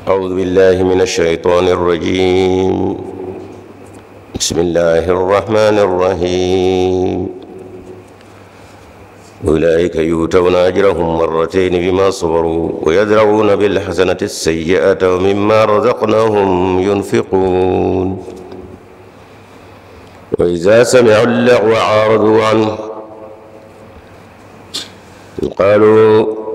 أعوذ بالله من الشيطان الرجيم. بسم الله الرحمن الرحيم. أولئك يؤتون أجرهم مرتين بما صبروا ويدرؤون بالحسنة السيئة ومما رزقناهم ينفقون. وإذا سمعوا اللغو أعرضوا عنه قالوا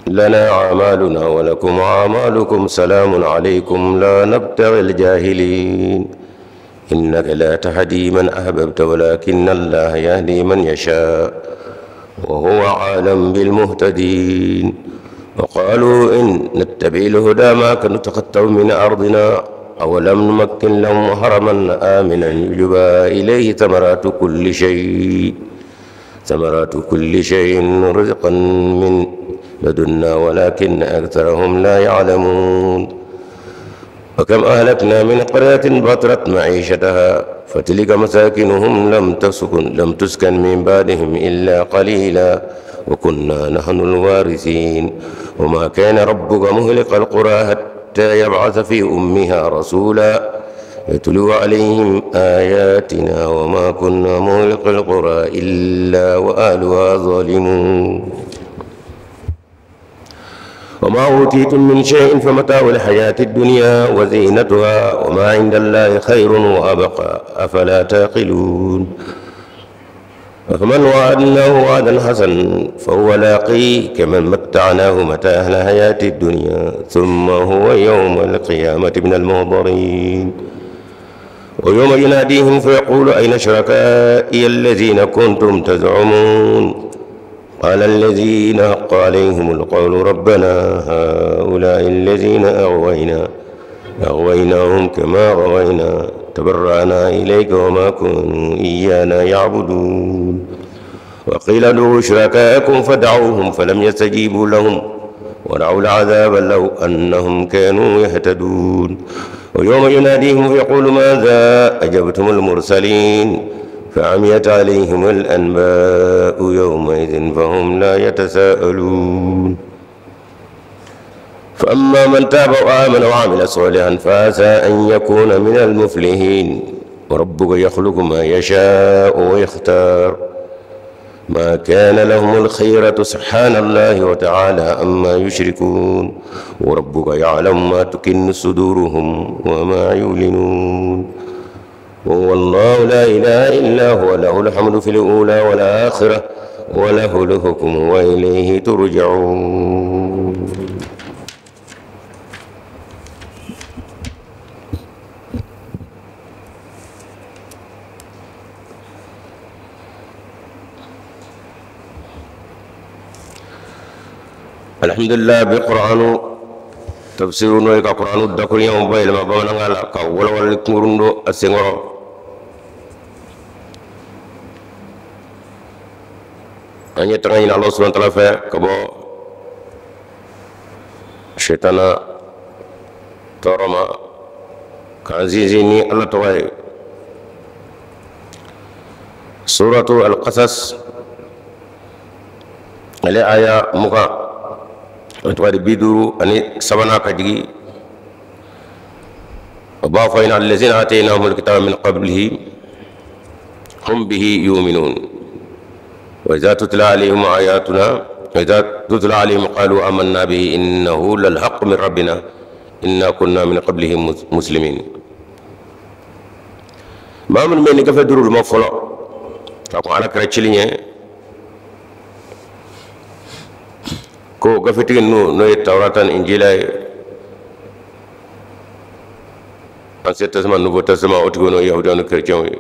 لنا أعمالنا ولكم أعمالكم سلام عليكم لا نبتغي الجاهلين. إنك لا تهدي من أحببت ولكن الله يهدي من يشاء وهو أعلم بالمهتدين. وقالوا إن نتبع الهدى معك نتخطف من أرضنا أولم نمكن لهم حرما آمنا يجبى إليه ثمرات كل شيء رزقا من لدنا ولكن أكثرهم لا يعلمون. وكم أهلكنا من قرية بطرت معيشتها فتلك مساكنهم لم تسكن من بعدهم إلا قليلا وكنا نحن الوارثين. وما كان ربك مهلك القرى حتى يبعث في أمها رسولا يتلو عليهم آياتنا وما كنا مهلك القرى إلا وأهلها ظالمون. وما أوتيتم من شيء فمتاع الحياة الدنيا وزينتها وما عند الله خير وأبقى أفلا تعقلون. فمن وعدناه وعدا حسنا فهو لاقيه كمن متعناه متاع الحياة الدنيا ثم هو يوم القيامة من المحضرين. ويوم يناديهم فيقول أين شركائي الذين كنتم تزعمون؟ قال الذين حق عليهم القول ربنا هؤلاء الذين أغويناهم كما غوينا تبرأنا إليك وما كانوا إيانا يعبدون. وقيل ادعوا شركاءكم فدعوهم فلم يستجيبوا لهم ورأوا العذاب لو أنهم كانوا يهتدون. ويوم يناديهم فيقول ماذا أجبتم المرسلين؟ فعميت عليهم الأنباء يومئذ فهم لا يتساءلون. فأما من تاب وآمن وعمل صالحا فعسى أن يكون من المفلحين. وربك يخلق ما يشاء ويختار ما كان لهم الخيرة سبحان الله وتعالى عما يشركون. وربك يعلم ما تكن صدورهم وما يعلنون. وهو الله لا إله إلا هو له الحمد في الأولى والآخرة وله الحكم وإليه ترجعون. الحمد لله بقرآن تفسير نوي قرآن الدكري يوم بيل ما بمنا غلا كولا ولا كورندو أسينغرو an ye tanga ɲini Allah subhanahu wa ta'ala fɛ ka bɔ shetana tɔɔrɔ ma k'an sinsin ni Ala tɔgɔ ye. Suratu Al-Qasas ale aya 20 o tɔgɔ di 53 ka jigin o b'a fɔ ina allazina atainahumul kitaba min qablihi hum bihi yu'minun. وإذا تتلى عليهم آياتنا وإذا تتلى عليهم قالوا آمنا به إنه للحق من ربنا إنا كنا من قبله مسلمين. ما من بين كفر درور ما فلا تقول على كرتشلينه كو كفتين نو نو التوراة إنجيل Ancien Testament, Nouveau Testament, o tigi n'o Yahudiyaw ni chrétiens ye.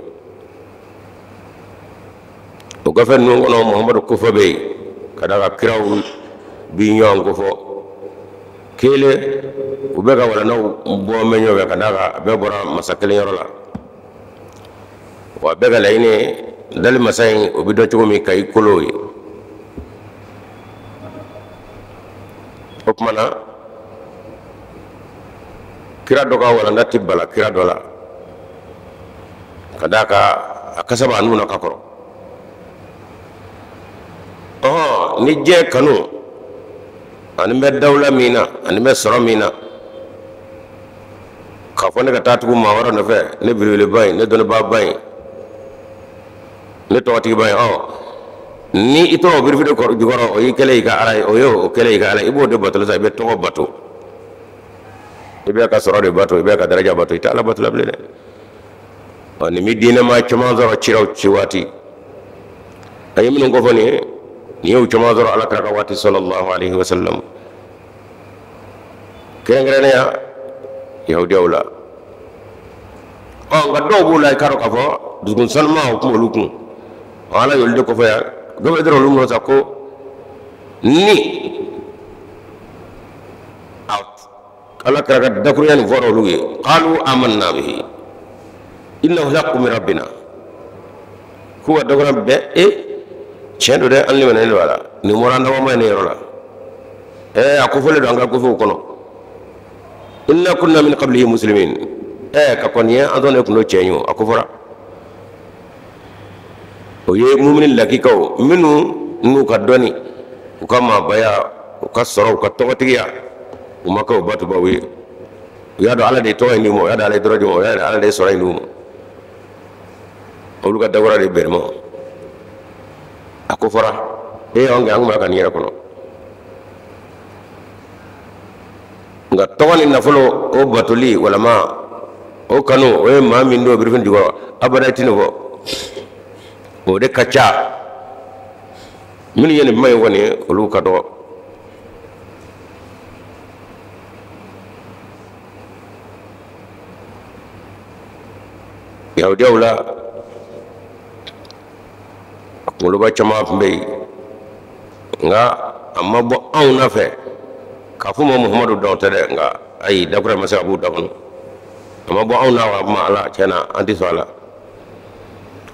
O gafe ninnu kɔnɔ Muhamadu kofɔ bɛ yen ka d'a kan kiraw bi ɲɔgɔn kofɔ kelen u bɛ ka walandaw bɔ mɛn ɲɔgɔn fɛ ka d'a kan a bɛɛ bɔra masa kelen yɔrɔ la wa a bɛɛ ka laɲini ye dali masa in o bɛ dɔn cogo min ka i kolo ye. O tuma na kira dɔ ka walanda tɛ bala kira dɔ la ka d'a kan a kasa b'a nun na ka kɔrɔ. Ni diɲɛ kanu Ani n bɛ dawula min na, ani n bɛ sɔrɔ min na, k'a fɔ ne ka taa tugu maa wɛrɛ nɔfɛ, ne belebeleba in, ne dɔnnibaaba in, ne tɔgɔtigiba in. Ɔ, ni i tora o birifini jukɔrɔ, o y'i kɛlen i ka ala ye, o ye o kɛlen i ka ala ye, i b'o de bato sa. I bɛ tɔgɔ bato, i bɛ ka sɔrɔ de bato, i bɛ ka daraja bato, i tɛ ala bato la bilen dɛ. Ɔ, nin bɛ diinɛmaa caman sɔrɔ ciraw ci waati. A ye minnu kofɔ nin ye, nin y'o caman sɔrɔ ala kira ka waati sallallahu alaihi wa sallam, kɛrɛnkɛrɛnnenya yahudiyaw la. Ɔ, nka dɔw b'u la, i k'a dɔn k'a fɔ dusukun sanuman o tun b'olu kun. Ɔ, ala y'olu de kofɔ yan. Dɔw bɛ dɔrɔn olu minɛ sa ko ni ala kira ka dakurunya nin fɔra olu ye, qalu amanna bihi innahu alhaqqu min rabbina, k'u ka dakurunya bɛɛ e tiɲɛ don dɛ, an limanilen don a la, nin bɔra an dabama ye ne yɔrɔ la, ɛɛ a kofɔlen don an ka gafew kɔnɔ, inna kunna min qablihi muslimin, ɛɛ ka kɔn nin ye an sɔn ne kun don tiɲɛ ye o, a kofɔra. O ye mumini lakikaw minnu n'u ka dɔnni, u ka maabaya, u ka sɔrɔ, u ka tɔgɔtigiya, u ma kɛ o batobaw ye. U y'a dɔn ala de ye tɔgɔ in d'u ma, u y'a dɔn ala ye dɔrɔn d'u ma, u y'a dɔn ala de ye sɔrɔ in d'u ma. Olu ka dawura de bɛrɛ ma a ko fɔra e y'anw kɛ, an kun b'a ka nin yɛrɛ kɔnɔ. Nka tɔgɔ ni nafolo o batoli walama o kanu, o ye maa min don birifini jukɔrɔ, abada i tɛ nin fɔ. O de ka ca. Minnu ye nin kuma in fɔ nin ye, olu ka dɔgɔ. Yahudiyaw la, a kunkoloba caman tun bɛ yen, nka a ma bɔ anw nɔfɛ k'a fɔ ma Muhamadu dɔn tɛ dɛ, nka ayi, dakura ma se ka b'u da kɔnɔ. A ma bɔ anw na wa kuma ala tiɲɛ na, an tɛ sɔn a la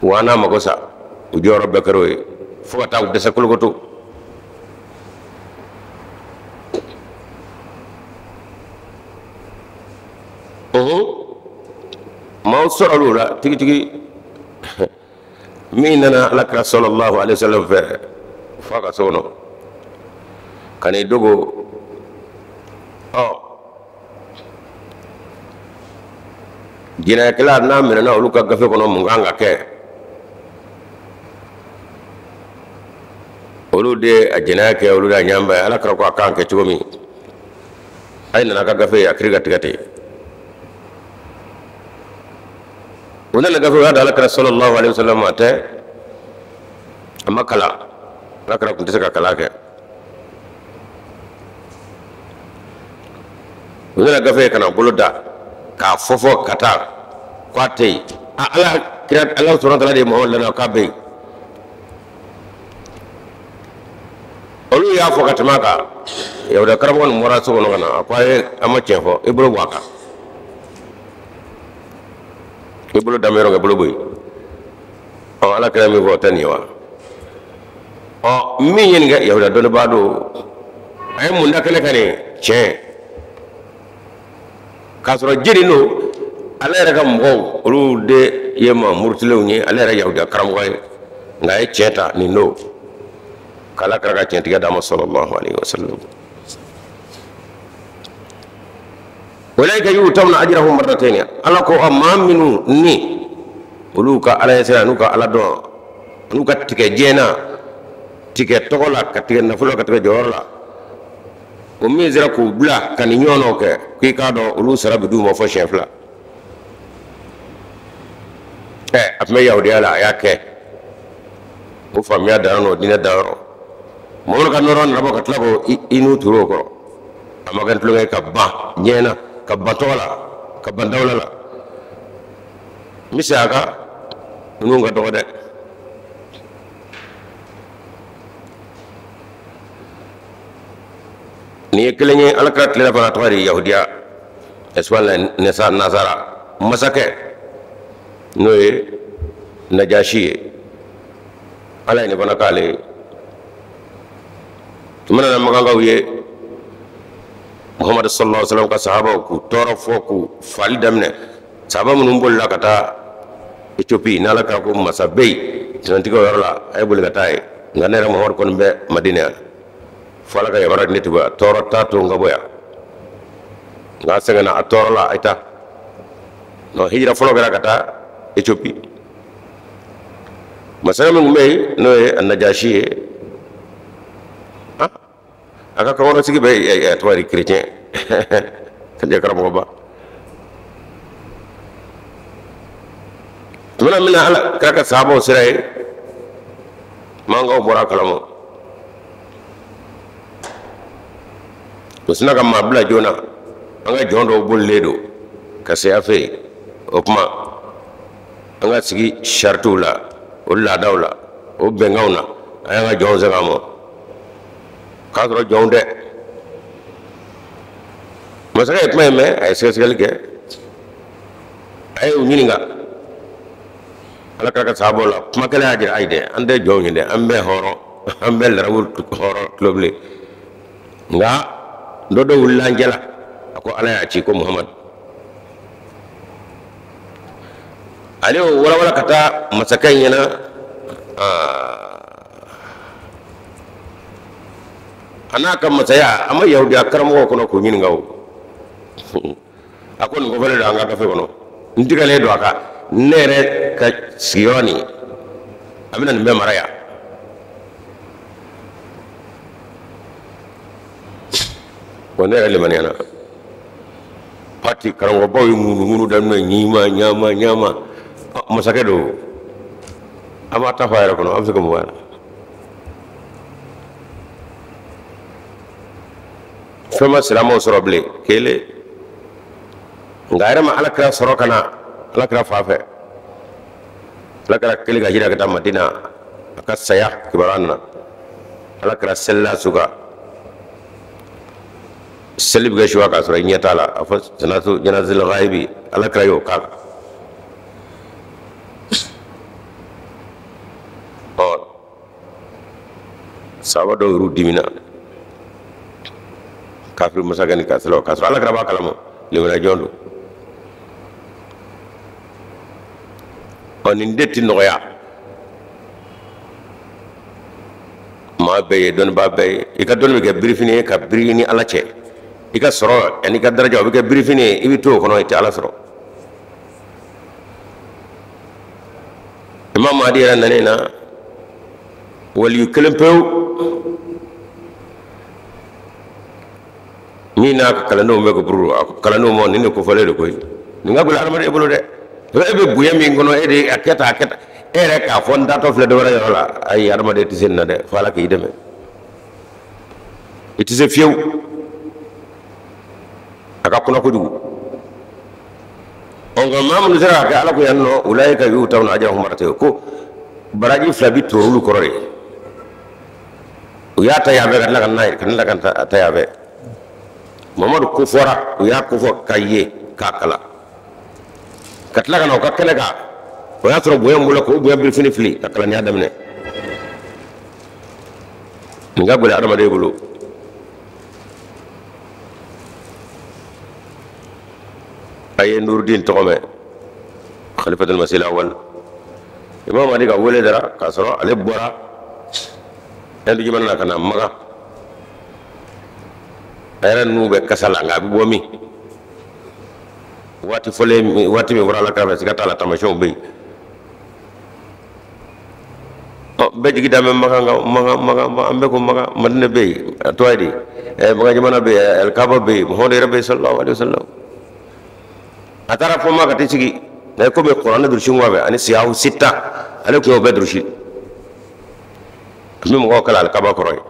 wa an n'a mago sa. U jɔyɔrɔ bɛɛ kɛra o ye fo ka taa u dɛsɛ kolokoto. Maaw sɔrɔla o la tigitigi. Min nana ala kira sallallahu alaihi wasallam fɛ f'a ka so kɔnɔ ka n'i dogo, ɔ, jinɛkɛla n'a minɛna olu ka gafe kɔnɔ, mun kan ka kɛ? Olu de a jɛnɛya kɛ, olu de a ɲanba ye. Ala kira ko a kan kɛ cogo min, a ye nana ka gafe ye, a kiri ka tigɛ ten. O nana gafe, o y'a da ala kira sallallahu alaihi wasallam, a tɛ a ma kalan, ala kira tun tɛ se ka kalan kɛ. U nana gafe ye ka na bolo da k'a fɔ ka taa ko a tɛ yen. A ala kira, ala sɔrɔ taala de ye Muhamadu lana k'a bɛ yen. Olu y'a fɔ ka tɛmɛ a kan. Yahudiya karamɔgɔ nin bɔra so kɔnɔ ka na, a ko a ye an ma tiɲɛ fɔ, i bolo bɔ a kan, i bolo da yɔrɔ kɛ bolo bɔ yen. Ɔ, ala kira min fɔ o tɛ nin ye wa? Ɔ, min ye nin kɛ, yahudiya dɔnnibaa don. A ye mun da kɛnɛ kan nin tiɲɛ k'a sɔrɔ jeli don? Ale yɛrɛ ka mɔgɔw, olu de ye maa murutilenw ye. Ale yɛrɛ yahudiya karamɔgɔ ye, nka a ye tiɲɛ ta nin don k'ala kira ka tiɲɛtigɛ d'a ma sallallahu alaihi wasallam. Ulaika yu'tawna ajrahum marratayn. Ala ko a maa minnu ni olu ka ala ɲɛsiran n'u ka ala dɔn n'u ka tigɛ diɲɛ na, tigɛ tɔgɔ la, ka tigɛ nafolo la, ka tigɛ jɔyɔrɔ la, o min sera k'u bila ka nin ɲɔgɔnnaw kɛ, k'i k'a dɔn olu sara bɛ d'u ma fɔ siɲɛ fila. Ɛ, a tun bɛ yahudiya la, a y'a kɛ, o faamuya danyɔrɔ n'o diinɛ danyɔrɔ. Mamadu ka nɔrɔ nana bɔ ka tila ko i n'u turu o kɔrɔ. A ma kɛ tulonkɛ, ka ban diɲɛ na, ka ban tɔgɔ la, ka ban dawula la. N bɛ segin a kan, ninnu ka dɔgɔ dɛ. Nin ye kelen ye. Ala kira tile la fana, tɔgɔ de ye yahudiya ɛsuma nasara masakɛ, n'o ye Najasi ye. Ala ye nin fana k'ale ye. Tuma na makankaw ye Muhamadu sallallahu alaihi wasallam ka sahabaw k'u tɔɔrɔ fɔ k'u fali daminɛ. Sahaba minnu bolila ka taa Ethiopie, n'ala kira ko masa bɛ yen tiɲɛtigiw yɔrɔ la, a ye boli ka taa yen, nka ne yɛrɛ Muhamadu kɔni bɛ Madina yan. Fo Ala ka yamaruya di ne tɛ bɔ yan. Tɔɔrɔ t'a to n ka bɔ yan. Nka a sɛgɛnna, a tɔɔrɔla, a ye taa. Non, hijira fɔlɔ kɛra ka taa Ethiopie. Masakɛ min tun bɛ yen n'o ye Najasi ye, a ka kankɔrɔsigi bɛ a tɔgɔ ye chrétien ka karamɔgɔba. Tuma min na Ala kira ka sahabaw sera yen, mankanw bɔra a kalama. O sina ka maa bila joona, an ka jɔn dɔw bolilen don ka se a fɛ yen. O tuma an ka sigi saritiw la, o laadaw la, o bɛnkanw na, an y'an ka jɔnw segin a ma. K'a sɔrɔ jɔnw tɛ. Masakɛ ye kuma in mɛn, a ye sɛgɛsɛgɛli kɛ, a ye u ɲininka. Ala kira ka sahabaw la kuma kɛlen y'a jira, ayi dɛ, an tɛ jɔnw ye dɛ, an bɛɛ hɔrɔn, an bɛɛ larabu hɔrɔn tulobilen. Nka dɔ dɔ wulila an cɛla, a ko Ala y'a ci ko Muhamadu. Ale y'o walawala ka taa masakɛ in ɲɛna. A n'a ka masaya, a ma yahudiya karamɔgɔw kɔnɔ k'u ɲininka o. A ko nin kɔfɛlen don an ka gafe kɔnɔ, n tigɛlen don a kan, ne yɛrɛ ka sigiyɔrɔ nin, a bɛna nin bɛɛ mara yan. Wa ne yɛrɛ limaniyana. Pati karamɔgɔbaw ye ŋunuŋunu daminɛ, ɲima ɲama ɲama. Masakɛ don, a b'a ta fɔ a yɛrɛ kɔnɔ, a bɛ se ka mun b'a la? Fɛn ma silamɛw sɔrɔ bilen kelen, nka a yɛrɛ ma Ala kira sɔrɔ ka na Ala kira fa fɛ. Ala kira kelen ka hijira ka taa Madina, a ka saya kibaruya nana. Ala kira selila su kan, seli bɛ kɛ su k'a sɔrɔ i ɲɛ t'a la, a fɔ salatu janazil ghaibi, Ala kira y'o k'a kan. Ɔ sahaba dɔw yɛrɛ dimina kafiri masakɛ ni ka seli k'a sɔrɔ Ala kira b'a kalama limaniya jɔn don. Ɔ nin de ti nɔgɔya maa bɛɛ ye, dɔnnibaa bɛɛ ye. I ka dɔnni bɛ kɛ birifini ye ka biri ni Ala cɛ. I ka sɔrɔ ani i ka daraja, o bɛ kɛ birifini ye, i bɛ to o kɔnɔ, i tɛ Ala sɔrɔ. Imam Mahdi yɛrɛ nanen na waliyu kelen pewu min n'a ka kalandenw bɛ ko buru, a ko kalandenw ma, nin de kofɔlen de koyi, nin ka gɛlɛn adamaden bolo dɛ. E bɛ bonya min kɔnɔ, e de a kɛ tan, a kɛ tan, e yɛrɛ k'a fɔ n taatɔ filɛ dɔ wɛrɛ yɔrɔ la, ayi, adamaden tɛ se nin na dɛ, fo Ala k'i dɛmɛ. I tɛ se fiyewu, a ka kunna kojugu. Ɔ nka maa minnu sera ka kɛ Ala ko yan nɔ, ulaika yutawna ajrahum marratayn, ko baraji fila bi toro olu kɔrɔ de. U y'a ta yan fɛ ka tila ka na ka tila ka ta yan fɛ. Mamadu ko fɔra, u y'a ko fɔ ka ye k'a kalan, ka tila ka na u ka kɛnɛ kan. O y'a sɔrɔ bonya bolo k'o bonya birifini fili ka kalandenya daminɛ. Nin ka gɛlɛn adamaden bolo. A ye Nurudin tɔgɔ mɛn, Khalifatul Masih awal. Imam Mahdi ka wele dara k'a sɔrɔ ale bɔra Ɛndu jamana na ka na Makan. A yɛrɛ n'u bɛ kasa la, nka a bɛ bɔ min waati fɔlen, waati min fɔra Ala kira fɛ, siga t'a la, taamasiyɛnw bɛ yen. Ɔ bɛɛ jigi da bɛ Makan kan, Makan, Makan, an bɛɛ ko Makan. Madinɛ bɛ yen, a tɔgɔ ye di, Makan jamana bɛ yen, Alikaba bɛ yen, Muhamadu yɛrɛ bɛ yen, sallallahu alaihi wa sallam. A taara fɔ Makan tɛ sigi nka komi kuranɛ durusi ɲɔgɔn fɛ ani siyahu sita, ale tun y'o bɛɛ durusi. A bɛ mɔgɔw kalan Alikaba kɔrɔ ye.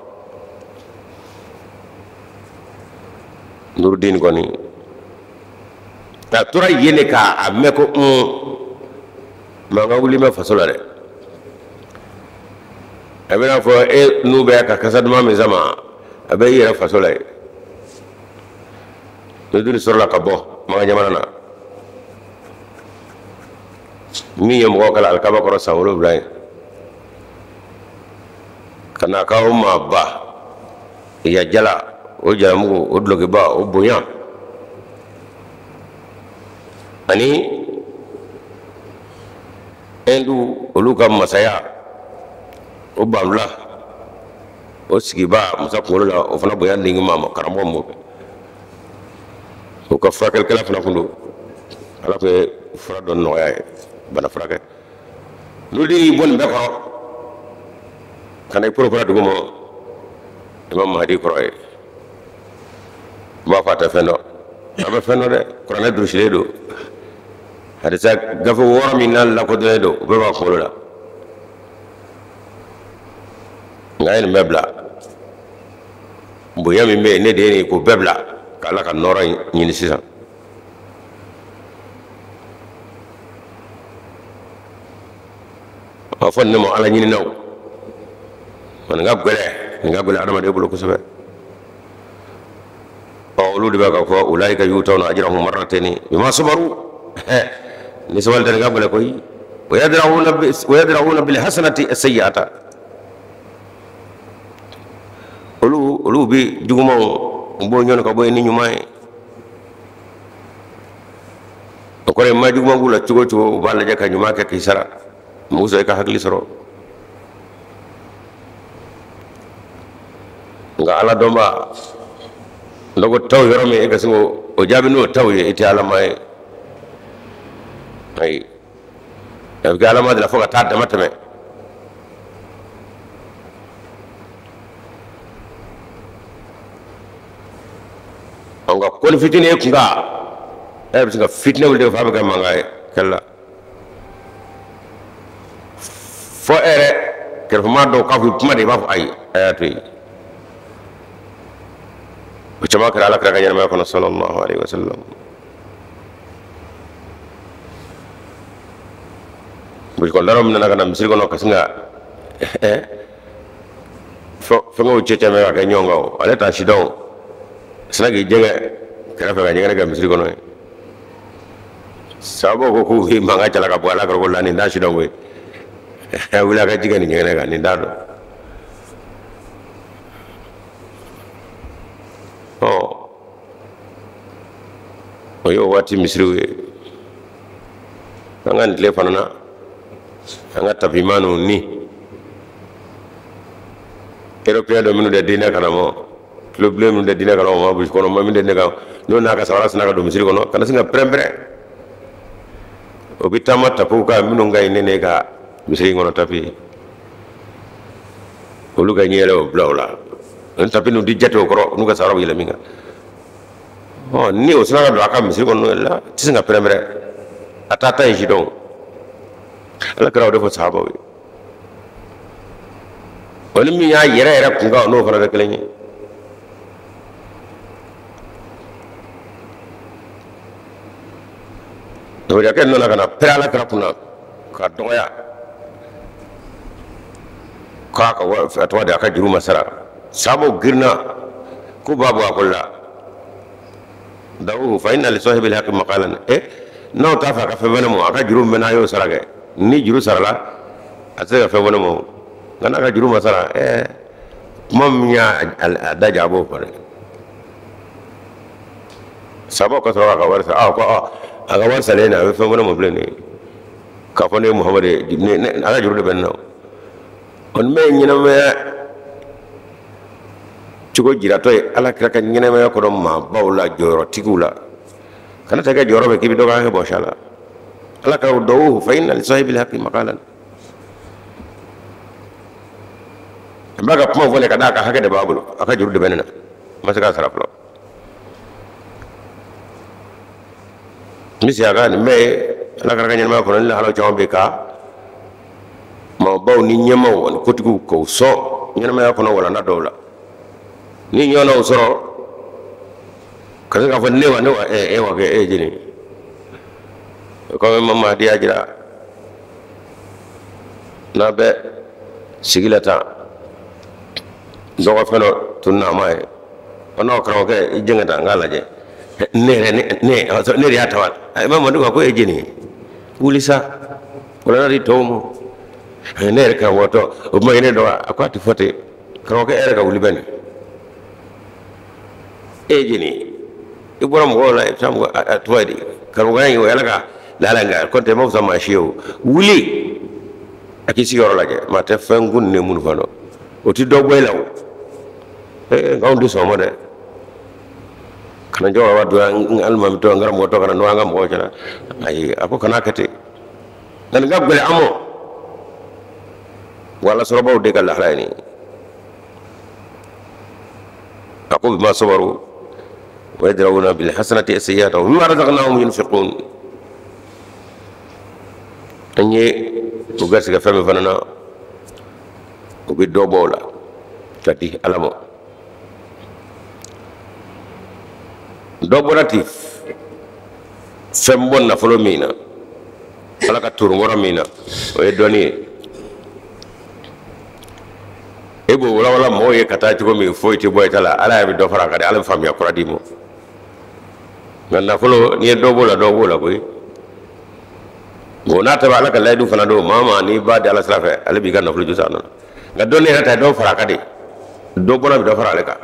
Nurudin kɔni a tora yen de k'a mɛn ko mankan wuli bɛ faso la dɛ. A bɛna fɔ e n'u bɛ ka kasa duman min sama, a bɛ i yɛrɛ faso la yen. Nurudin sɔrɔla ka bɔ Makan jamana na, min ye mɔgɔw kalan Alikaba kɔrɔ san 7 ye, ka na k'aw maa ba ya jala, o jalamugu, o dulokiba, o bonya ani Ɛndu olu ka masaya o banfula. O sigiba musa kunkolo la, o fana bonya ni maa ma, karamɔgɔ m'o kɛ. O ka furakɛlikɛla fana kun don. Ala tun ye fura dɔ nɔgɔya ye, bana furakɛ. N'olu y'i bɔ nin bɛɛ kɔrɔ, ka na i poropora dugu ma, Imam Mahdi kɔrɔ ye. U b'a fɔ a tɛ fɛn dɔn. A bɛ fɛn dɔn dɛ, kuranɛ durusilen don. Hadisa gafe 6 min n'a lakodɔnnen don, o bɛɛ b'a kunkolo la. Nka a ye nin bɛɛ bila. Bonya min bɛ yen, ne de ye nin ye, k'o bɛɛ bila, k'Ala ka nɔɔrɔ ɲini sisan. A fɔ ne ma Ala ɲininaw. Nin ka gɛlɛn, nin ka gɛlɛn adamaden bolo kosɛbɛ. Ɔ olu de bɛ ka fɔ ulaika yutawna ajrahum marrataini bima sabaru. Ni sabali tɛ nin ka gɛlɛn koyi. Wa yadra'una bil hasanati as-sayyi'ata. Olu bɛ jugumanw u b'o ɲɔni ka bɔ yen ni ɲuman ye. O kɔrɔ ye maa juguman b'u la cogo o cogo, u b'a lajɛ ka ɲuman kɛ k'i sara. Mɔgɔ sɔrɔ i ka hakili sɔrɔ. Nka Ala dɔnba dɔgɔ taw yɔrɔ min e ka se k'o jaabi n'o taw ye, i tɛ alama ye. Ayi, a bɛ kɛ alama de la fo ka taa dama tɛmɛ. Nka ko ni fitinin ye kun kan, e bɛ se ka fitinɛ wuli de f'a bɛ kɛ mankan ye kɛlɛ la. Fo e yɛrɛ kɛrɛfɛmaa dɔw k'a fɔ kuma de, i b'a fɔ ayi, a y'a to yen. O caman kɛra Ala kira ka ɲɛnamaya kɔnɔ sallallahu alaihi wa sallam. Burusikɔnɔdaraw min nana ka na misiri kɔnɔ ka sin ka fɛngɛw cɛ cɛ ka kɛ ɲɔgɔn kan o, ale t'a si dɔn o. Sina k'i jɛngɛ kɛrɛfɛ ka ɲɛgɛnɛ kɛ misiri kɔnɔ yen. Sababu ko k'u bɛ mankan cɛla ka bɔ Ala kira ko la, nin t'a si dɔn koyi. A wuli a ka ji kɛ nin ɲɛgɛnɛ kan, nin t'a dɔn. Ɔ o y'o waati misiriw ye. An ka nin tile fana na, an ka tapimaniw ni européen dɔ minnu tɛ diinɛ karamɔgɔ, tulobilen minnu tɛ diinɛ karamɔgɔ ma, burusi kɔnɔ ma min tɛ diinɛ karamɔgɔ, n'o n'a ka samara sina ka don misiri kɔnɔ, kana sin ka pɛrɛn-pɛrɛn. O bɛ taama tapiw kan minnu ka ɲi ne ne ka misiri kɔnɔ tapi. Olu ka ɲɛ yɛlɛ o bila o la. Ni tapi ninnu tɛ jate o kɔrɔ, n'u ka samara bɛ yɛlɛ min kan. Ɔ ni o sina ka don a ka misiri kɔnɔ la, tɛ se ka pɛrɛn-pɛrɛn. A t'a ta in si dɔn. Ala kɛra o de fɔ sahabaw ye. O ni min y'a yɛrɛ yɛrɛ kun kan, n'o fana tɛ kelen ye. Yahudiya nana ka na pɛrɛn Ala kira kunna k'a dɔgɔya, k'a ka a tɔgɔ di, a ka juru ma sara. Sahabaw girinna k'u b'a bɔ a ko la. Dawuhu fa inna li sahibil haqqi maqalan. N'aw t'a fɛ a ka fɛn fɔ ne ma, a ka juru min bɛ n'a y'o sara kɛ. Ni juru sarala, a tɛ se ka fɛn fɔ ne ma o. Nka n'a ka juru ma sara, kuma min y'a da ja, a b'o fɔ dɛ. Sahabaw ka sɔrɔ k'a ka wari sara. Ko a ka wari saralen na, a bɛ fɛn fɔ ne ma bilen de. K'a fɔ ne ye Muhamadu ye, a ka juru de bɛ ne na o. O ni bɛ ɲɛnamaya cogo jiratɔ ye Ala kira ka ɲɛnamaya kɔnɔ maabaw la, jɔyɔrɔtigiw la. Kana taa i ka jɔyɔrɔ bɛ k'i bɛ dɔ ka hakɛ bɔsi a la. Ala ka dɔw fa inna li sahibil haqqi maqalan. N b'a ka kuma fɔ ne ka d'a ka hakɛ de b'a bolo, a ka juru de bɛ ne na, n ma se k'a sara fɔlɔ. N bɛ segin a kan, nin bɛɛ ye Ala kira ka ɲɛnamaya kɔnɔ ni lahalaw caman bɛ ka maabaw ni ɲɛmaaw ani kotigiw k'o sɔn ɲɛnamaya kɔnɔ walanda dɔw la. Ni ɲɔgɔnnaw sɔrɔ ka se k'a fɔ ne wa, ne wa, e wa kɛ e ye jeli ye. O kɔmi Imam Mahdi y'a jira n'a bɛ sigi la tan, dɔgɔfɛn dɔ tununna a ma ye. Ɔ n'aw karamɔgɔkɛ i jɛngɛ tan n k'a lajɛ. Ne yɛrɛ ne de y'a ta wa? Imam Mahdi ko e ye jeli ye. Wuli sa, walanda di tɔw ma. Ne yɛrɛ karamɔgɔtɔ o kuma ye ne dɔgɔ, a ko a tɛ fɔ ten. Karamɔgɔkɛ e yɛrɛ ka wuli bɛ nin. E ye jeli ye. I bɔra mɔgɔw la, i bɛ taa mɔgɔ a tɔgɔ ye di? Karamɔgɔya in o ye Ala ka lahala in kan, kɔntɛ ma fisa maa si ye o. Wuli a k'i sigiyɔrɔ lajɛ, maa tɛ fɛn kun ni minnu fana o tɛ dɔ bɔ e la o. Nka anw tɛ sɔn o ma dɛ. Kana jɔyɔrɔ don alimami tɔ n karamɔgɔ tɔ kana n'o an ka mɔgɔw cɛla. Ayi, a ko kana kɛ ten. Nka nin ka gɛlɛn an ma. Wala sɔrɔbaw de ka lahala ye nin ye. A ko bima sabaru wa yadra'una bil hasanati sayyi'ata wa mimma razaqnahum yunfiqun. An ye u garisɛgɛ fɛn min fana na, u bɛ dɔ bɔ o la ka di Ala ma. Dɔ bɔra ten fɛn bɔ nafolo min na, Ala ka turunkɔrɔ min na, o ye dɔnni ye. E b'o walawala mɔgɔw ye ka taa cogo min, foyi tɛ bɔ i ta la, Ala yɛrɛ bɛ dɔ fara a kan dɛ, Ala bɛ faamuya kura d'i ma. Nka nafolo, n'i ye dɔ b'o la, dɔ b'o la koyi. O n'a ta bɛ Ala ka layidu fana don maa ma, n'i b'a di Ala sira fɛ, ale b'i ka nafolo ju sa nɔ. Nka dɔnni yɛrɛ ta ye dɔ fara a kan de, dɔ bɔra bɛ dɔ fara ale kan.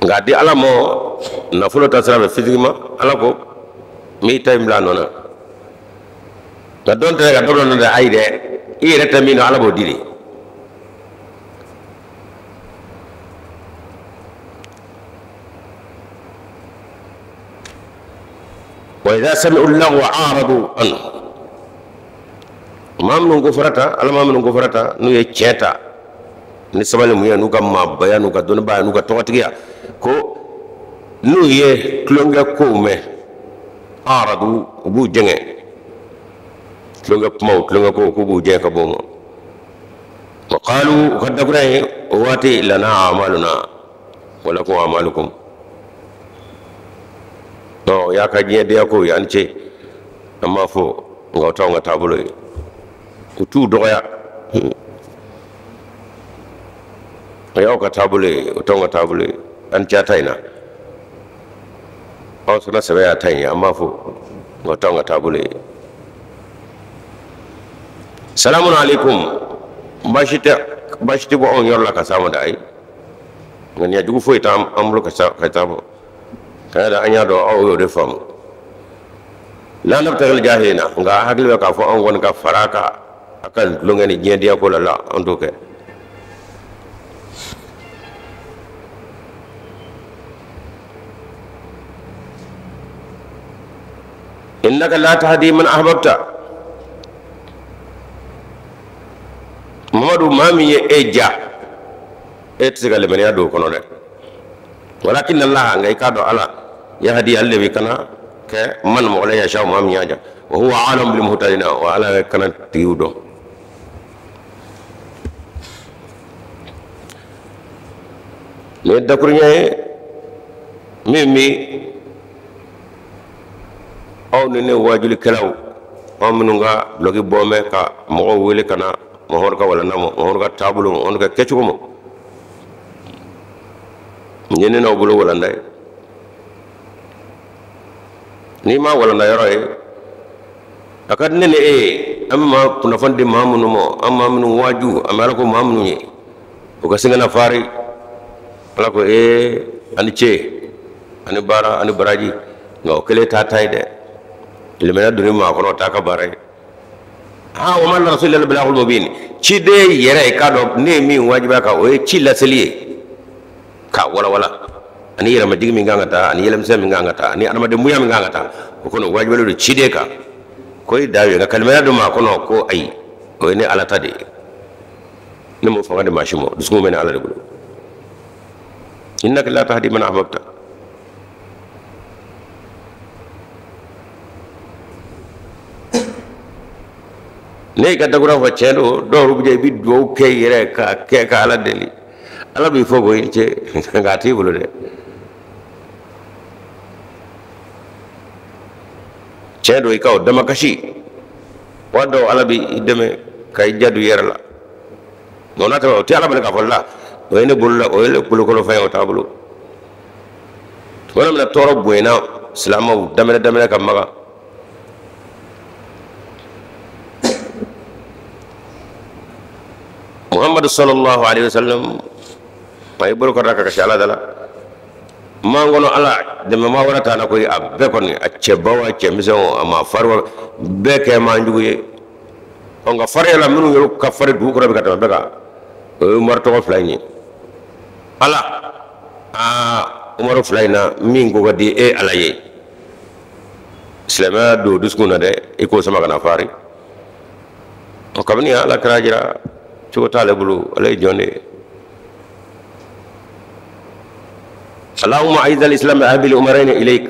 Nka a di Ala ma nafolo ta sira fɛ physiquement, Ala ko n b'i ta in bila a nɔ na. Nka dɔn tɛ ka dɔ bila nɔ dɛ, ayi dɛ, i yɛrɛ tɛ min dɔn, Ala b'o di de. Wa idha sami'u al-laghwa a'radu anhu. Maa minnu ko farata, Ala maa minnu ko farata, n'u ye tiɲɛ ta ni sabali mun ye, n'u ka maabaya, n'u ka dɔnnibaya, n'u ka tɔgɔtigiya, ko n'u ye tulonkɛ kow mɛn, a'radu, u b'u jɛngɛ. Tulonkɛ kumaw, tulonkɛ kow, k'u b'u jɛngɛ ka bɔ o ma. Wa qalu, u ka dakura ye o waati, lana a'maluna wa lakum a'malukum. O y'a ka diɲɛ kow ye, an ce, an b'a fɔ, nka o t'anw ka taabolo ye. U t'u dɔgɔya. O y'aw ka taabolo ye, o t'anw ka taabolo ye. An cɛ ta in na, aw sɔnna sɛbɛ y'a ta in ye, an b'a fɔ, nka o t'anw ka taabolo ye. Salamun aleykum, baasi tɛ bɔ anw yɔrɔ la ka s'a ma dɛ, ayi. Ŋaniya jugu foyi t'an bolo ka s'a ma. Ka da an y'a dɔn aw y'o de faamu. La nabtagil jahilina, nka hakili bɛ k'a fɔ anw kɔni ka fara a kan, a ka tulonkɛ ni diɲɛ diya ko la la, an t'o kɛ. Innaka la tahdi man ahbabta. Mamadu, maa min ye e ja, e tɛ se ka limaniya don o kɔnɔ dɛ. Walakin Allah, nka i k'a dɔn Ala yahdi, ale de bɛ kana kɛ man mɔgɔ la yasha, maa min y'a ja. Wa huwa a'lamu bil muhtadina, wa Ala bɛ kana tigiw dɔn. Nin ye dakuruɲɛ ye min bɛ aw ni ne waajulikɛlaw, aw minnu ka dulɔki bɔ mɛn ka mɔgɔw wele ka na Mamadu ka walanda ma, Mamadu ka taabolo ma, Mamadu ka kɛcogo ma. Nin ye ne n'aw bolo walanda ye. N'i ma walanda yɔrɔ ye, a ka di ne ni e ye, an bɛ maa kunnafoni di maa minnu ma, an maa minnu waaju, an bɛ Ala ko maa minnu ye, o ka sin ka na fari. Ala ko ee, ani ce, ani baara, ani baraji. Nka o kelen t'a ta ye dɛ. Limaniya donni maa kɔnɔ, o t'a ka baara ye. Wa ma ala rasuli illa balagul mubin. Ciden yɛrɛ, i k'a dɔn ne ye min wajibiya kan, o ye ci laseli ye k'a walawala, ani yɛrɛmajigin min kan ka taa, ani yɛlɛmisɛn min kan ka taa, ani adamaden bonya min kan ka taa, o kɔni wajibiyalen don ciden kan. Ko i da ye nka kalimaya don maa kɔnɔ, ko ayi, o ye ne Ala ta de ye. Ne m'o fanga di maa si ma, dusukun bɛ ne Ala de bolo. Innaka la tahdi man ahbabta. Ne y'i ka dakura fɔ, tiɲɛ don, dɔw bɛ i bɛ dugawu kɛ i yɛrɛ ka kɛ ka Ala deli, Ala b'i fɔ ko i ce, nka a t'i bolo dɛ. Tiɲɛ don, i ka o damakasi, wa dɔw Ala b'i dɛmɛ ka i jadu i yɛrɛ la. Nka o n'a ta o tɛ Ala bali k'a fɔ la, o ye ne bolo la, o ye ne bolokɔrɔ fɛn ye, o t'a bolo. Tuma min na tɔɔrɔ bonyana silamɛw daminɛ daminɛ ka Maga, Muhammadu sallallahu alaihi wasallam a ye bolo kɔrɔta ka kasi Ala da la. Man kɔnɔ Ala dɛmɛ maa wɛrɛ t'a la koyi, a bɛɛ kɔni, a cɛba o a cɛmisɛn o a maa fari o, bɛɛ kɛ man jugu ye. Ɔ nka fariya la, minnu yɛrɛ ka fari dugu kɔnɔ bi ka tɛmɛ bɛɛ kan, O ye Umaru tɔgɔ fila in ye. Ala, aa Umaru fila in na min ko ka di e Ala ye, silamɛya don dusukun na dɛ, i k'o sama ka na fari. Ɔ kabini Ala kira jira cogo t'ale bolo, ale ye jɔn de ye. Allahumma aiz al-islam bi ahabbil umaraini ilayk.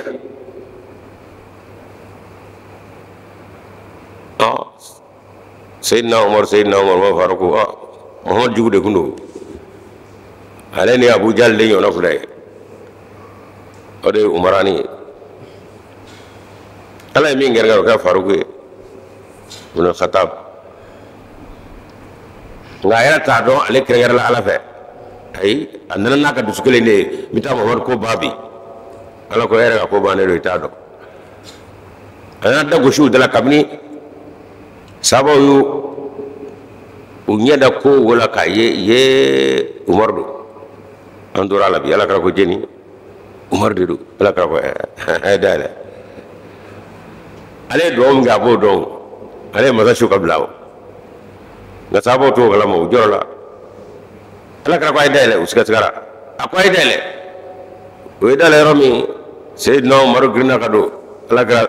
Ɔ Seydina Umar, Seydina Umar Umar Faruku, ɔ Muhammad jugu de kun don. Ale ni Abu Jahal de ɲɔgɔnna filɛ ye. O de ye Umarani ye. Ala ye min gɛrɛgɛrɛ o kɛra Faruku ye. Ibn Khattab. Nka a yɛrɛ t'a dɔn ale kɛrɛnkɛrɛnla Ala fɛ. Ayi, a nana n'a ka dusu kelen de ye, n bɛ taa Muhammad ko ban bi. Ala ko e yɛrɛ ka ko bannen don, i t'a dɔn. A y'a da gosi u da la kabini sabaw y'u u ɲɛ da ko wo la k'a ye ye Umaru don. An tora a la bi, Ala kira ko jeni Umaru de don. Ala kira ko ɛ dayɛlɛ. Ale ye dugawu min kɛ a b'o dɔn, ale ye masa su ka bila o. Nka sabaw t'o kalama, u jɔrɔla. Ala kira ko a ye dayɛlɛ, u sigasigara. A ko a ye dayɛlɛ. U ye dayɛlɛ yɔrɔ min, Seyidina Umaru girinna ka don. Ala kira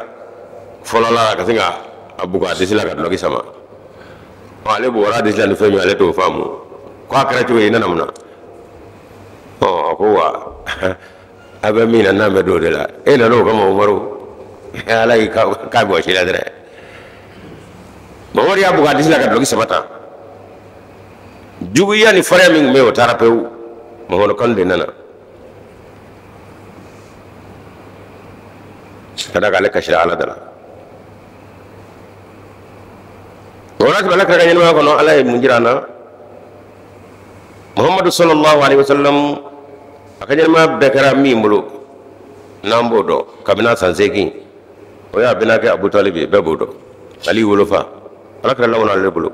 fɔlɔla ka sin ka a bugɔ a disi la ka dulɔki sama. Ɔ ale bugɔra a disi la ni fɛn min ye, ale t'o faamu. Ko a kɛra cogo di, i nana mun na? Ɔ a ko wa a bɛ min na n'an bɛ don o de la. E nana o kama Umaru. Ala y'i k'a gosi la dɛrɛ. Mamadu y'a bugɔ a disi la ka dulɔki sama tan. Juguya ni farinya min tun bɛ yen, o taara pewu. Mamadu kanu de nana. Ka d'a kan ale kasira Ala da la. O la tɛmɛ Ala kira ka ɲɛnamaya kɔnɔ, Ala ye mun jira an na? Muhamadu sallallahu alaihi wasallam a ka ɲɛnamaya bɛɛ kɛra min bolo, n'an b'o dɔn kabini a san 8, o y'a bɛnakɛ Abu Talib ye, bɛɛ b'o dɔn. Ali wolofa, Ala kira lamɔna ale bolo.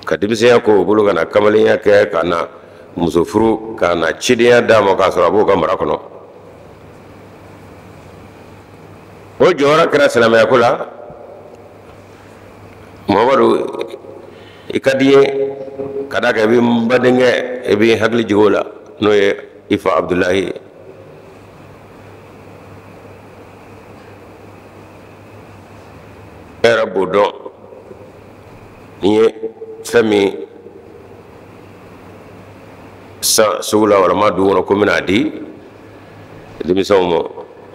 Ka denmisɛnya k'o bolo, ka na kamalenya kɛ, ka na muso furu, ka na cidenya d'a ma k'a sɔrɔ a b'o ka mara kɔnɔ. O jɔyɔrɔ kɛra silamɛya ko la. Muhamadu, i ka di n ye ka d'a kan i bɛ n badenkɛ, i bɛ n hakili jigin o la, n'o ye i fa Abudulayi ye. E yɛrɛ b'o dɔn, n'i ye fɛn min san sugu la walima dugu kɔnɔ ko n bɛna a di denmisɛnw ma,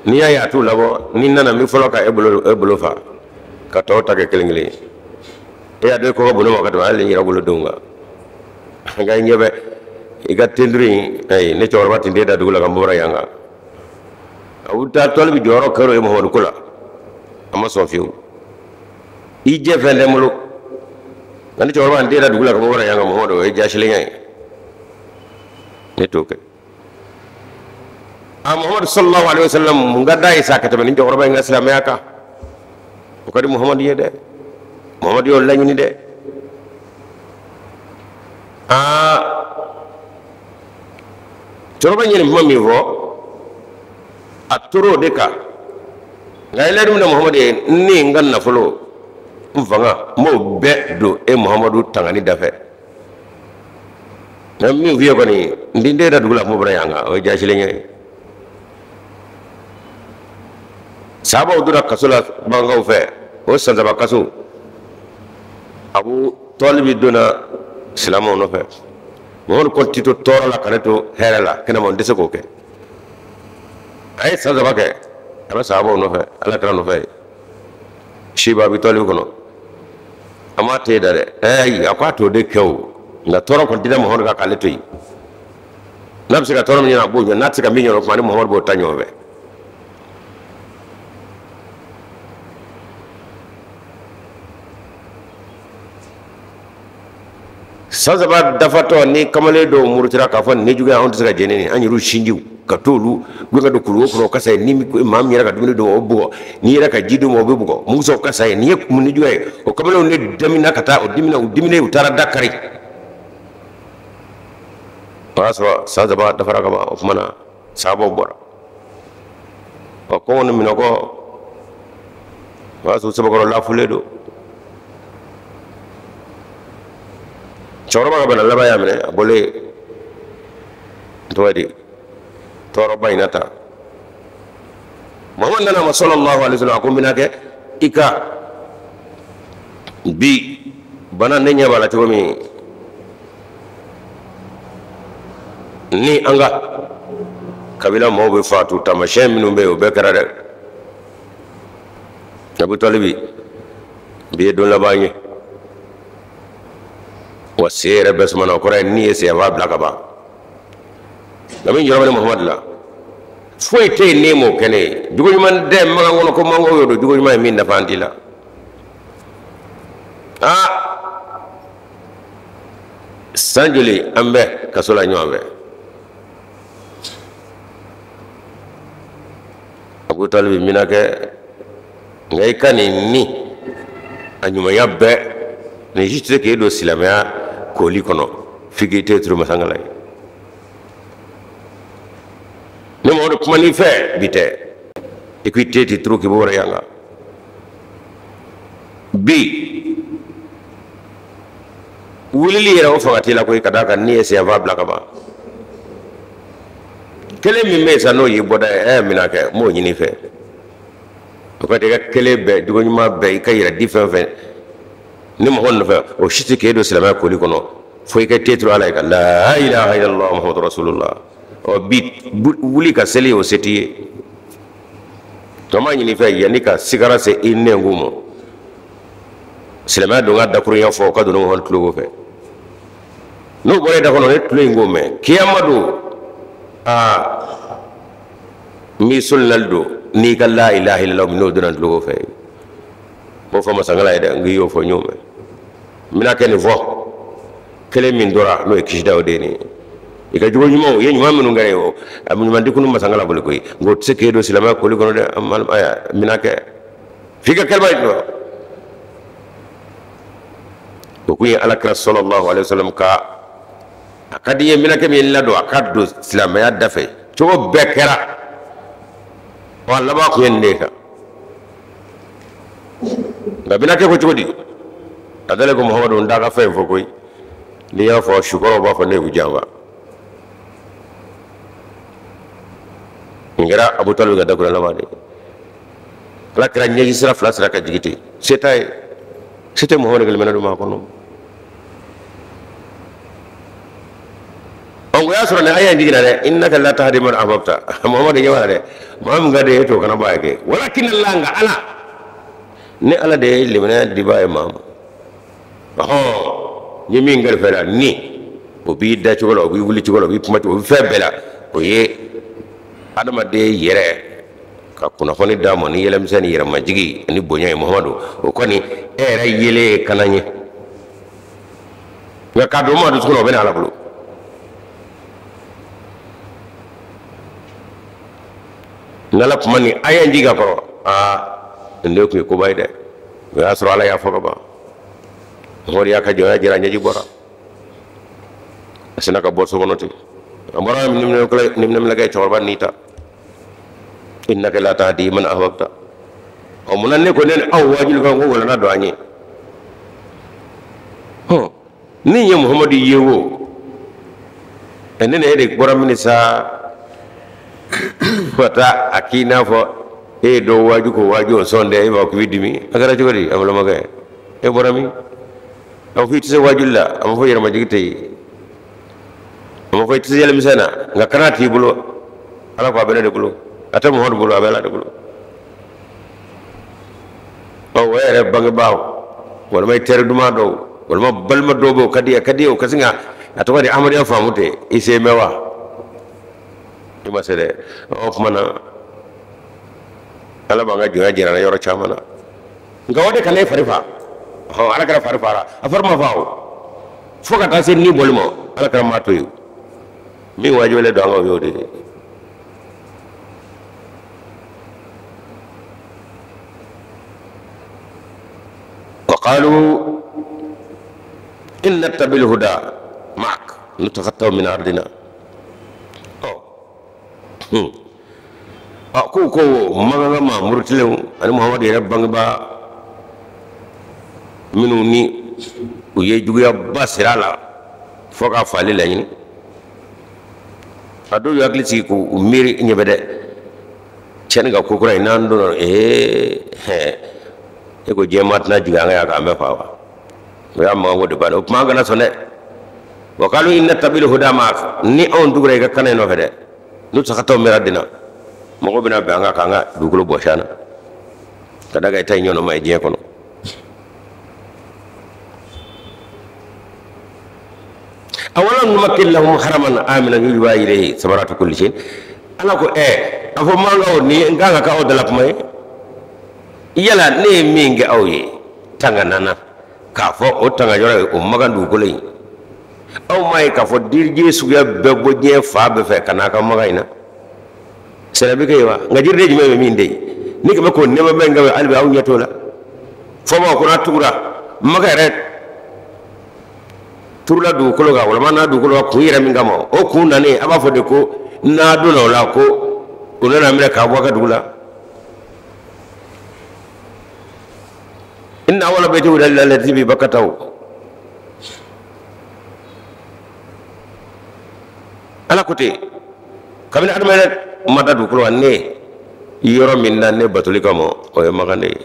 n'i y'a ye a t'u labɔ, n'i nana n bɛ fɔlɔ ka e bolo fa ka tɔw ta kɛ kelen kelen ye. E y'a dɔn i ko ka bon ne ma ka tɛmɛ hali n yɛrɛ bolodenw kan. Nka i ɲɛ bɛ i ka tenduru in, ayi, ne cɛkɔrɔba tun tɛ da dugu la ka n bɔra yan kan. Abu Talibi jɔyɔrɔ kɛra o ye Muhamadu ko la, a ma sɔn fiyewu. I jɛ fɛn tɛ n bolo, nka ne cɛkɔrɔba n tɛ da dugu la ka n bɔra yan kan Muhamadu, o ye jasilenya ye, ne t'o kɛ. A Muhamadu sallallahu alaihi wasallam mun ka d'a ye sa ka tɛmɛ nin cɛkɔrɔba in ka silamɛya kan? O ka di Muhamadu ye dɛ, Muhamadu y'o laɲini dɛ. Aa cɛkɔrɔba in ye nin kuma min fɔ, a tora o de kan. Nka a ye layidu minɛ Muhamadu ye, n ni n ka nafolo, n fanga, n b'o bɛɛ don e Muhamadu tangani dafɛ. Nka min f'i ye kɔni, n den tɛ da dugu la kuma bɔra yan kan, o ye jasilenya ye. Sahabaw donna kaso la bagankaw fɛ, o san 3 kaso. Abu Talibi donna silamɛw nɔfɛ. Muhamadu ko ti to tɔɔrɔ la ka ne to hɛrɛ la kɛnɛma, n tɛ se k'o kɛ. A ye san 3 kɛ a bɛ sahabaw nɔfɛ, Ala kira nɔfɛ, siba Abi Talibi kɔnɔ. A m'a te da dɛ, ayi, a ko a t'o de kɛ o, nka tɔɔrɔ kɔni tɛ da Muhamadu kan k'ale to yen. N'a bɛ se ka tɔɔrɔ min ɲɛna, a b'o ɲɛ, n'a tɛ se ka min ɲɛna, o tuma ni Muhamadu b'o ta ɲɔgɔn fɛ. San 3 dafatɔ ni kamalen dɔw murutira k'a fɔ nin juguya, anw tɛ se ka jɛn ni nin, an yɛrɛw sinjiw ka t'olu gɛn ka don kuluwo kɔnɔ, o ka sa ye. Ni maa min yɛrɛ ka dumuni d'u ma, o bugɔ, n'i yɛrɛ ka ji d'u ma, o bɛ bugɔ, musa o ka sa ye. Nin ye mun ni juguya ye? O kamalenw de damina ka taa, o dimina, u diminen, u taara da kari. O y'a sɔrɔ san 3 dafara ka ban. O tuma na sahabaw bɔra, ɔ kɔngɔ ni minɔgɔ, o y'a sɔrɔ sɛbɛkɔrɔ lafulen don. Cɛkɔrɔba ka bana laban y'a minɛ, a bɔlen tɔgɔ di tɔɔrɔba in na ta. Muhamadu nana ma sallallahu alaihi wasallam, a ko n bɛna kɛ i ka bi bana, ne ɲɛ b'a la cogo min ni an ka kabila maaw bɛ faatu, taamasiyɛn minnu bɛ yen, o bɛɛ kɛra dɛ. Abu Talibi, bi ye don laban ye wa, sen yɛrɛ bɛɛ sumana, o kɔrɔ ye ni ye sen b'a bila ka ban. Nka min jɔrɔ bɛ ne Muhamadu la, foyi tɛ yen n'e m'o kɛ ne ye. Jogo ɲuman tɛ makan kɔnɔ ko manko y'o don, jogo ɲuman ye min nafa an t'i la. Aa, san joli an bɛ kaso la ɲɔgɔn fɛ? Abu Talibi, n bɛna kɛ, nka i ka nin ni a ɲumanya bɛɛ, nin si tɛ se k'e don silamɛya koli kɔnɔ f'i k'i te turu masankala ye. Ni mɔgɔ de kuma n'i fɛ bi tɛ, i k'i te ti turu k'i b'o wɛrɛ yan kan bi wulili yɛrɛ, o fanga t'i la koyi, ka d'a kan n'i ye senfa bila ka ban. Kelen min bɛ yen sa, n'o y'i bɔda ye, n bɛna kɛ, n b'o ɲini i fɛ. O ka i ka kelen bɛɛ, jogo ɲuman bɛɛ, i ka yɛrɛ di fɛn fɛn ni mɔgɔ nɔfɛ, o si tɛ k'e don silamɛya koli kɔnɔ fo i ka te turu Ala ye ka la ilaha illallah muhammadu rasulullah. Ɔ bi wuli ka seli, o se t'i ye. Tɔ m'a ɲini i fɛ yanni ka sigara se i nɛnkun ma, silamɛya don ka dakurunya fɔ o ka don ne tulo fɛ, n'o bɔra i da kɔnɔ, ne tulo in k'o mɛn kiyama don. Aa, n b'i solinali don n'i ka la ilaha illallah min n'o donna n tulo fɛ, n b'o fɔ masankala ye dɛ, n k'i y'o fɔ, n y'o mɛn. N bɛna kɛ nin fɔ kelen min tora, n'o ye kisida, o de ye nin ye. I ka jogo ɲumanw, i ye ɲuman minnu kɛ ye, o a ɲuman di kunu masankala bolo koyi, nka o tɛ se k'e don silamɛya koli kɔnɔ dɛ. N bɛna kɛ f'i ka kɛlɛba ye. O kun ye Ala kira sallallahu alaihi wasallam ka a ka di n ye, n bɛna kɛ min ye ladon a ka don silamɛya da fɛ, cogo bɛɛ kɛra wa, laban kun ye nin de ye kan. Nka bɛna kɛ ko cogo di? A dalen ko Muhamadu, n t'a ka fɛn fɔ koyi, n'i y'a fɔ sukɔrɔw b'a fɔ ne y'u janfa. Nin kɛra Abu Talibi ka dakurunya laban de ye. Ala kɛra ɲɛji sira fila sira ka jigin ten, se t'a ye, se tɛ Muhamadu kelen don maa kɔnɔ. Ɔ, o y'a sɔrɔ nin aya in jiginna dɛ, innaka la tahdi man ahbabta. Muhamadu ɲɛ b'a la dɛ, maa min ka di e t'o kana bɔ a kɛ, walakin Allah, nka Ala, ni Ala de ye limaniya dibaa ye maa ma. Ɔhɔn, n ye min kalifa la, ni o b'i da cogo la, o b'i wuli cogo la, o b'i kuma cogo, o bɛ fɛn bɛɛ la, o ye adamaden yɛrɛ ka kunnafoni d'a ma ni yɛlɛmisɛn ni yɛrɛmajigi ani bonya ye. Muhamadu, o kɔni e yɛrɛ yelen ye kana ɲɛ, nka k'a don maa dusukun na, o bɛ na Ala bolo. N'Ala kuma ni aya in jigin a kɔrɔ, aa, nin de tun ye koba ye dɛ. O y'a sɔrɔ Ala y'a fɔ ka ban. Muhamadu y'a ka jɔnya jira, ɲɛji bɔra, a sinna ka bɔ so kɔnɔ ten. A bɔra niminɛminɛkɛ cɛkɔrɔba n'i ta, innaka la tahdi man ahbabta. Ɔ, munna ne ko ne ni aw waajuli kan ko walana don an ye? Hɔn, ni ye Muhamadu ye o, ɛ, ne ni e de bɔra mini sa, fo ka taa a k'i n'a fɔ e ye dɔ waaju ko waaju o sɔn dɛ, e b'a fɔ k'i bɛ dimi. A kɛra cogo di? A balimakɛ, e bɔra min? A ko i tɛ se waajuli la, a ma fɔ yɛrɛmajigi tɛ yen, a ma fɔ i tɛ se yɛlɛmisɛn na, nka kana t'i bolo. Ala ko a bɛ ne de bolo, a tɛ Muhamadu bolo, a bɛ Ala de bolo. Ɔ, o yɛrɛ bangebaaw walima i teri duman dɔw walima balima dɔw bɛ yen, o ka di a ka di o ka sin ka a tɔgɔ di adamadenya faamu ten, i sen bɛ wa, i ma se dɛ. Ɔ, o tuma na Ala b'an ka jɔnya jira an na yɔrɔ caman na, nka o de kana e fari fa. Ɔhɔn, Ala kɛra fari fara, a fari ma fa o, fo ka taa se ni bɔli ma, Ala kɛra maa to yen. Min wajibiyalen don an kan, o y'o de ye. وقالوا إن نتبع الهدى معك نتخطف من أرضنا. Ko ko makan ma murutilenw ani Muhamadu yɛrɛ bangebaa minnu ni u ye juguyaba sira la. Fo k'a faali laɲini a dɔw y'u hakili sigi k'u miiri ɲɛ bɛ dɛ cɛ nin ka ko kura in n'an donna ee e ko diɲɛ tɛna jigin an kan yan k'an bɛɛ faa wa o y'a maganko de bannen o tuma an kana sɔn dɛ wa kalu in nattabi'il huda ma'ak ni anw tugura i ka kana in nɔfɛ dɛ nutakhataf min ardina mɔgɔ bɛna bɛn an kan k'an ka dugukolo bɔsi an na ka d'a kan i ta in ɲɔgɔn ma ye diɲɛ kɔnɔ awalam numakkin lahum haraman aminan yujba ilayhi samaratu kulli shay ala ko a fɔ mankaw ni n kan ka k'aw dala kuma ye yala ne ye min kɛ aw ye tanga nana k'a fɔ o tanga yɔrɔ ye o makan dugukolo in aw m'a ye k'a fɔ dirije suguya bɛɛ bɔ diɲɛ fan bɛɛ fɛ ka n'a ka makan in na sɛnɛ bɛ kɛ yen wa nka jiriden jumɛn bɛ min tɛ yen ni kɛmɛ k'o nɛɛma bɛ in kɛ hali bi aw ɲɛ t'o la fɔ ma ko n'a tugura maka yɛrɛ turula dugukolo kan walima n'a dugukolo kan kun yɛrɛ min kama o kun nanen a b'a fɔ de ko n'a donna o la ko o nana minɛ k'a bɔ a ka dugu la inna awwala bayti wudi'a lalladhi bi bakkata ala ko ten kabini adama yɛrɛ ma da dugukolo kan ne yɔrɔ min na ne batoli kama o ye makan de ye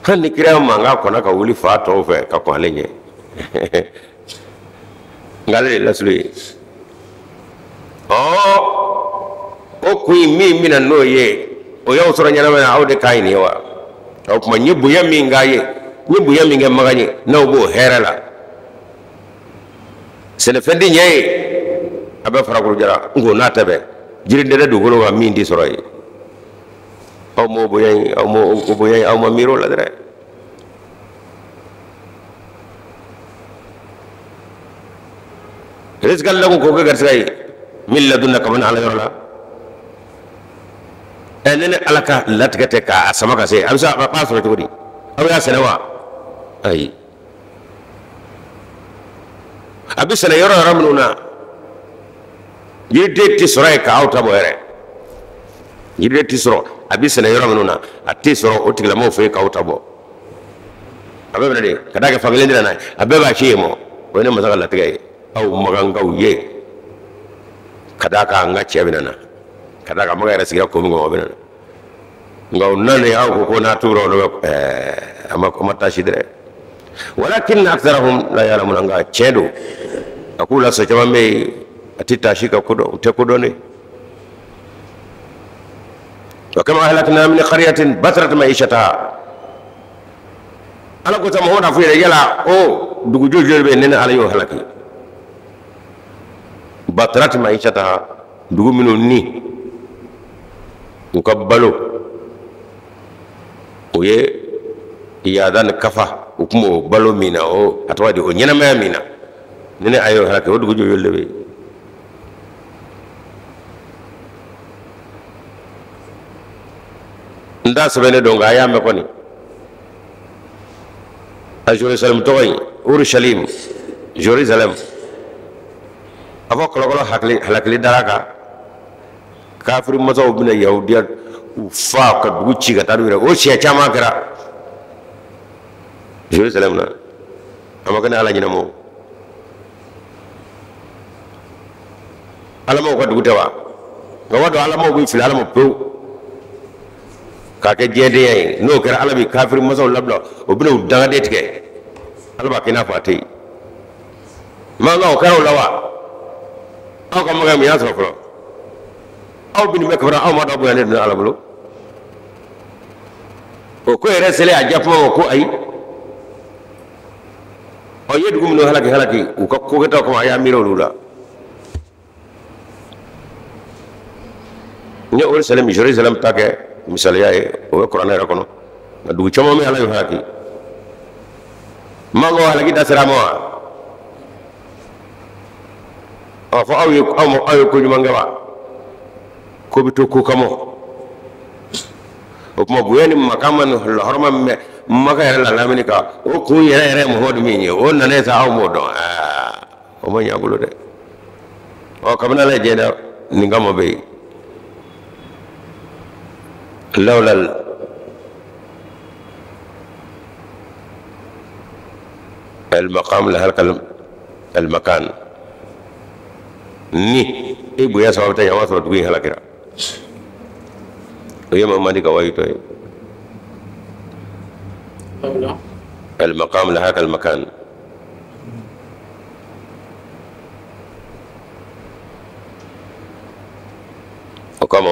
hali ni kira mankan kɔnna ka wuli fa tɔw fɛ ka kɔn ale ɲɛ nka ale de ye lasulu ye o kun in min bɛna n'o ye o y'aw sɔrɔ ɲɛnamaya aw de k'a ɲini wa o tuma n ye bonya min k'a ye n ye bonya min kɛ makan ye n'aw b'o hɛrɛ la sɛnɛfɛn tɛ ɲɛ ye a bɛ farakolo jara n ko n'a tɛ bɛn jiriden tɛ dugukolo kan min tɛ sɔrɔ yen aw m'o bonya in aw m'o bonya in aw ma miiri o la dɛrɛ rizqan lakum k'o kɛ garisɛgɛ ye min ladunna kabini ala yɔrɔ la ɛ ne ni ala ka latigɛ tɛ k'a sama ka se a bɛ se a b'a sɔrɔ cogo di aw y'a sɛnɛ wa ayi a bɛ sɛnɛ yɔrɔ yɔrɔ minnu na yiriden tɛ sɔrɔ yen k'aw ta bɔ yɛrɛ yiriden tɛ sɔrɔ a bɛ sɛnɛ yɔrɔ minnu na a tɛ sɔrɔ o tigilamɔgɔw fɛ yen k'aw ta bɔ a bɛɛ bɛ na de ka d'a kɛ fankelen de nana ye a bɛɛ b'a ci yen mɔ o ye ne masa ka latigɛ ye aw makankaw ye ka d'a kan an ka cɛ bɛ na ka d'a kan maka yɛrɛ sigira ko min kɔnɔ o bɛ na nka o nanen aw ko ko n'a tugura olu bɛ ɛɛ a ma taa si dɛ walakin aktharahum la ya'lamuna nka tiɲɛ don a k'u la sɔn caman bɛ yen a tɛ taa si ka ko dɔn u tɛ ko dɔn de wa kam ahlakna min qaryatin batarat ma'ishataha ala ko ta mɔgɔw n'a fɔ yɛrɛ yala o dugu joli joli bɛ yen ne ni ala y'o halaki batarat ma'ishataha dugu minnu ni u ka balo o ye yaada ni kafa u tun b'o balo min na o a tɔgɔ di o ɲɛnamaya min na ni ne a y'o halaki o dugu joli de bɛ yen n t'a sɛbɛnnen dɔn nka a y'a mɛn kɔni a Jerusalem tɔgɔ in Urushalim Jerusalem a fɔ kɔlɔkɔlɔ halakili dara kan kafiri masaw bɛna yahudiya u fa ka dugu ci ka taa n'u yɛrɛ o siɲɛ caman kɛra Jerusalem na a ma kɛ ni ala ɲɛnama o alamaw ka dugu tɛ wa nka wa dɔn alamaw bɛ fili ala ma pewu k'a kɛ diɲɛdenya ye n'o kɛra ala bɛ kafiri masaw labila o bɛna u dangaden tigɛ ala b'a kɛ i n'a fɔ a tɛ yen mankan o kɛra o la wa aw ka makan mun y'a sɔrɔ fɔlɔ aw bɛ nin bɛɛ kabara aw ma dɔn bonyalen don ala bolo o ko yɛrɛ selen a jakuma ma ko ayi ɔ ye dugu minnu halaki halaki u ka kokɛtaw kama a y'a miiri olu la n ye Jerusalem Jerusalem ta kɛ misaliya ye o bɛ kuranɛ yɛrɛ kɔnɔ nka dugu caman bɛ ala y'o halaki mankan halaki da sera a ma wa a fɔ aw ye aw ma aw ye ko ɲuman kɛ wa ko bɛ to ko kama o tuma bonya ni makama ni lahɔrɔma min bɛ maka yɛrɛ la lamini kan o kun yɛrɛ yɛrɛ Muhamadu min ye o nanen sa aw m'o dɔn aa o ma ɲɛ a bolo dɛ ɔ kabini ala ye diɲɛ da nin kama bɛ yen lawla المقام لهلك Almakan ni e bonya sababu tɛ ɲa, o b'a sɔrɔ dugu in halakira. O ye Mamadi ka wayi tɔ ye. Almaqam lahalaka almakan. O kama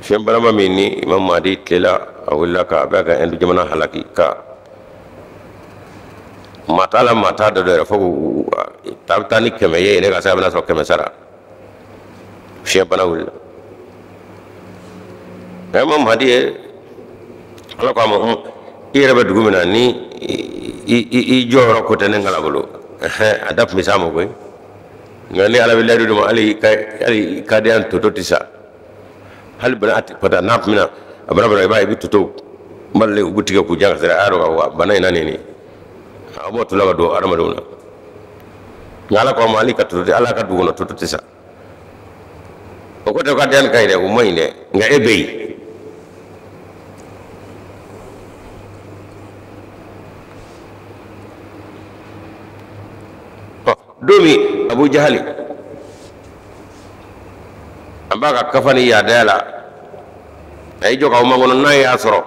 fiɲɛ barama min ni Imam Mahdi tilela, a wulila ka a bɛ ka Ɛndu jamana halaki, ka maa t'a la, maa t'a dɔ dɔ yɛrɛ, fo ta bɛ taa ni 100 ye ne ka se a bɛna sɔrɔ 100 sara. Fiɲɛ bana wulila. Imam Mahdi ye Ala ko a ma, i yɛrɛ bɛ dugu min na ni i jɔyɔrɔ ko tɛ ne kala bolo, a da tun bɛ s'a ma koyi. Nka ni Ala bɛ layidu d'u ma, hali kadenya toto tɛ sa, hali bana pata n'a tun bɛ na a bana bana, i b'a ye i bɛ toto balilen u bɛ tigɛ k'u jan ka sira, a y'a dɔn k'a fɔ bana in na nin ye a b'o tula ka don adamadenw na. Nka Ala ko a ma, hali ka toto tɛ, Ala ka dugu kɔnɔ toto tɛ sa. O ko tɛ ko kadenya ka ɲi dɛ, o man ɲi dɛ, nka e bɛ yen. Don min Abu Jahali an b'a ka kafa ni yaadaya la, a y'i jɔ k'aw makɔnɔ, n'a y'a sɔrɔ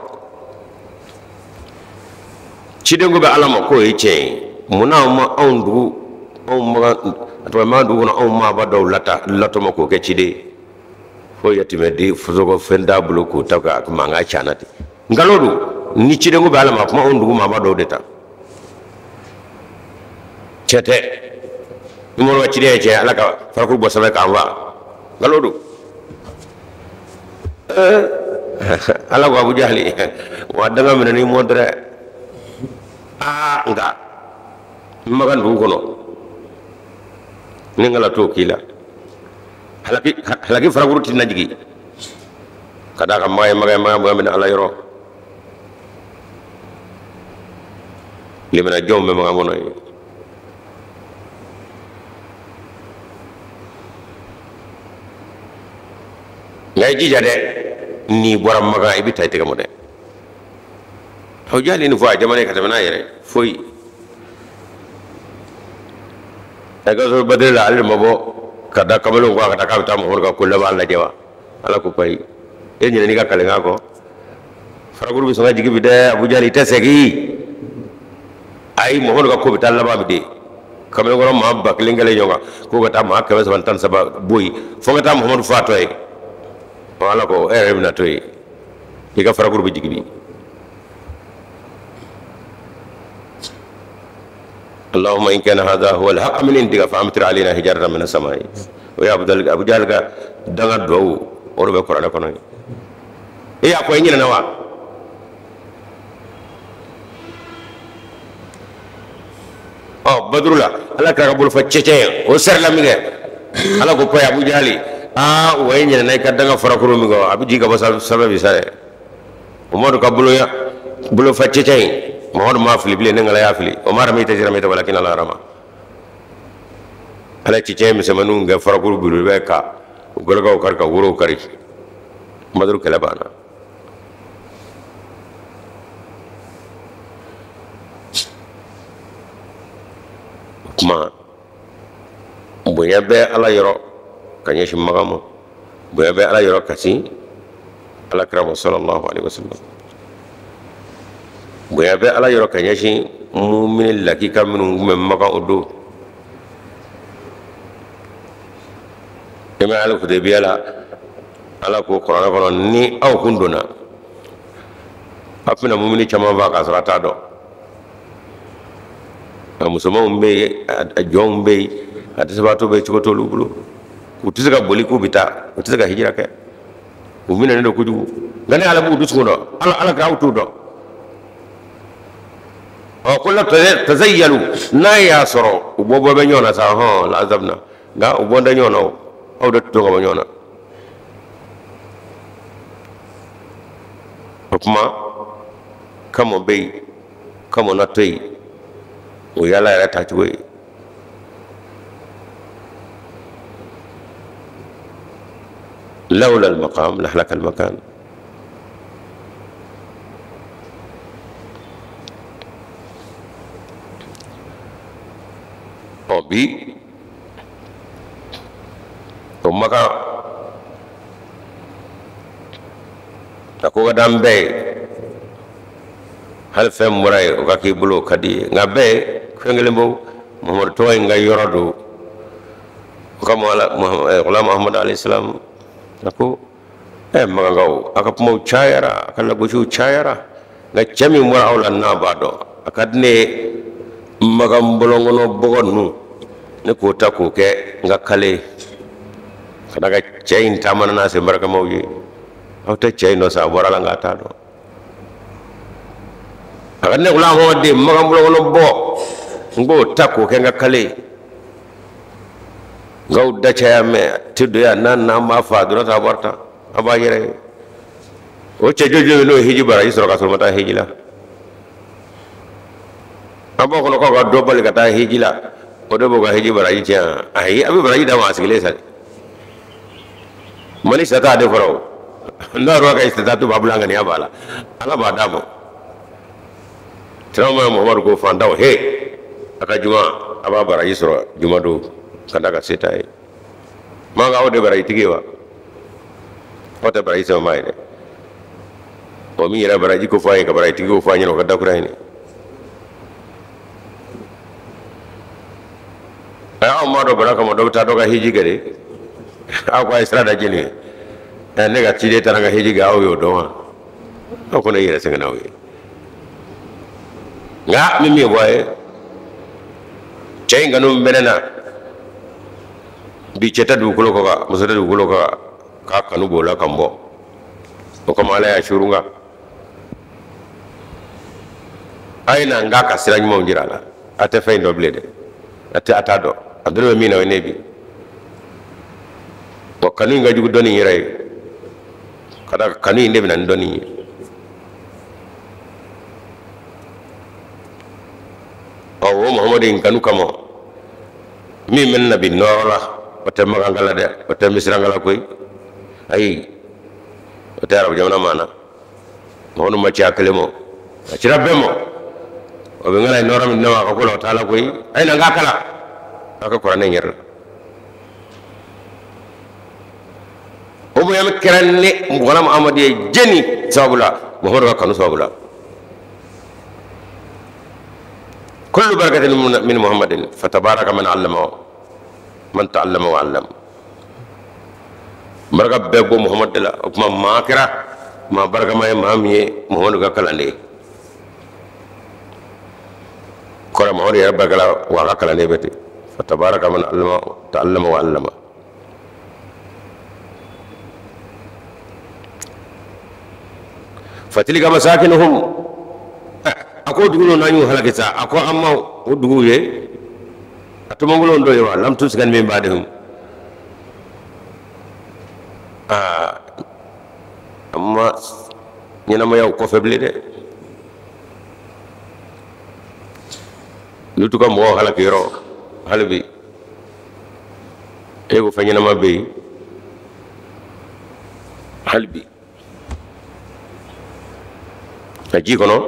cidenko bɛ Ala ma k'o ye tiɲɛ ye, munna aw ma anw dugu, anw maga, a tɔgɔ ma dugu kɔnɔ anw maaba dɔw lata latɔmɔ k'o kɛ ciden ye, fo yatimɛden fosoko fɛn t'a bolo k'o ta ka mankan cana ten. Nkalon don, ni cidenko bɛ Ala ma, a kuma anw dugu maaba dɔw de ta. Cɛ tɛ ni mɔgɔ ka ciden ye cɛ, Ala ka farakuru bɔ sanfɛ k'an fa, nkalon don. Ala ko Abu Jahali, wa danga minɛ ni mɔn dɛ. Aa, nka n ma ka dugu kɔnɔ ni n kana t'o k'i la, halaki farakuru tɛ na jigin ka d'a kan maga ye maga ye maga maga minɛ Ala yɔrɔ limana jɔnw bɛ maga kɔnɔ ye. Nka i jija dɛ, n'i bɔra Makan i bɛ taa i tɛgɛ mɔ dɛ. Abu Jahali nin fɔ a jamana ye ka tɛmɛ n'a yɛrɛ foyi. A ka sɔrɔ Badiri la, ale de ma bɔ ka da kamalenw kɔ ka taa k'a bɛ taa Muhamadu ka ko laban lajɛ wa? Ala ko payi, e ɲinɛ n'i ka kalenkan kɔ. Farakuru bɛ sɔn ka jigin bi dɛ, Abu Jahali i tɛ segin. Ayi, Muhamadu ka ko bɛ taa laban bi de. Kamalenkɔrɔ maa 1000 kɛlen ɲɔgɔn kan k'o ka taa maa 313 bɔ yen, fo ka taa Muhamadu faatɔ ye. Ala ko e yɛrɛ bɛna to yen, i ka farakuru bɛ jigin bi. Allahumma in kana hadha huwa al-haqq min indika fa amtir alayna hijaratan min as-samai. O ye Abu Jahal ka danga duwawu, o de bɛ kuranɛ kɔnɔ yen. E y'a fɔ i ɲinɛna wa? Ɔ, Baduru la, Ala kira ka bolofa cɛcɛ o sarila min kɛ, Ala ko payi Abu Jahali, aa wa e ɲinɛna i ka danga farakuru min kɔ, a bɛ jigin ka bɔ sanfɛ bi sa dɛ. Mamadu ka boloya bolofa cɛcɛ in, Mamadu m'a fili bilen, ne ŋala y'a fili. O ma ramaita iz ramaita walakin Allah rama. Ala ye cɛcɛ misɛnmaninw kɛ farakuru bulu bɛ ka u gɔlɔkɛw kari ka worow kari. Baduru kɛlɛ banna. O tuma bonya bɛ Ala yɔrɔ ka ɲɛsin Makan ma, bonya bɛ Ala yɔrɔ ka sin Ala kira ma sallallahu alaihi wasallam, bonya bɛ Ala yɔrɔ ka ɲɛsin mumini lakika minnu tun bɛ Makan o don. E ma Ala Hudebiya la, Ala ko kuranɛ kɔnɔ, ni aw kun donna, aw tɛna mumini caman faa k'a sɔrɔ a t'a dɔn. A musomanw bɛ yen, a jɔnw bɛ yen, a dɛsɛbaatɔ bɛ yen, cogo t'olu bolo. U tɛ se ka boli k'u bɛ taa, u tɛ se ka hijira kɛ, u minɛnen don kojugu. Nka ne Ala b'u dusukun dɔn, Ala k'aw t'u dɔn. Ɔ, ko la tazayyalu, n'a y'a sɔrɔ u bɔ bɔ bɛ ɲɔgɔn na sa, hɔn la azabna, nka u bɔ tɛ ɲɔgɔn na o, aw de tɛ to ka bɔ ɲɔgɔn na. O tuma kamɔ bɛ yen, kamɔ na to yen, o ye Ala yɛrɛ tacogo ye. Lawla al-maqam lahalaka al-makan. Ɔ bi o Makan a ko ka d'an bɛɛ ye, hali fɛn bɔra yen o ka k'i bolo o ka di ye, nka bɛɛ fɛn kelen bɔ Muhamadu tɔgɔ in ka yɔrɔ don. O kama Ala Muhamadu alayhi salam a ko makankaw, a ka kumaw cayara, a ka lagosiw cayara, nka cɛ min bɔra aw la n'a b'a dɔn, a ka di ne ye Makan bɔlɔnkɔnɔ bɔgɔ ninnu ne k'o ta k'o kɛ n ka kale ye, ka da ka cɛ in taamana n'a sen barakamaw ye. Aw tɛ cɛ in dɔn sa, a bɔra la nka a t'a dɔn. A ka ne Gulam Ahamadu de Makan bɔlɔnkɔnɔ bɔ, n k'o ta k'o kɛ n ka kale ye. Nka da caya mɛ a tɛ don yan, n'a n'an b'a fa a donna tan a bɔra tan, a b'a yɛrɛ ye. O cɛ joli joli n'o ye hiji baraji sɔrɔ ka sɔrɔ ma taa hiji la? An b'o kɔnɔ k'aw ka dɔ bali ka taa hiji la, o de b'o ka hiji baraji tiɲɛ. Ayi, a bɛ baraji d'a ma a sigilen sa. Mali sata de fɔra o, n'a yɛrɛ ka sata to b'a bila ŋaniya b'a la, Ala b'a d'a ma. Tirama Muhamadu ko fantanw, he a ka juma, a b'a baraji sɔrɔ juma don ka da ka se t'a ye. Man ka aw de baraji tigi ye wa? Aw tɛ baraji sɛbɛnbaa ye dɛ. O min yɛrɛ baraji ko fɔ a ye ka baraji tigi ko fɔ a ɲɛna, o ka dakura ye nin. Aw m'a dɔn bana kama dɔ bɛ taa dɔ ka hiji kɛ de. Aw ko a ye sira da jeni ye. Ne ka ciden taara n ka hiji kɛ, aw y'o dɔn wa? Aw kɔni yɛrɛ sɛgɛnna aw ye. Nka min bɛ bɔ a ye, cɛ in kanu bɛ ne na bi, cɛ tɛ dugukolo kɔ kan, muso tɛ dugukolo kɔ kan, k'a kanu b'o la ka n bɔ. O kama Ala y'a suurun kan. A ye na n k'a ka sira ɲumanw jira a la. A tɛ fɛn in dɔn bilen dɛ, a tɛ a t'a dɔn, a dɔnni bɛ min na o ye ne bi. Wa kanu in ka jugu dɔnni yɛrɛ ye, ka da kanu in de bɛ na ni dɔnni ye. Ɔ o Muhamadu in kanu kama, min bɛ na bi nɔɔrɔ la, o tɛ Makankala dɛ, o tɛ Misirankala koyi, ayi, o tɛ arabu jamana maa na. Muhamadu ma ci a kelen ma, a cira bɛɛ ma. O bɛ ŋana ye nɔɔrɔ min di ne ma a ka ko la, o t'a la koyi. A ye na n k'a kalan a ka kuranɛ in yɛrɛ la. O bonya min kɛra ne Gulam Ahamadu ye jɛni sababu la, Muhamadu ka kanu sababu la. Kullu barakatin min Muhammadin fatabaraka man allama man ta'allama wa allama. Baraka bɛɛ bɔ Muhamadu de la. O tuma maa kɛra maa barikama ye, maa min ye Muhamadu ka kalanden ye. Kɔrɔ Muhamadu yɛrɛ barika la, wa a ka kalanden bɛ ten. Fatabaraka man allama ta'allama wa allama. Fatilika masakinuhum, a ko dugu ninnu n'an y'u halaki sa, a ko an ma o duguw ye a tɔmɔnkolon dɔ ye wa? Lam tuskan min ba'dihim, aa an ma ɲɛnamaya o kɔfɛ bilen dɛ. Lutu ka mɔgɔw halaki yɔrɔ hali bi e ko fɛn ɲɛnama bɛ yen hali bi ka ji kɔnɔ.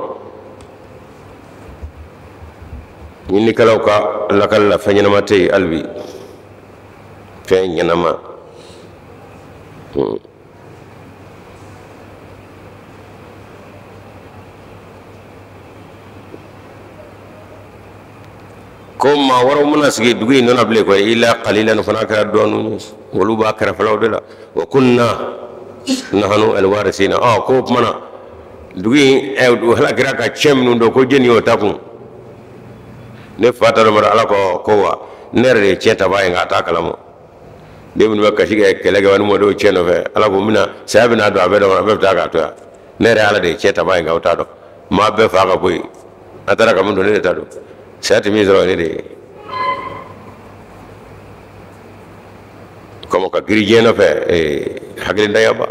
Ɲininikɛlaw ka lakali la, fɛn ɲɛnama tɛ yen hali bi, fɛn ɲɛnama. Ko maa wɛrɛw mana sigi dugu in nɔ na bilen koyi, illa qalilan, fana kɛra dɔɔnin ye, olu b'a kɛrɛfɛlaw de la. Wa kunna nahnu alwarisina. Ɔ ko o tuma na dugu in ɛ halakira ka cɛn minnu don, ko jɛni y'o ta kun? Ne fa ta dɔn Ala ko ko wa ne yɛrɛ de ye cɛn tabaa ye, nka a t'a kalama. Den minnu bɛ kasi kɛ kɛlɛ kɛ ni mɔdenw cɛn nɔfɛ, Ala ko n bɛna saya bɛna don a bɛɛ dɔn, a bɛɛ bɛ taa k'a to yan. Ne yɛrɛ Ala de ye cɛn tabaa ye, nka aw t'a dɔn. Maa bɛɛ fa ka bɔ yen, a taara ka min don, ne de ta don. Saya tɛ min sɔrɔ, ne de ye. Kɔmɔ ka girin diɲɛ nɔfɛ, hakilintanyaba.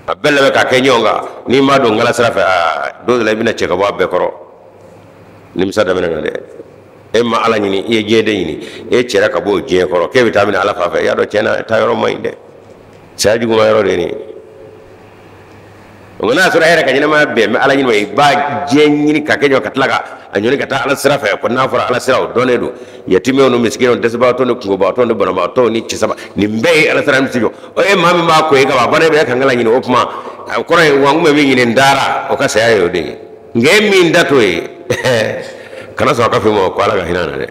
A bɛɛ labɛn k'a kɛ ɲɔgɔn kan. N'i m'a don ŋala sira fɛ, aa don dɔ la i bɛna cɛ ka bɔ a bɛɛ kɔrɔ. Nimisa daminɛ na dɛ. E ma Ala ɲini, i ye diɲɛ de ɲini, e cɛra ka bɔ o diɲɛ kɔrɔ k'e bɛ taa minɛ Ala fan fɛ. I y'a dɔn tiɲɛ na taa yɔrɔ man ɲi dɛ, saya juguma yɔrɔ de ye nin ye. Nka n'a sɔrɔ e yɛrɛ ka ɲɛnamaya bɛn bɛ ala ɲini ma, i b'a diɲɛ ɲini ka kɛ ɲɔ ka tila ka a ɲɔni ka taa ala sira fɛ. Ko n'a fɔra ala sira, o dɔnnen don, yatimɛw ni misikinɛw, dɛsɛbagatɔw ni kungobagatɔw ni banabagatɔw ni cɛ saba, nin bɛɛ ye ala sira min jɔ. O ye maa min b'a ko ye ka ban, a banna, e bɛ kankala ɲini. O tuma a kɔrɔ ye wa n kun bɛ min ɲini n dara, o ka saya ye o de ye. Nka e min da t'o ye, kana sɔn a ka f'i ma ko ala ka hinɛ na dɛ.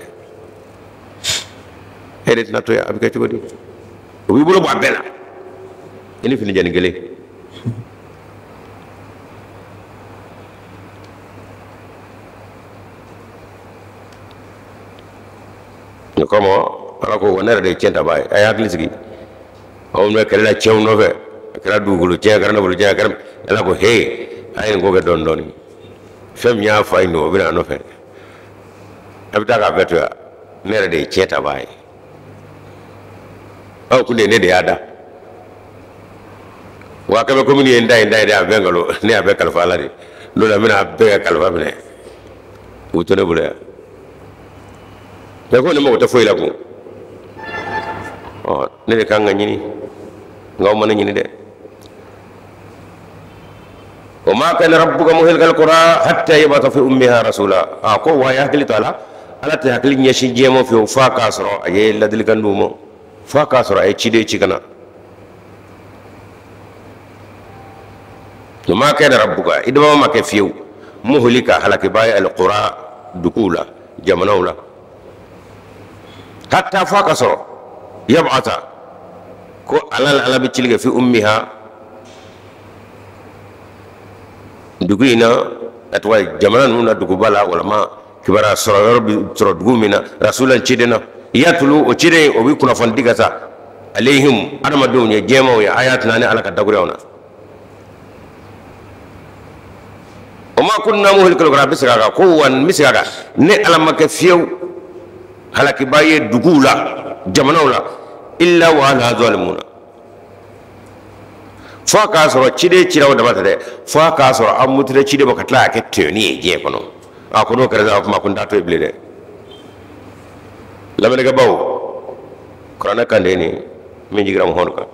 E de tɛna to yan, a bɛ kɛ cogo di? O b'i bolo bɔ a bɛɛ la, i ni fini jɛni kelen. O kama ala ko ne yɛrɛ de ye tiɲɛ tabaa ye, a ye hakili sigi. Aw bɛ kɛlɛ la cɛw nɔfɛ, a kɛra dugukolo tiɲɛ, a kɛra nafolo tiɲɛ, a kɛra ala ko he, a ye nin ko kɛ dɔɔni dɔɔni. Fɛn min y'a fa ye nin, o bɛna a nɔfɛ, a bɛ taa k'a bɛɛ to yan. Ne yɛrɛ de ye tiɲɛ tabaa ye, aw kun de ne de y'a da. Wa a kɛmɛ komi nin ye n da ye, n da ye dɛ, a bɛɛ nkalon, ne y'a bɛɛ kalifa ala de. N'o la n bɛna a bɛɛ ka kalifa minɛ, u to ne bolo yan. Mɛ ko ne mago tɛ foyi la kun, ɔ ne de kan ka ɲini, nka aw ma ne ɲini dɛ. Wa ma kana rabbuka muhlikal qura hatta yab'atha fi ummiha rasula. A ko wa ya hakili to a la, ala tɛ hakili ɲɛsin diɲɛ ma fiyewu f'a k'a sɔrɔ a ye ladilikan d'u ma, f'a k'a sɔrɔ a ye ciden ci ka na. Wa ma kana rabbuka, i dama ma kɛ fiyewu, muhlika halakibaa ye alqura duguw la, jamanaw la, hatta f'a ka sɔrɔ yab'atha ko ala ala bɛ cili kɛ fi ummiha dugu in na, a tɔgɔ ye jamana ninnu na duguba la, walama kibaruya sɔrɔ yɔrɔ bɛ sɔrɔ dugu min na, rasulan ciden na, yatulu o ciden o bɛ kunnafoni di ka sa alehim adamadenw ye, jɛmaw ye, ayatina ni ala ka dakuruyaw na. O ma kunna muhlikal qura, a bɛ segin a kan ko wa n bɛ segin a kan, ne ala ma kɛ fiyewu halakibaa ye duguw la, jamanaw la, illa wa ahluha zalimuna, f'a k'a sɔrɔ ciden cira o dama tɛ dɛ, f'a k'a sɔrɔ an mutire ciden ma ka tila k'a kɛ tɔɲɔni ye diɲɛ kɔnɔ. A ko n'o kɛra sa, o tuma ko n t'a to yen bilen dɛ. Lamɛnnikɛbaw, kuranɛ kan de ye nin min jiginra Muhamadu kan,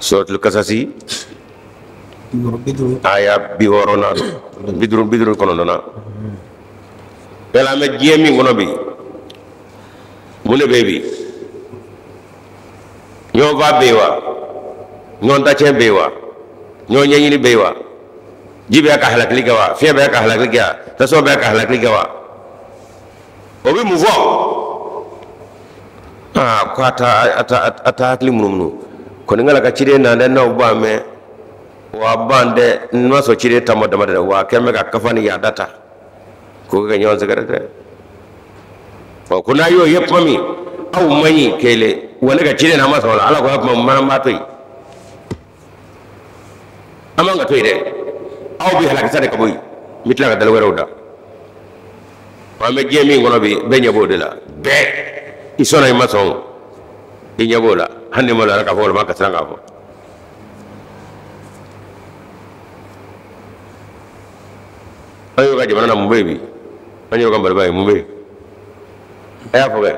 suratul kasasi aya 64 na 59 na. Yala an bɛ diɲɛ min kɔnɔ bi, mun de bɛ yen bi? Ɲɔgɔn fa bɛ yen wa? Ɲɔgɔn tacɛn bɛ yen wa? Ɲɔgɔn ɲɛɲini bɛ yen wa? Ji bɛ ka halakili kɛ wa? Fiɲɛ bɛ ka halakili kɛ wa? Tasuma bɛ ka halakili kɛ wa? O bɛ mun fɔ? Aa ko a ta hakili munumunu kɔni kala ka ciden na dɛ, n'aw b'a mɛn wa ban dɛ, n ma sɔn ciden ta ma dama dɛ, wa kɛn bɛ ka kafa ni yaada ta k'o kɛ ɲɔgɔn sɛgɛrɛ dɛ. Ɔ ko n'a y'o ye tuma min aw man ɲi kelen, wa ne ka ciden na a ma sɔn o la, ala ko a tuma mana n b'a to yen, an man ka to yen dɛ, aw bɛ halakisa de ka bɔ yen, n bɛ tila ka dali wɛrɛw da. An bɛ diɲɛ min kɔnɔ bi, bɛɛ ɲɛ b'o de la, bɛɛ i sɔnna i ma sɔn i ɲɛ b'o la, hali ni ma la k'a fɔ walima ka siran k'a fɔ. An y'o ka jamana na mun bɛ yen bi? An y'o ka Maliba ye mun bɛ yen? A y'a fɔ kɛ.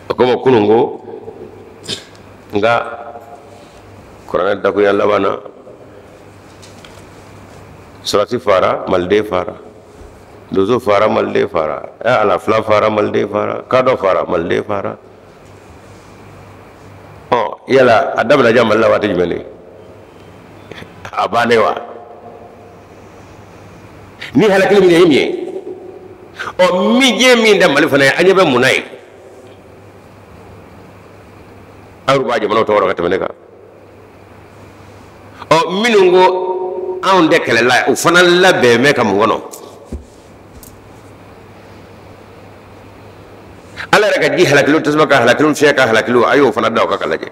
O kama kunun ko nka kuranɛ dakuya laban na, surasi fara maliden fara, donso fara maliden fara, ɛ ala fila fara maliden fara, kadɔ fara maliden fara. Ɔ yala a daminɛ ja Mali la waati jumɛn de? A bannen wa? Ni halakili min ye min ye, ɔ min diɲɛ min da Mali fana ye, an ɲɛ bɛ mun na ye? Aw b'a jamanaw tɔgɔ dɔn ka tɛmɛ ne kan. Ɔ minnu ko anw tɛ kɛlɛ la, o fana labɛn bɛ ka mun kɔnɔ? Ala yɛrɛ ka ji halakiliw, tasuma ka halakiliw, fiɲɛ ka halakiliw, a y'o fana da o kan ka lajɛ.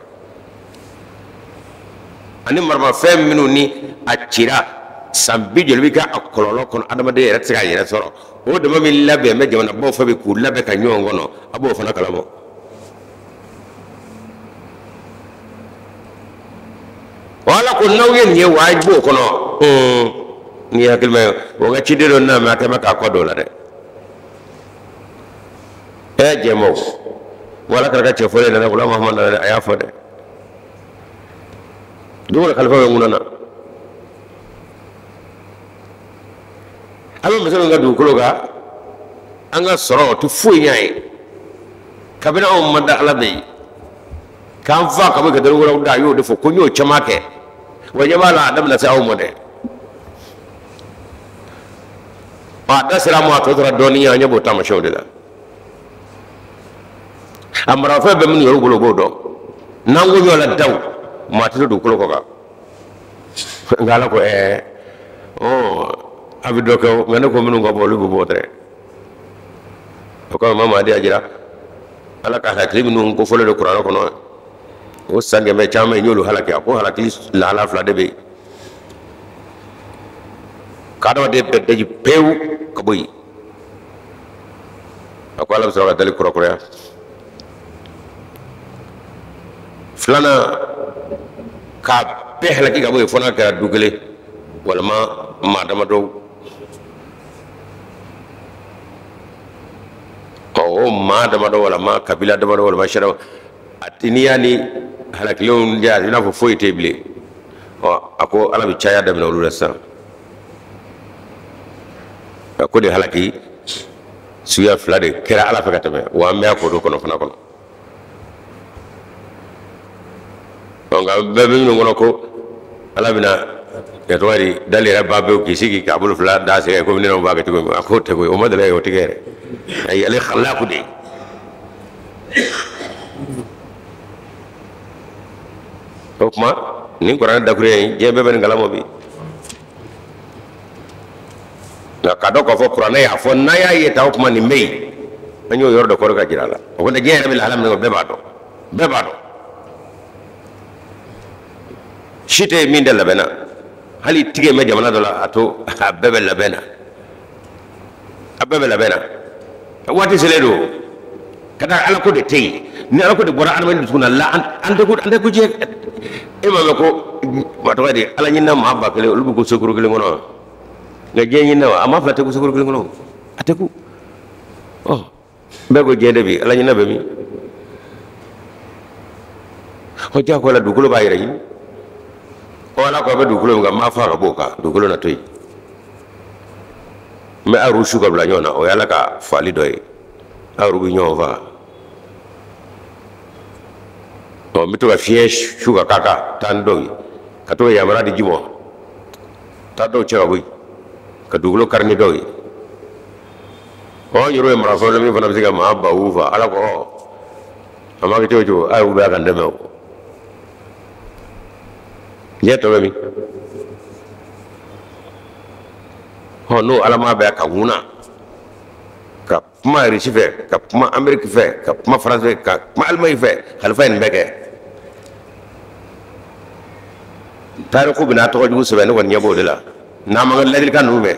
Ani maramafɛn minnu ni a cira san bi joli bɛ kɛ a kɔlɔlɔ kɔnɔ, adamaden yɛrɛ tɛ se k'a yɛrɛ sɔrɔ, o dama min labɛn bɛ jamanabaw fɛ bi k'u labɛn ka ɲɔgɔn kɔnɔ, a b'o fana kalama. Wala ko n'aw ye nin ye wa a b'o kɔnɔ, n'i ye hakilima ye, o ka ciden dɔ n'a mɛn a kɛ bɛ k'a kɔ don o la dɛ. Ɛ jɛmaw, wala kɛra ka cɛ fɔlen nana, Gulamu Mahamadu nana dɛ, a y'a fɔ dɛ. Don o kalifa bɛ ŋuna na. An bɛ masa min ka dugukolo kan, an ka sɔrɔ o tɛ foyi ɲɛ ye. Kabini anw ma da Ala bɛ yen, k'an fa ka bɔ ka dɔnni wɛrɛw da, a y'o de fɔ ko n y'o caman kɛ. Wa ɲɛ b'a la a da bɛna se aw ma dɛ. A da sera a ma, a tɔ tora dɔɔnin ye, an ɲɛ b'o taamasiyɛnw de la. A marafɛn bɛ minnu yɛrɛ bolo, u b'o dɔn. N'an ko ɲɔ la daw, maa tɛ to dugukolo kɔ kan. Nka Ala ko a bɛ dɔ kɛ o, nka ne ko minnu ka bɔ, olu bɛ bɔ dɛ. O kama maa de y'a jira Ala ka halakili minnu kofɔlen don kuranɛ kɔnɔ, o san kɛmɛ caman n y'olu halaki. A ko halakili lahala fila de bɛ yen, k'adamaden bɛɛ daji pewu ka bɔ yen. A ko Ala bɛ sɔrɔ ka dali kurakuraya. Filanan, k'a bɛɛ halaki ka bɔ yen fo n'a kɛra du kelen walima maa damadɔw. Ɔ, o maa damadɔ walima kabila damadɔ walima sariya, a ti n'i y'a ni halakilenw jɛ, a i n'a fɔ foyi tɛ yen bilen. Ɔ, a ko Ala bɛ caya daminɛ olu la sisan. A ko de halaki suguya fila de kɛra Ala fɛ ka tɛmɛ, wa an bɛ a ko do kɔnɔ fana kɔnɔ. Nka bɛɛ bɛ minnu kɔnɔ ko Ala bɛna tɔgɔ di dali yɛrɛ ba bɛ k'i sigi k'a bolo fila da sɛgɛ komi ne b'a kɛ cogo min, a k'o tɛ koyi, o ma deli ka kɛ, o tɛ kɛ yɛrɛ. Ayi, ale khalaku de ye. O tuma nin kuranɛ dakuruɲɛ in, diɲɛ bɛɛ bɛ nin kalama bi. Nka k'a dɔn k'a fɔ kuranɛ y'a fɔ, n'a y'a ye tan, o tuma nin bɛ yen, an y'o yɔrɔ dɔ kɔrɔ ka jira a la. O kɔni diɲɛ yɛrɛ bɛ lahala min kɔnɔ, bɛɛ b'a dɔn, bɛɛ b'a dɔn. Si tɛ yen min tɛ labɛn na, hali tigɛ bɛ jamana dɔ la, a to a bɛɛ bɛ labɛn na, a bɛɛ bɛ labɛn na. Waati selen don ka taa, Ala ko de tɛ yen. Ni Ala ko de bɔra adamaden dusukun na la, an tɛ ko, an tɛ ko jɛ. E m'a mɛn ko a tɔgɔ di, Ala ɲinina maa 1000, olu bɛ ko sokuru kelen kɔnɔ. Nka diɲɛ ɲinina wa, a maa fila tɛ ko sokuru kelen kɔnɔ, a tɛ ko. Ɔ, bɛɛ ko diɲɛ de bi, Ala ɲinina bɛ min? O jagoya la, dugukolo b'a yɛrɛ ɲini. Ɔ, Ala ko a bɛ dugukolo min kan, n b'a fa ka bɔ o kan, dugukolo na to yen. N bɛ aru su ka bila ɲɔgɔn na, o ye Ala ka faali dɔ ye. Aru bɛ ɲɔgɔn faga. Ɔ, n bɛ to ka fiɲɛ su ka k'a kan, taa ni dɔw ye, ka to ka yamaruya di ji ma, taa dɔw cɛ ka bɔ yen, ka dugukolo kari ni dɔw ye. Ɔ, n yɛrɛ ye marafɛn dɔ min fana bɛ se ka maa ba wu fa. Ala ko ɔ, a ma kɛ cogo o cogo, a y'u bɛ ka n dɛmɛ o. Diɲɛ tɔ bɛ min? Ɔ, n'o Ala ma bɛn ka ŋuna, ka kuma Irisi fɛ, ka kuma Ameriki fɛ, ka kuma Faransi fɛ, ka kuma Alimaɲi fɛ, xalifa ye nin bɛɛ kɛ. Tariku bɛna tɔgɔ jugu sɛbɛn, ne kɔni ɲɛ b'o de la. N'an ma ladilikan ninnu mɛn,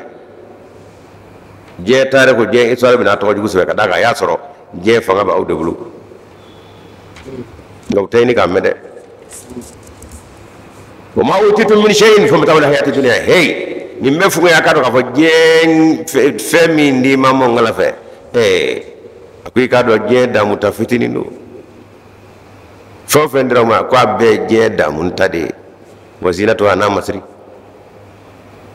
diɲɛ tariku, diɲɛ histoire bɛna tɔgɔ jugu sɛbɛn, ka d'a kan a y'a sɔrɔ diɲɛ fanga bɛ aw de bolo. Nka u tɛ ɲini k'a mɛn dɛ. Wa ma utitum min shay'in fa mata'ul hayati dunya. Hey, nin bɛ fuguya k'a dɔn k'a fɔ diɲɛ fɛn min d'i ma mɔ ŋala fɛ, a ko i k'a dɔn diɲɛ damu ta fitinin don. Fɛn o fɛn dira ma, ko a bɛɛ ye diɲɛ damu ta de ye. Wa zinatuha, n'a masiri.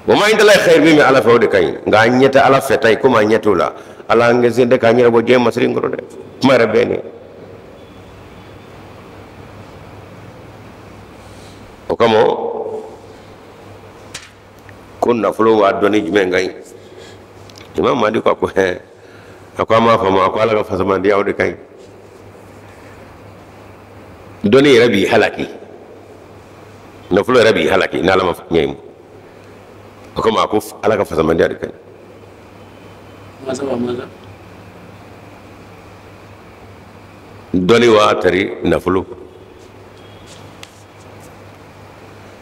Wa ma indallahi khayr, min bɛ Ala fɛ o de ka ɲi. Nka an ɲɛ tɛ Ala fɛ ta ye, komi an ɲɛ t'o la. Ala an sen tɛ k'an yɛrɛ bɔ diɲɛ masiri in kɔrɔ dɛ. Kuma yɛrɛ bɛɛ nin. O kama ko nafolo waa dɔnni jumɛn ka ɲi? Imam Madi ko a ko hɛn, a ko an m'a faamu, a ko Ala ka fasamandiya o de ka ɲi. Dɔnni yɛrɛ b'i halaki, nafolo yɛrɛ b'i halaki n'Ala ma ɲɛ i ma. O kama a ko Ala ka fasamandiya de ka ɲi. Dɔnni waa tari nafolo,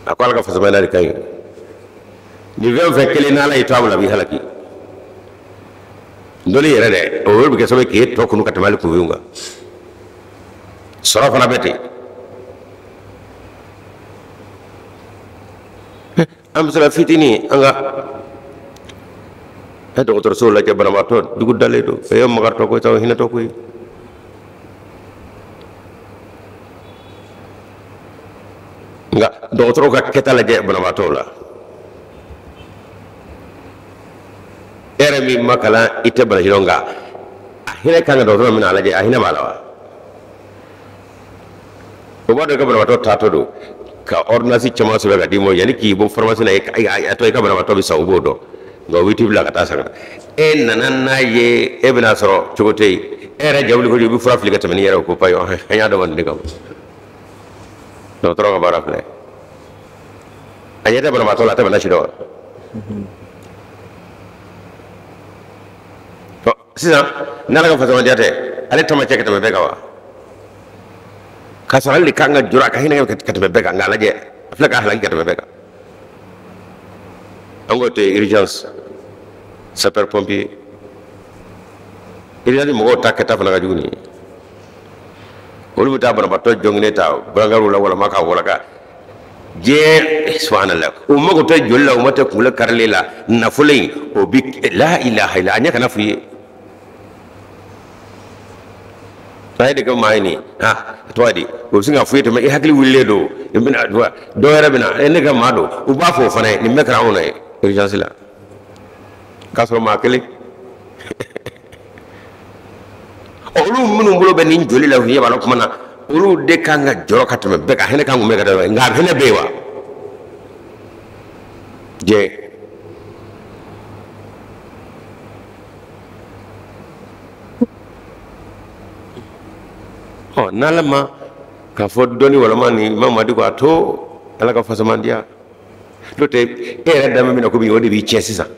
a ko Ala ka fasamandiya de ka ɲi. Ni fɛn o fɛn kelen n'Ala y'i to a bolo, a b'i halaki. Dɔnni yɛrɛ dɛ, o yɛrɛ bɛ kɛ sababu ye k'e tɔ kunu ka tɛmɛ hali kunfinw kan. Sɔrɔ fana bɛ ten. An bɛ se ka fitinin an ka dɔgɔtɔrɔsow lajɛ, banabaatɔ dugu dalen don, e ye magatɔ ko ye sa, o hinɛtɔ ko ye. Nka dɔgɔtɔrɔw ka kɛta lajɛ banabaatɔw la. E yɛrɛ min ma kalan, i tɛ bana si dɔn, nka a hinɛ kan ka dɔgɔtɔrɔ min a lajɛ, a hinɛ b'a la wa? O b'a dɔn i ka banabaatɔ taatɔ don ka ordonnance caman sɛbɛn ka d'i ma yanni k'i bɔ pharmacie la, a tɔ i ka banabaatɔ bɛ sa, u b'o dɔn, nka u bɛ t'i bila ka taa san. E nana n'a ye, e bɛna sɔrɔ cogo tɛ yen, e yɛrɛ ja wuli kojugu, i bɛ fura fili ka tɛmɛ n'i yɛrɛ ye, ko payi an y'a dɔn nin de kama. Dɔgɔtɔrɔ ka baara filɛ, a ɲɛ tɛ banabaatɔ la, a tɛ bana si dɔn wa? Sisan n'ala ka fasamandiya tɛ, ale ta ma cɛ ka tɛmɛ bɛɛ kan wa? K'a sɔrɔ ale de kan ka jɔrɔ, a ka hinɛ ka tɛmɛ bɛɛ kan, nka a lajɛ, a filɛ k'a halaki ka tɛmɛ bɛɛ kan. An k'o tɛ urgence, sapeur pompier, urgence mɔgɔw ta kɛta fana ka jugu nin ye. Olu bɛ taa banabaatɔ jɔnginen ta brancard la walama k'a walaka diɲɛ, subhanallah, u mago tɛ joli la, u ma tɛ kunkolo karili la, nafolo in o bi la ilaha illa, a ɲɛ kana f'u ye. A ye de kɛ maa ye nin, ha, a tɔgɔ di, o bɛ sin ka f'u ye tɛmɛ, i hakili wulilen don, i bɛna dɔw yɛrɛ bɛ na, ne ka maa don, u b'a fɔ o fana ye, nin bɛɛ kɛra anw na ye urgence la, k'a sɔrɔ maa kelen. Olu minnu bolo bɛ nin joli la, u ɲɛ b'a la kuma na, olu de kan ka jɔrɔ ka tɛmɛ bɛɛ kan, hinɛ kan kun bɛ ka tɛmɛ, nka hinɛ bɛ yen wa? Diɲɛ ɔ, n'ala ma k'a fɔ dɔnni walama ni Mamadi ko a to ala ka fasamandiya, n'o tɛ e yɛrɛ danbe min na komi o de b'i tiɲɛ sisan.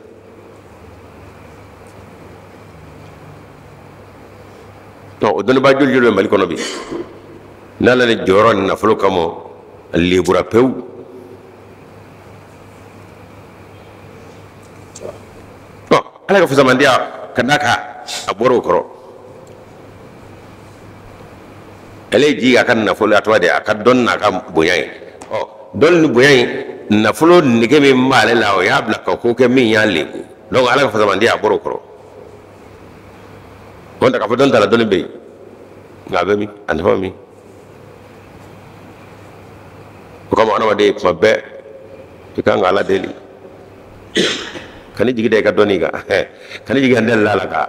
O dɔnnibaa joli joli bɛ Mali kɔnɔ bi, n'ala ni jɔyɔrɔ ni nafolo kama a lebura pewu. Ala ka fasamandiya ka d'a kan, a bɔra o kɔrɔ, ale ye ji a ka nafolo, a tɔgɔ de a ka dɔnni n'a ka bonya ye. Ɔ, dɔnni ni bonya in, nafolo nege min b'ale la, o y'a bila ka ko kɛ min y'a lebu. Donc ala ka fasamandiya, a bɔra o kɔrɔ. O tɛ k'a fɔ dɔnni t'a la, dɔnni bɛ yen, nka a bɛ min, a nafa bɛ min? O kama adamaden kuma bɛɛ i kan ka ala deli, kan'i jigi da i ka dɔnni kan, kan'i jigi da ala kan.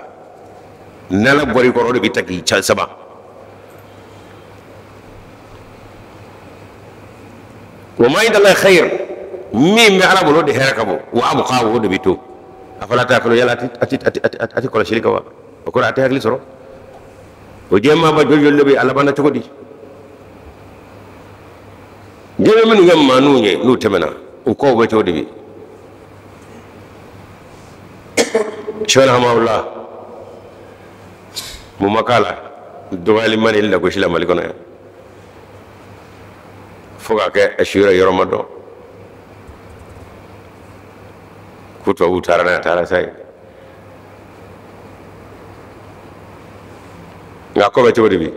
N'ala bɔra i kɔrɔ, o de bɛ ta k'i ca saba. Wa ma inda Allahi khayr, min bɛ ala bolo o de hɛrɛ ka bon, wa abqa, o de bɛ to. Afala ta'qilu, yala a ti kɔlɔsili kɛ wa? O kɔrɔ a tɛ hakili sɔrɔ. O diɲɛ joli joli de bɛ a labanna cogo di? Diɲɛ minnu kɛ maaninw ye n'u tɛmɛna, u kɔw bɛ cogo di bi? Sɛbɛn hamawula mun ma k'a la, dɔgɔyali ma ni lagosi la Mali kɔnɔ yan, fo k'a kɛ a su yɛrɛ yɔrɔ ma dɔn ko tubabuw taara n'a ye, a taara sa ye. Nka ko bɛ cogo di bi?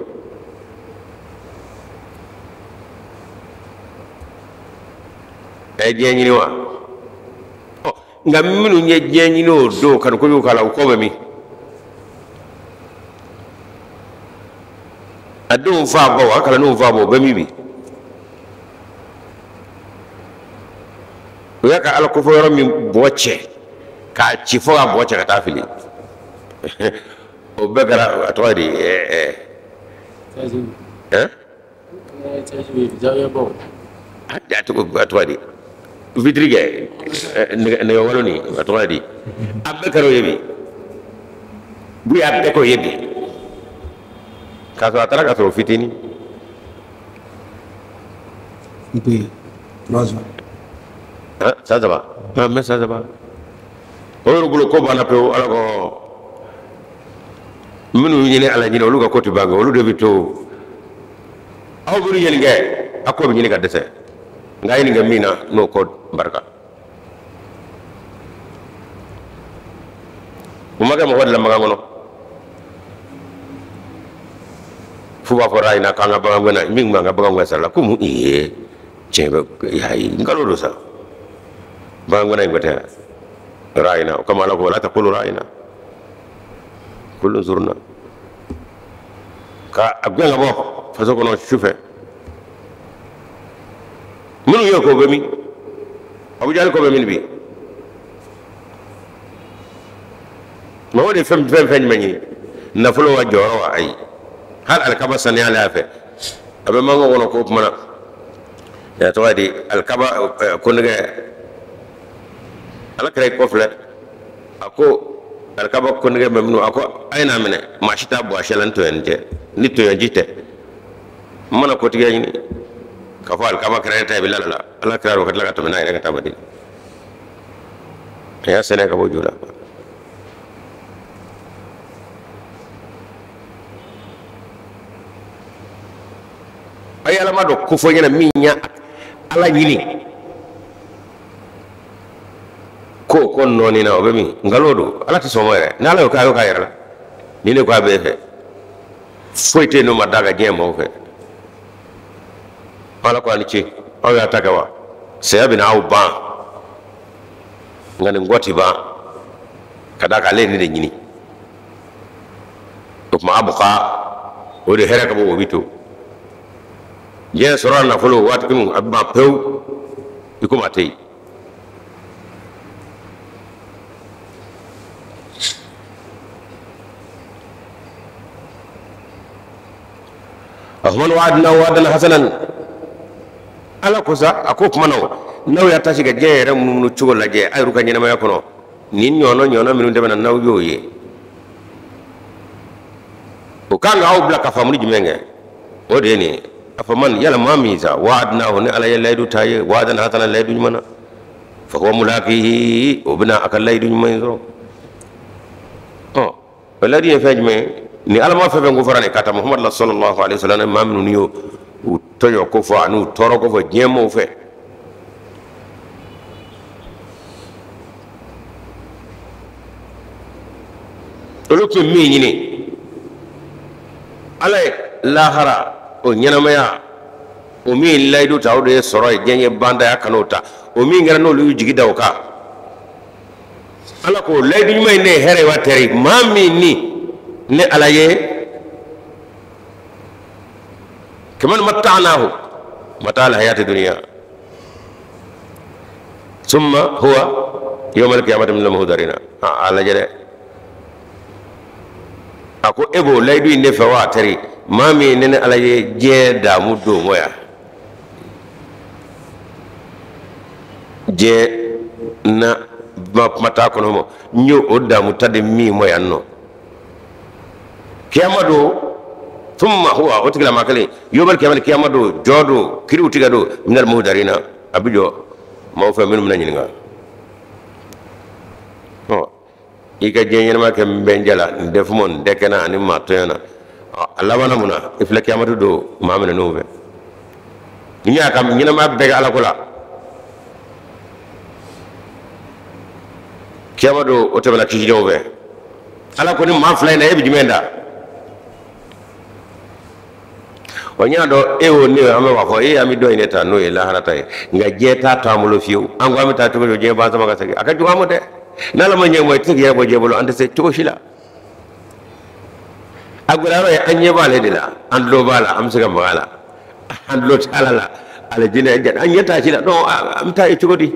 A ye diɲɛ ɲini wa? Ɔ, nka minnu ye diɲɛ ɲini o don ka nin kojugu k'a la, u kɔ bɛ min? A denw fa baw, a kalandenw fa baw, o bɛ min bi? O y'a ka ala kofɔ yɔrɔ min bɔgɔ cɛ k'a ci fo k'a bɔgɔ cɛ ka taa fili, o bɛɛ kɛra a tɔgɔ di ɛ a tɔgɔ di vitiri kɛ nɛgɛ walo ni a tɔgɔ di, a bɛɛ kɛra o ye bi, bu y'a bɛɛ k'o ye bi, k'a sɔrɔ a taara k'a sɔrɔ fitinin. San saba, an bɛ san saba, o yɛrɛ bolo ko banna pewu. Ala ko minnu ɲini ala ɲini, olu ka ko tɛ ban, olu de bɛ to. Aw bɛ ɲini kɛ, a ko bɛ ɲini ka dɛsɛ, nka a ye nin kɛ min na, n'o ko barika. O ma kɛ mɔgɔ de la makan kɔnɔ, f'u b'a fɔ rayina k'an ka bagan gɛnna, min b'an ka bagan gɛn sara la, ko mun ye tiɲɛ bɛ yayi, nkalon don sa, bagan gɛnna in ko tɛ rayina. O kama ala ko la taqulu rayina qulu unzurna, ka a gɛn ka bɔ faso kɔnɔ su fɛ. Minnu y'o kɛ o bɛ min? Abu Jahali ko bɛ min bi? Mɔgɔ de fɛn fɛn fɛn jumɛn ye? Nafolo wa jɔyɔrɔ wa? Ayi, hali alikaba saniya la y'a fɛ a bɛ mango kɔnɔ ko kuma na ya tɔgɔ di alikaba konnɛgɛ ala kira i kɔfilɛ a ko alikaba konnɛgɛ bɛ minnu a ko a ye n'a minɛ maa si t'a bɔ a si la ni tɔɲɔni tɛ ni tɔɲɔji tɛ n mana kotigiya ɲini k'a fɔ alikaba kɛra e ta ye i bɛ la ala kira ka tila ka tɛmɛ n'a yɛrɛ ka taa Madina a y'a sɛnɛ ka bɔ jo la. A ye alama dɔ kofɔ ɲɛna min ya ala ɲini ko ko nɔɔni na o bɛ min nkalon don ala tɛ sɔn o ma yɛrɛ n'ala y'o kɛ a y'o k'a yɛrɛ la ni ne ko a b'e fɛ foyi tɛ yen n'o ma d'a kan diɲɛ maaw fɛ ala ko a ni ce aw y'a ta kɛ wa saya bɛna aw ban nka nin kɔ ti ban ka d'a kan ale ye ne de ɲini o tuma abuka o de hɛrɛ ka bɔ o bi to diɲɛ sɔrɔ nafolo waati kunu a bɛ ban pewu i komi a tɛ yen. Afaman wa'adnahu wa'dan hasanan ala ko sa a ko kuma na n'aw y'a tasi ka diɲɛ yɛrɛ munumunu cogo lajɛ a yɛrɛ ka ɲɛnamaya kɔnɔ nin ɲɔgɔnna ɲɔgɔnna minnu tɛmɛna n'aw y'o ye o kan k'aw bila ka faamuli jumɛn kɛ o de ye nin ye afaman yala maa min sa wa'adnahu ni ala ye layidu ta ye wa'dan hasanan layidu ɲuman na fa huwa mulaqihi o bɛna a ka layidu ɲuman in sɔrɔ ɔ o layidu ye fɛn jumɛn ye ni ala ma fɛn fɛn ko fɔra nin ka taa Muhamadu la sallallahu alaihi wasallam maa minnu y'o u tɔɲɔ ko fɔ ani u tɔɔrɔ ko fɔ diɲɛ maaw fɛ olu tun min ɲini ala ye lahara o ɲɛnamaya o min layidu ta o de ye sɔrɔ ye diɲɛ ye bandaya kan'o ta o min kɛra n'olu y'u jigi da o kan ala ko layidu ɲuman in de ye hɛrɛ ye wa teri maa min ni ne ala ye kaman matta'nahu mata al-hayati dunya summa huwa yawma al-qiyamati min al-muhdarina a lajɛ dɛ a ko e b'o layidu in de fɛ wa teri maa min ni ne ala ye diɲɛ damu don mɔ yan diɲɛ na ma kuma t'a kɔnɔ mɔ n y'o o damu ta di min mɔ yan nɔ kiyama don thumma huwa o tigilama kelen yawmal qiyamati kiyama don jɔ don kiriw tigɛ don minal muhdarina a bɛ jɔ maaw fɛ minnu bɛna ɲininka ɔ i ka diɲɛ ɲɛnama kɛ n bɛnjɛ la n tɛ fumɔ n tɛ kɛnɛ ani maa tɔɲɔ na a labanna mun na i filɛ kiyamatu don maa minɛnenw fɛ ni y'a ka ɲɛnama bɛɛ kɛ ala ko la kiyama don o tɛmɛna kisidenw fɛ ala ko ni maa fila in na e bɛ jumɛn ta o n y'a dɔn e o ne an bɛ b'a fɔ e an bɛ dɔ in de ta n'o ye lahara ta ye nka diɲɛ t'a to an bolo fiyewu an ko an bɛ taa cogo di diɲɛ ban sama ka segin a ka jugu an ma dɛ n'ala ma ɲɛ mɔ i tɛ se k'i yɛrɛ bɔ diɲɛ bolo an tɛ se cogo si la a gɛlɛyɔrɔ ye an ɲɛ b'ale de la an tulo b'a la an bɛ se ka maga a la an tulo t'a la la alijinɛ an ɲɛ t'a si la donc an bɛ taa ye cogo di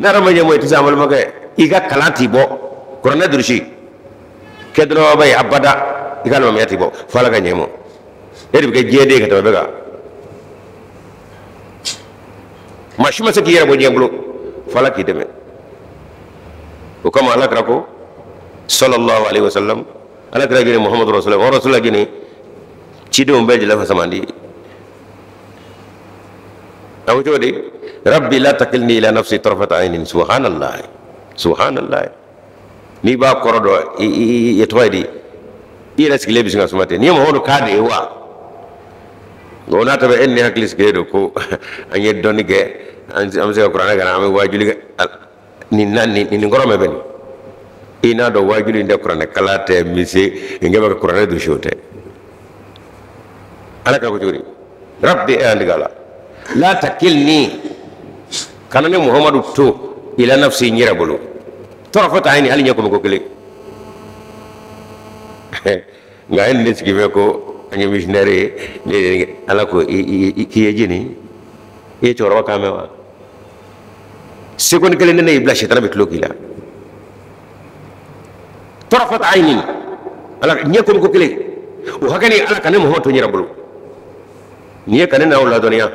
n'ala ma ɲɛ mɔ i tɛ se an balimakɛ i ka kalan t'i bɔ kuranɛ durusi kɛ dɔrɔn ba ye abada i ka alimamiya t'i bɔ fo ala ka ɲɛ mɔ e de bɛ kɛ diɲɛ den ka tɛmɛ bɛɛ kan maa si ma se k'i yɛrɛ bɔ diɲɛ bolo fo ala k'i dɛmɛ o kama ala kira ko sallallahu alaihi wasallam ala kira jini muhammadu rasulullah wa rasulullah jini cidenw bɛɛ jɛlɛ fasamandi a ko cogo di rabbi la takilni ila nafsi tarfata aynin subhanallah subhanallah n'i b'a kɔrɔ dɔn i tɔgɔ ye di i yɛrɛ sigilen bɛ sin ka suma ten n'i ye muhammadu k'a de ye wa nka o n'a ta bɛɛ e ni ne hakili sigilen don ko an ye dɔnni kɛ an bɛ se ka kuranɛ kalan an bɛ waajuli kɛ nin na nin nin kɔrɔ mɛn bɛ nin i n'a dɔn waajuli in tɛ kuranɛ kalan tɛ mise nin kɛ bɛ ka kuranɛ dusi o tɛ ala ka ko cogo di rabbi e an diga la la takilni kana ne muhammadu to ila nafsi n yɛrɛ bolo tarfata ayni hali ɲɛ kɔmi ko kelen nka e ni ne sigi bɛ ko an ye missionnaire ye ne ala ko k'i ye jeni i ye cɛkɔrɔba kan mɛn wa Seconde kelen ne y'i bila sitana bɛ tulo k'i la. Tarafat aynin ala ɲɛ komi ko kelen o hakɛ ni ala ka ne Muhamadu to n yɛrɛ bolo nin ye ka ne n'aw ladɔnniya.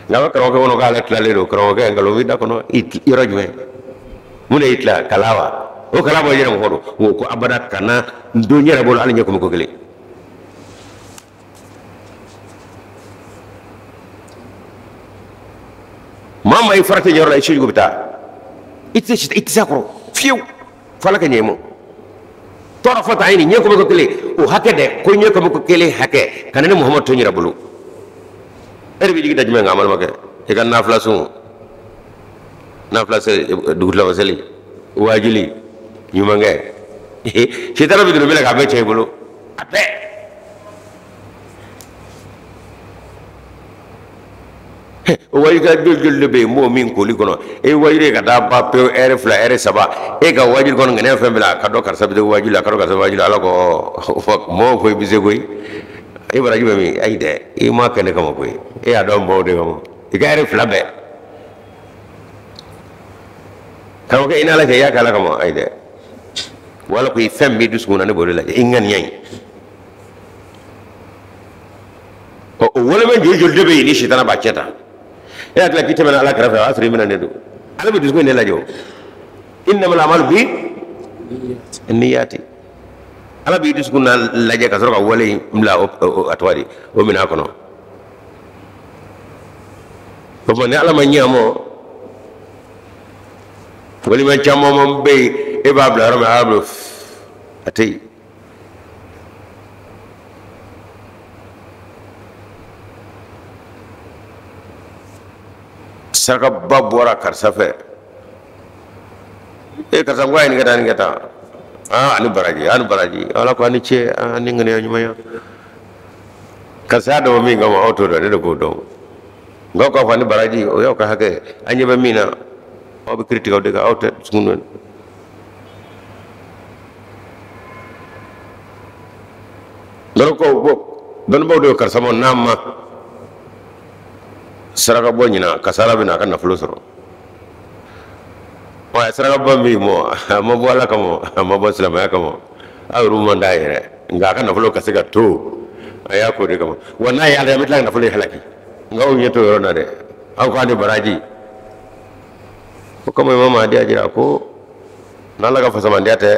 Nka a bɛ karamɔgɔkɛ kɔnɔ k'ale tilalen don, karamɔgɔkɛ nkalon b'i da kɔnɔ yɔrɔ jumɛn? Mun de y'i tila kala wa? O kala bɔ yɛrɛ mɔgɔ don o ko abada kana n don n yɛrɛ bolo hali ɲɛ komi ko kelen. Maa maa i farati yɔrɔ la i sejugu bɛ taa i tɛ se a kɔrɔ fiyewu fo ala ka ɲɛ i ma. Tɔɔrɔ fɔ ta ɲini ɲɛ komi ko kelen o hakɛ dɛ, ko ɲɛ komi ko kelen hakɛ ka ne ni Muhamadu to n yɛrɛ bolo. E de bɛ jigi da jumɛn kan an balimakɛ? I ka nafila sun, nafila seli, dugutilama seli, waajuli, ɲumankɛ, sitana bɛ don bɛɛ la k'a bɛɛ cɛ i bolo a bɛɛ. O waajuli joli joli de bɛ yen n b'o min koli kɔnɔ e ye waajuli ye ka taa ban pewu ɛri fila ɛri saba e ka waajuli kɔnɔ ŋaniya fɛn bɛɛ la ka dɔn karisa bɛ se waajuli la ka dɔn karisa bɛ waajuli la ala ko mɔgɔw ko i bɛ se koyi e baraji bɛ min ayi dɛ i m'a kɛ ne kama koyi e y'a dɔn mɔgɔw de kama i ka ɛri fila bɛɛ karamɔgɔkɛ i n'ala cɛ i y'a kɛ ala kama ayi dɛ wala ko i fɛn b'i dusukun na ne b'o de lajɛ i ŋaniya ye. O woloma joli joli de bɛ yen ni sitana b'a cɛ ta e hakili k'i tɛmɛna ala kɛrɛfɛ o y'a sɔrɔ i minɛnen don ala bɛ dusukun in de lajɛ o innamal a'malu bi niyyati ala b'i dusukun na lajɛ ka sɔrɔ ka wale in bila a tɔgɔ di o minɛn kɔnɔ. O tuma ni ala ma ɲɛ a ma walima caman bɛ yen e b'a bila yɔrɔ min ala bolo a tɛ yen. Sarakaba bɔra karisa fɛ e karisa ko a ye nin kɛ tan nin kɛ tan aa ani baraji ani baraji ala ko a ni ce a ni ŋaniya ɲumanya karisa y'a dɔn min kama aw t'o dɔn ne de k'o dɔn nka aw k'a fɔ ani baraji o y'aw ka hakɛ an ɲɛ bɛ min na aw bɛ kiiri tigɛ o de kan aw tɛ dusukun dɔn. Dɔnnibaaw de ye karisa ma n'a ma saraka bɔ ɲina kasara bɛ na a ka nafolo sɔrɔ ɔ a ye saraka bɔ min mɔ a ma bɔ ala kama a ma bɔ silamɛya kama a yɛrɛ man d'a yɛrɛ nka a ka nafolo ka se ka to a y'a k'o de kama wa n'a ye ala ye a bɛ tila ka nafolo in halaki nka aw ɲɛ t'o yɔrɔ la dɛ aw k'a ni baraji o kama Imam Mahdi y'a jira ko n'ala ka fasamandiya tɛ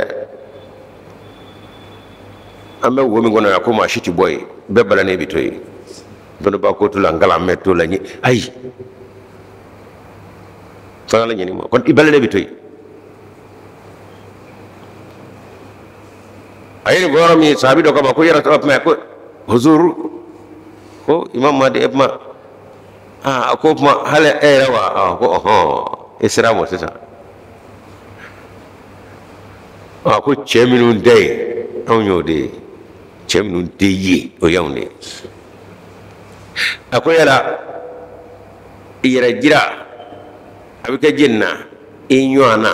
an bɛ wo min kɔnɔ yan ko maa si tɛ bɔ yen bɛɛ balannen bɛ to yen dɔnnibaa ko t'o la nkalan t'o la ayi fana la ɲɛni ma ko i balannen bɛ to yen. A ye nin fɔ yɔrɔ min sahabi dɔ kama ko yɛrɛ tɔgɔ kuma ko huzur ko Imam Mahdi e kuma aa ko kuma hali e yɛrɛ wa ko ɔhɔn e sera a ma sisan a ko cɛ minnu tɛ yen anw y'o de ye cɛ minnu tɛ yen o y'anw de ye. A ko yala i yɛrɛ jira a bɛ kɛ jeni na i ɲɔgɔn na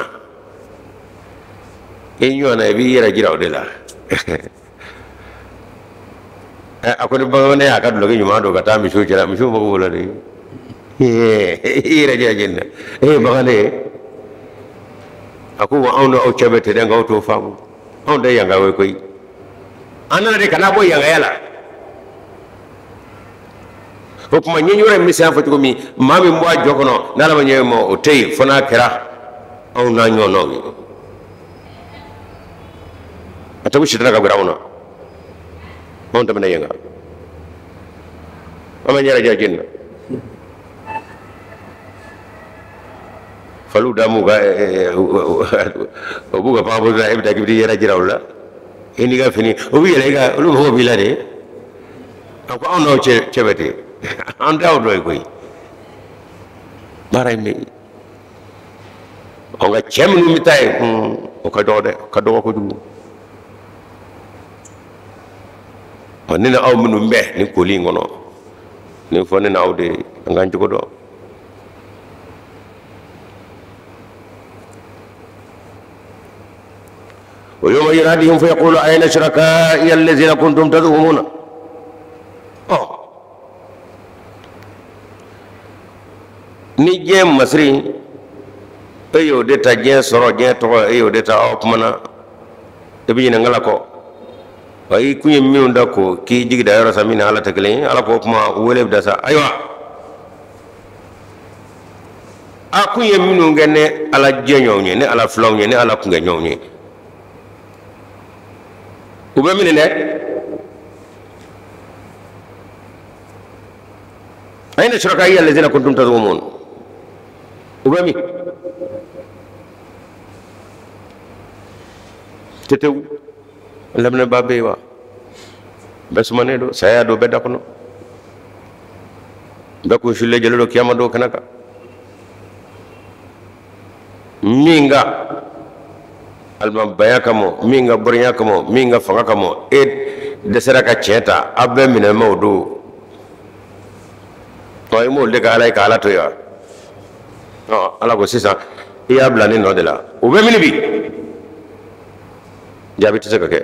i ɲɔgɔn na i b'i yɛrɛ jira o de la. A ko ni bamanan y'a ka dulɔki ɲuman don ka taa misiw cɛla misiw mago b'o la de i yɛrɛ jira jeni na e ye bagan ye. A ko wa anw n'aw cɛ bɛ ten dɛ nka aw t'o faamu anw tɛ yankaw ye koyi an nana de ka na bɔ yankaya la. O tuma ɲɛ yɔrɔ in bɛ se an fɔ cogo min maa min bɔ a jɔ kɔnɔ n'ala ma ɲɛ ma o tɛ yen fo n'a kɛra anw n'a ɲɔgɔnnaw ye. A tɛ ko sitana ka gɛrɛ anw na anw tɛmɛna yen kan an bɛ ɲɛrɛ jɛ jeni na faliw da m'u ka o b'u ka panpon la e bɛ taa k'i bɛ t'i yɛrɛ jira u la e n'i ka fini o bɛ yɛlɛ i kan olu mago b'i la de. A ko anw n'aw cɛ bɛ ten an t'aw dɔ ye koyi baara in bɛ yen nka cɛ minnu bɛ taa yen o ka dɔgɔ dɛ o ka dɔgɔ kojugu. Ɔ ne ni aw minnu bɛ nin koli in kɔnɔ nin fɔ ne n'aw de an k'an cogo dɔn. ويوم يناديهم فيقول أين شركائي الذين كنتم تزعمون. Ni diɲɛ Diɲɛ masiri e y'o de ta, diɲɛ sɔrɔ, diɲɛ tɔgɔ e y'o de ta. O tuma na e bɛ ɲinɛ ala kɔ. Wa i kun ye minnu da ko k'i jigi da yɔrɔ sa min na ala tɛ kelen ye. Ala ko o tuma wele bɛ da sa. Ayiwa, a kun ye minnu kɛ ne ala jɛɲɔgɔnw ye, ne ala filanw ye, ne ala kunkɛɲɔgɔnw ye, u bɛ minɛ dɛ. Ayna shuraka'iya allazina kuntum tazumun, u bɛ min tetew laminɛbaa bɛ yen wa? Bɛɛ sumanen don, saya don bɛɛ da kɔnɔ, bɛɛ kun sulen jɛlen don kiyama don kɛnɛ kan. Min ka alimabaya kama, min ka bɔrɛya kama, min ka fanga kama, e dɛsɛra ka tiɲɛ ta, aw bɛɛ minɛ ma o don. Ɔ, i m'olu de ka ala ye ka ala to yen wa? Ɔ, ala ko sisan i y'a bila ne nɔ de la. U bɛ mini bi? Jaabi tɛ se ka kɛ.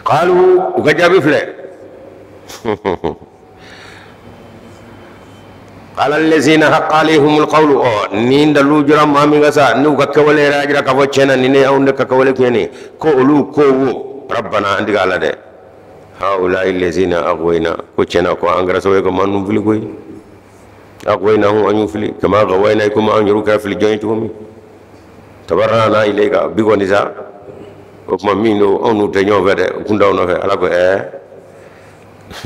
Qalu, u ka jaabi filɛ. Qala allazina haqqa alayhimul qawlu, ɔ ni dalu jɔra maa min ka sa, n'u ka kɛwale yɛrɛ y'a jira k'a fɔ tiɲɛ na nin ne anw de ka kɛwale tun ye nin, ko olu ko wo rabbana, an tigi ala dɛ, haula'i allazina aghwayna, ko tiɲɛ na ko an kɛra sababu ye ka maa ninnu fili koyi. Aghwaynahum, an y'u fili, kama ghawayna, komi an yɛrɛw kɛra fili jɔn ye cogo min. Tabarra'na ilayka, bi kɔni sa o tuma min don anw n'u tɛ ɲɔgɔn fɛ dɛ, u kun t'anw nɔfɛ. Ala ko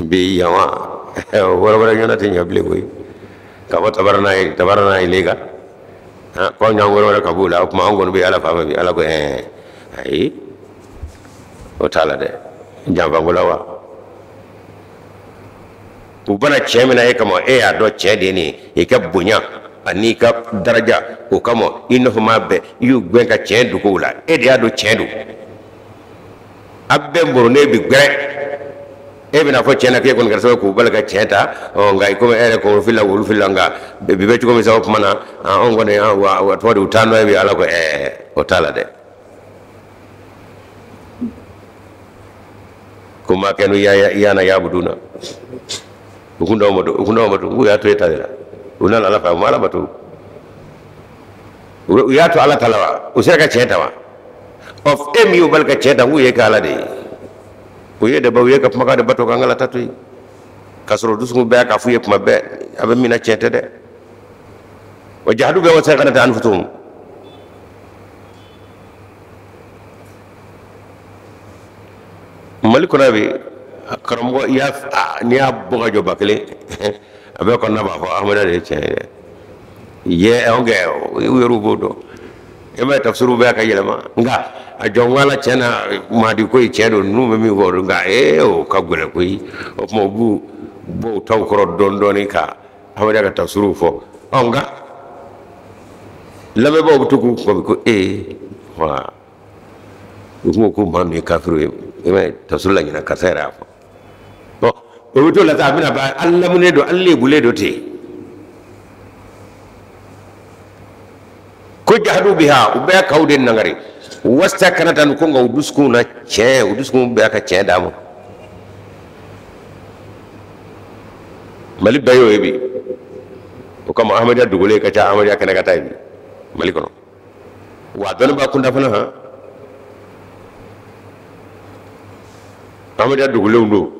bi yan wa o wɛrɛ wɛrɛ ɲɔgɔnna tɛ ɲɛ bilen koyi. K'a fɔ tabarra'na ilayka, ko anw y'an wɛrɛ wɛrɛ ka b'u la, o tuma anw kɔni bɛ ala fan fɛ bi. Ala ko ayi, o t'a la dɛ, janfanko la wa. U bana cɛ min na e kama, e y'a dɔn cɛ de ye nin ye, i ka bonya ani i ka daraja o kama, i nɔfɛ maa bɛɛ i y'u gɛn ka tiɲɛ dogo u la, e de y'a dɔn tiɲɛ don. A bɛɛ moronen bi gbɛrɛ, e bɛna fɔ tiɲɛ na k'e kɔni kɛra sababu k'u bali ka tiɲɛ ta. Ɔ, nka komi e yɛrɛ kɔni filila, olu filila, nka bi bɛ cogo min sa, o tuma na anw kɔni wa tɔgɔ de u taa nɔ ye bi. Ala ko o t'a la dɛ. Ko ma kɛnu yana yabuduna, u kun d'aw ma don, u kun d'aw ma don, k'u y'a to e ta de la, u nana ala fɛ, u ma ala bato, u y'a to ala ta la wa, u sera ka tiɲɛ ta wa? Ɔ, e min y'u bali ka tiɲɛ ta, k'u ye kɛ ala de ye, u ye de ba, u ye ka kumakan de bato k'an ka ala ta to yen, k'a sɔrɔ dusukun bɛɛ k'a f'u ye kuma bɛɛ a bɛ min na tiɲɛ tɛ dɛ. Wa jahadu biha wastayqanatha anfusuhum, Mali kɔnɔ bi karamɔgɔ n'i y'a bɔ ka jɔ ba kelen a bɛɛ kɔnɔna b'a fɔ Ahmada de ye tiɲɛ ye dɛ. Yɛ anw kɛ u yɛrɛw b'o dɔn, e ma ye tafsiriw bɛɛ ka yɛlɛma, nka a jɔ n la tiɲɛ na Mahadi ko ye tiɲɛ don, ninnu bɛ min fɔ o don, nka o ka gɛlɛn koyi. O tuma u b'u bɔ u taw kɔrɔ dɔɔni dɔɔni ka Ahmada ka tafsiriw fɔ. Ɔ, nka lamɛnbaaw bɛ to k'u kɔmi ko wa u ko ko maa min ye kafiri ye, i ma ye tafsiri la ɲinɛ karisa yɛrɛ y'a fɔ. Bɔn, o bɛ t'o la sa, a bɛna ban an laminen don, an lebulen don ten. Ko jahadu biha, u bɛɛ k'aw de nangari, wastayqanatha, ko nka u dusukun na tiɲɛ, u dusukun bɛɛ ka tiɲɛ d'a ma. Mali bɛɛ y'o ye bi, o kama Ahmadiyya dogolen ka ca, Ahmadiyya kɛnɛ ka taa ye bi Mali kɔnɔ. Wa dɔnnibaa kunda fana han, Ahmadiyya dogolenw don.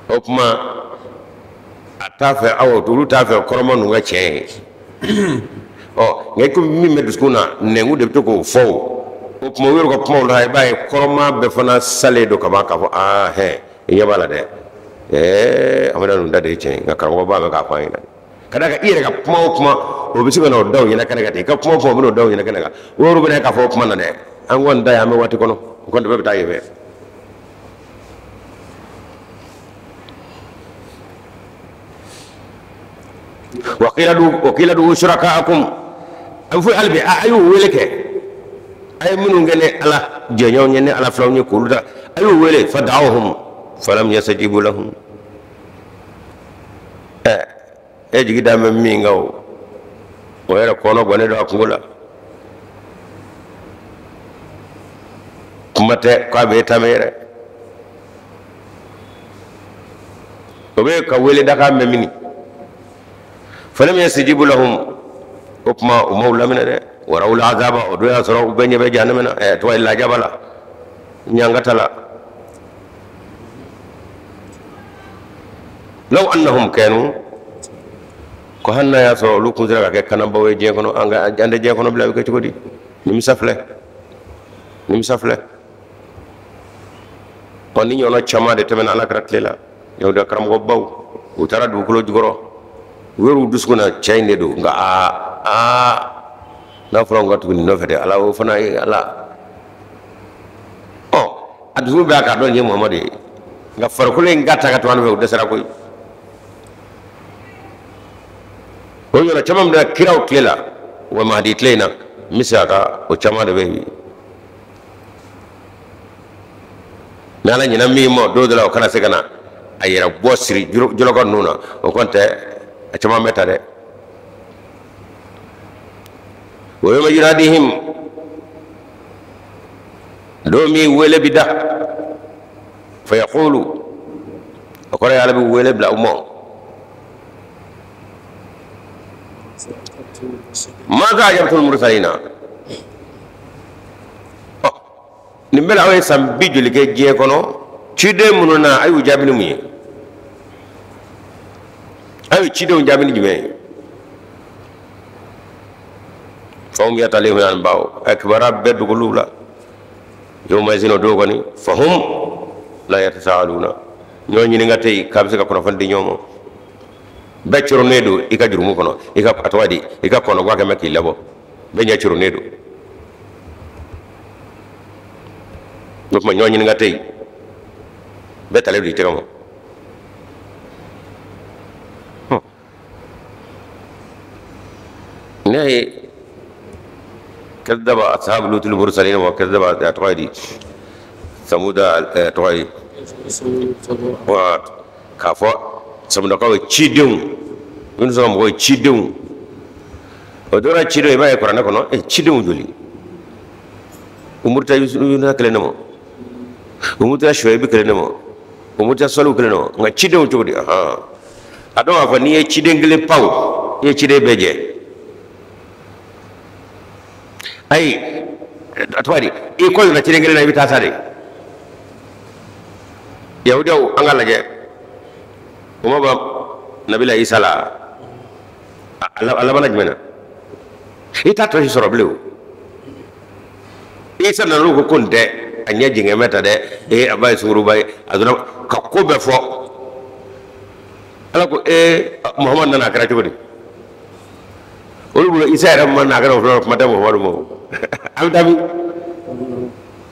O tuma a t'a fɛ, aw olu t'a fɛ kɔrɔma ninnu ka tiɲɛ ye. Ɔ, nka i komi min bɛ dusukun na, nɛnku de bɛ to k'o fɔ o. O tuma u yɛrɛ ka kumaw la, i b'a ye kɔrɔma bɛɛ fana salen don ka ban k'a fɔ aa hɛn, i ɲɛ b'a la dɛ, Ahmadiyya ninnu ta de ye tiɲɛ ye, nka karamɔgɔ b'a mɛn k'a fɔ an ɲɛna. Ka d'a kan i yɛrɛ ka kuma o kuma, o bɛ se ka na o da o ɲɛna kɛnɛ kan ten, i ka kuma o kuma, o bɛ n'o da o ɲɛna kɛnɛ kan. O yɛrɛ bɛna k'a fɔ o kuma na dɛ, an kɔni ta ye an bɛ waati kɔnɔ, o kɔni bɛɛ bɛ taa yen fɛ. Wa qila du shurakaakum, a bɛ fɔ hali bi a y'u wele kɛ, a ye minnu kɛ ne ala jɛɲɔgɔnw ye, ne ala filanw ye, k'olu ta, a y'u wele. Fada'awhum falam yastajibu lahum. E jigi da bɛ min kan, o yɛrɛ kɔnɔ gɔnnen don a kungo la, kuma tɛ k'a bɛ e ta mɛn yɛrɛ. O bɛ ka wele dakan mɛn mini falam yastajibu lahum o tuma u m'u laminɛ dɛ warawul azaba o don y'a sɔrɔ u bɛɛ ɲɛ bɛ jahanama na ɛ tɔgɔ ye lajaba la ɲangata la law annahum kanu ko hali n'a y'a sɔrɔ olu kun sera ka kɛ kananbaw ye diɲɛ kɔnɔ an ka an tɛ diɲɛ kɔnɔ bila a bɛ kɛ cogo di nimisa filɛ nimisa filɛ ɔ nin ɲɔgɔnna caman de tɛmɛna ala kira tile la yahudiya karamɔgɔbaw u taara dugukolo jukɔrɔ u yɛrɛ dusukun na cɛ in de don nka aa aa n'a fɔra n ka tugu nin nɔfɛ dɛ ala o fana ye ala ɔ a dusu bɛ a k'a dɔn nin ye muhamadu ye nka farikolo in ka ta ka to an fɛ o dɛsɛra koyi o ɲɔgɔnna caman bɛna kiraw tile la wa mahadi tile in na n bɛ se a ka o caman de bɛ yen ni ala ɲinɛ min ma don dɔ la o kana se ka na a yɛrɛ bɔ siri jɔlɔkɔ ninnu na o kɔni tɛ a caman bɛ ta dɛ wa yawma yunadihim don min wele bi da fa yaqulu o kɔrɔ ye ala bɛ wele bila u ma maza ajabtumul mursalina ɔ nin bɛɛ la aw ye san bi joli kɛ diɲɛ kɔnɔ ciden minnu na a y'u jaabi ni mun ye aw ye cidenw jaabi ni jumɛn ye fahum yatalihum anba'u a kibaruya bɛɛ dogol'u la yawma izin o don kɔni fahum la yatasaaluna ɲɔgɔn ɲininka tɛ yen k'a bɛ se ka kunnafoni di ɲɔgɔn ma bɛɛ coronnen don i ka jurumu kɔnɔ i ka a tɔgɔ di i ka kɔnɔguwa kɛ mɛ k'i labɔ bɛɛ ɲɛ coronnen don o tuma ɲɔgɔn ɲininka tɛ yen bɛɛ talen don i tɛgɛ ma ne ye kadaba ashabu lutul mursalin wa kadaba a tɔgɔ ye di samuda a tɔgɔ ye wa k'a fɔ samudakaw ye cidenw minnu sɔrɔ mɔgɔw ye cidenw o dɔra cidenw i b'a ye kuranɛ kɔnɔ e cidenw joli u murutila yunusa kelen de ma u murutila suwayibu kelen de ma u murutila sɔlihu kelen de ma nka cidenw cogo di ahan a dɔn k'a fɔ n'i ye ciden kelen pan i ye ciden bɛɛ jɛ ayi a tɔgɔ di i kɔ donna ciden kelen na i bɛ taa sa de yahudiyaw an ka lajɛ o ma ban nabila isa la a labanna jumɛn na i t'a tɔ si sɔrɔ bilen o isa nana ko ko nin tɛ a ɲɛ jɛngɛ bɛ ta dɛ ee a ba ye sunguruba ye a donna ka ko bɛɛ fɔ ala ko ee muhamadu nana a kɛra cogo di olu bolo isa yɛrɛ ma na a kɛra o fana kuma tɛ muhamadu ma a bɛ taa min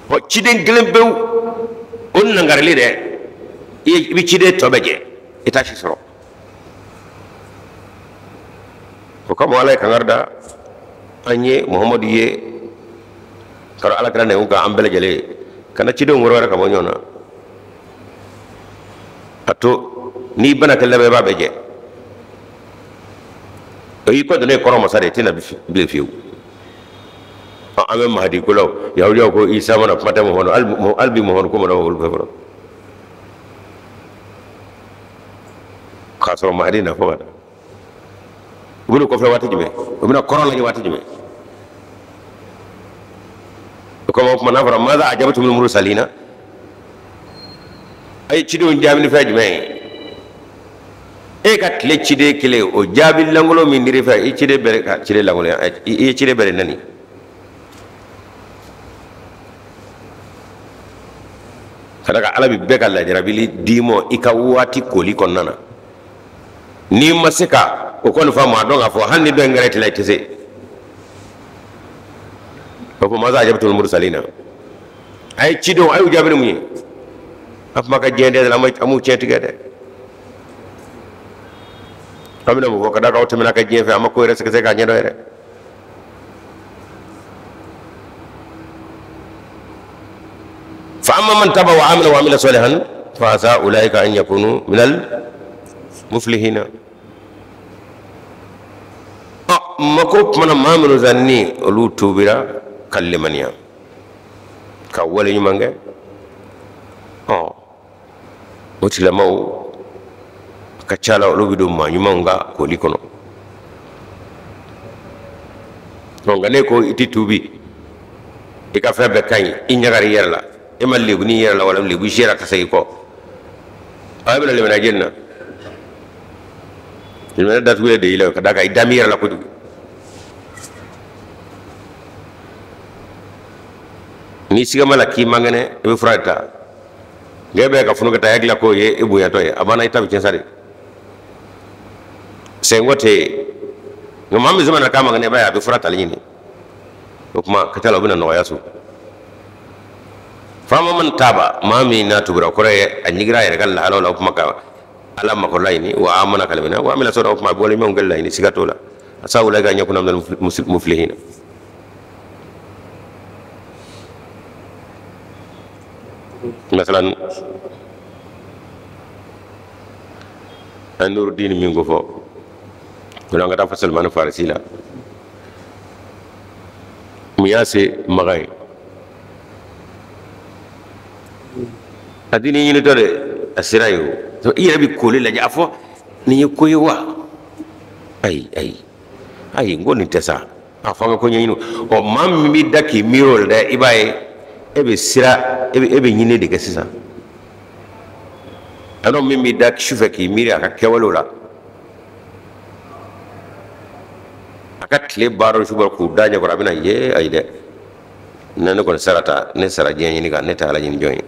ɔ ciden kelen pewu o nangarili dɛ i bɛ ciden tɔ bɛɛ jɛ i t'a si sɔrɔ o kama ala ye kangari da an ye muhamadu ye ka ala kira nɛgɛ kan an bɛɛ lajɛlen ye kana cidenw wɛrɛ wɛrɛ ka bɔ ɲɔgɔn na a to n'i bana kɛ laban i b'a bɛɛ jɛ o y'i kɔ donnen kɔrɔ masa de i tɛna bilen fiyewu an bɛ mahadi ko la o yahudiyaw ko isa ma na kuma tɛ muhamadu hali bi muhamadu ko ma na olu fɛ fɔlɔ k'a sɔrɔ mahadi na fɔ ka na u bɛna kɔfɛ waati jumɛn u bɛna kɔrɔ lajɛ waati jumɛn o kama o tuma n'a fɔra maza ajabatumul mursalina a ye cidenw jaabi ni fɛn jumɛn ye e ka tile ciden kelen o jaabi lankolon min dir'i fɛ i ciden bɛɛ ka ciden lankolon i ye ciden bɛɛ de neni ka d'a kan ala bɛ bɛɛ ka lajarabili d'i ma i ka waati koli kɔnɔna na n'i ma se ka o kɔni faamu a dɔn k'a fɔ hali ni dɔ in kɛra i tila i tɛ se o ko maza ajabatumul mursalina a ye cidenw a y'u jaabi ni mun ye a kuma ka diɲɛ dɛ an m'u tiɲɛ tigɛ dɛ an bɛna mun fɔ ka d'a kan aw tɛmɛna ka diɲɛ fɛ an ma ko yɛrɛ sɛgɛsɛgɛ k'a ɲɛdɔn yɛrɛ fa amma man taba wa amana wa amila salihan fa asa ulaika an yakunu minal muflihina ɔ mako kumana maa minnu sa ni olu tuubira ka limaniya ka wale ɲuman kɛ ɔ o tigilamaaw A ka ca la olu bɛ don maa ɲumanw ka koli kɔnɔ. Nka ne ko i tɛ tuubi, i ka fɛn bɛɛ ka ɲi, i ɲagari i yɛrɛ la, e ma lebu n'i yɛrɛ la wala lebu sera ka segin kɔ, a bɛna lemina jeni na, lemina datugulen de y'i la ka d'a kan i dami yɛrɛ la kojugu. N'i sigama la k'i man kɛnɛ, i bɛ fura de ta. Nka e bɛ ka funu ka taa hakili la k'o ye e bonyatɔ ye, a banna, i ta bɛ tiɲɛ sa de. Sɛnko tɛ yen, nka maa min sɔmina k'a man kɛnɛ, i b'a ye a bɛ fura tali ɲini. O tuma ka ca la o bɛna nɔgɔya so. Faama man taaba, maa min n'a tubira, o kɔrɔ ye a ɲigira a yɛrɛ ka lahalaw la, o tuma ka ala makɔrɔla ɲini, wa amana kalimina wa amila sɔrɔ, o tuma a bɛ wale ɲumanw kɛli laɲini, siga t'o la. Asa ulaika an yakuna minal muflihina. Masalan an Nurudini min ko fɔ o la, an ka taa fɔ Salimani Farisi la, mun y'a se Makan ye? A diinɛ ɲinitɔ de a sera yen. O i yɛrɛ bɛ koli lajɛ, a fɔ nin ye ko ye wa? Ayi ayi ayi, n ko nin tɛ sa, a fɔ an ka ko ɲɛɲini. Ɔ maa min b'i da k'i miiri o la dɛ, i b'a ye e bɛ sira, e bɛ ɲini de kɛ sisan. A dɔn min b'i da sufɛ k'i miiri a ka kɛwalew la, a ka tile baaraw su k'u da ɲɛkɔrɔ, a bɛna ye ayi dɛ, ne kɔni sara ta, ne sara diɲɛ ɲini kan, ne tɛ ala ɲini jɔn ye,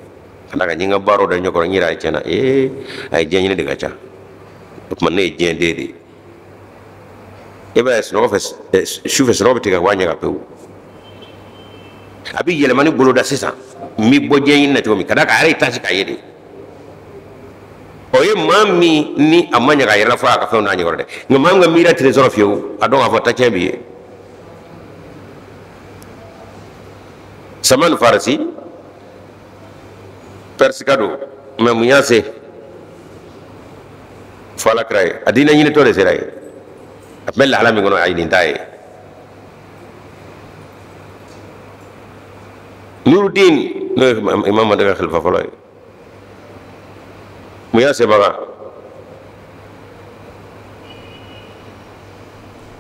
ka d'a kan n ye n ka baaraw da ɲɛkɔrɔ, n yɛrɛ a ye tiɲɛna, ee a ye diɲɛ ɲini de ka ca, o tuma ne ye diɲɛ den de ye. E b'a ye sunɔgɔ fɛ, sufɛ sunɔgɔ bɛ tigɛ ka bɔ a ɲɛ kan pewu, a bɛ yɛlɛmani boloda sisan, n bɛ bɔ diɲɛ ɲini na cogo min, ka d'a kan a yɛrɛ ye taasi k'a ye de. O ye maa min ni a ma ɲaga a yɛrɛ la fɔ a ka fɛnw n'a ɲɛkɔrɔ dɛ, nka maa min ka miiriya tɛ sɔrɔ fiyewu, a dɔn k'a fɔ tacɛn b'i ye. Salman Farisi Pɛrisika don, mɛ mun y'a se fo ala kira ye? A diinɛ ɲinitɔ de sera ye, a tun bɛ lahala min kɔnɔ, a ye nin t'a ye. Nurudin, n'o ye Imam Mahdi ka khalifa fɔlɔ ye, mun y'a se Makan?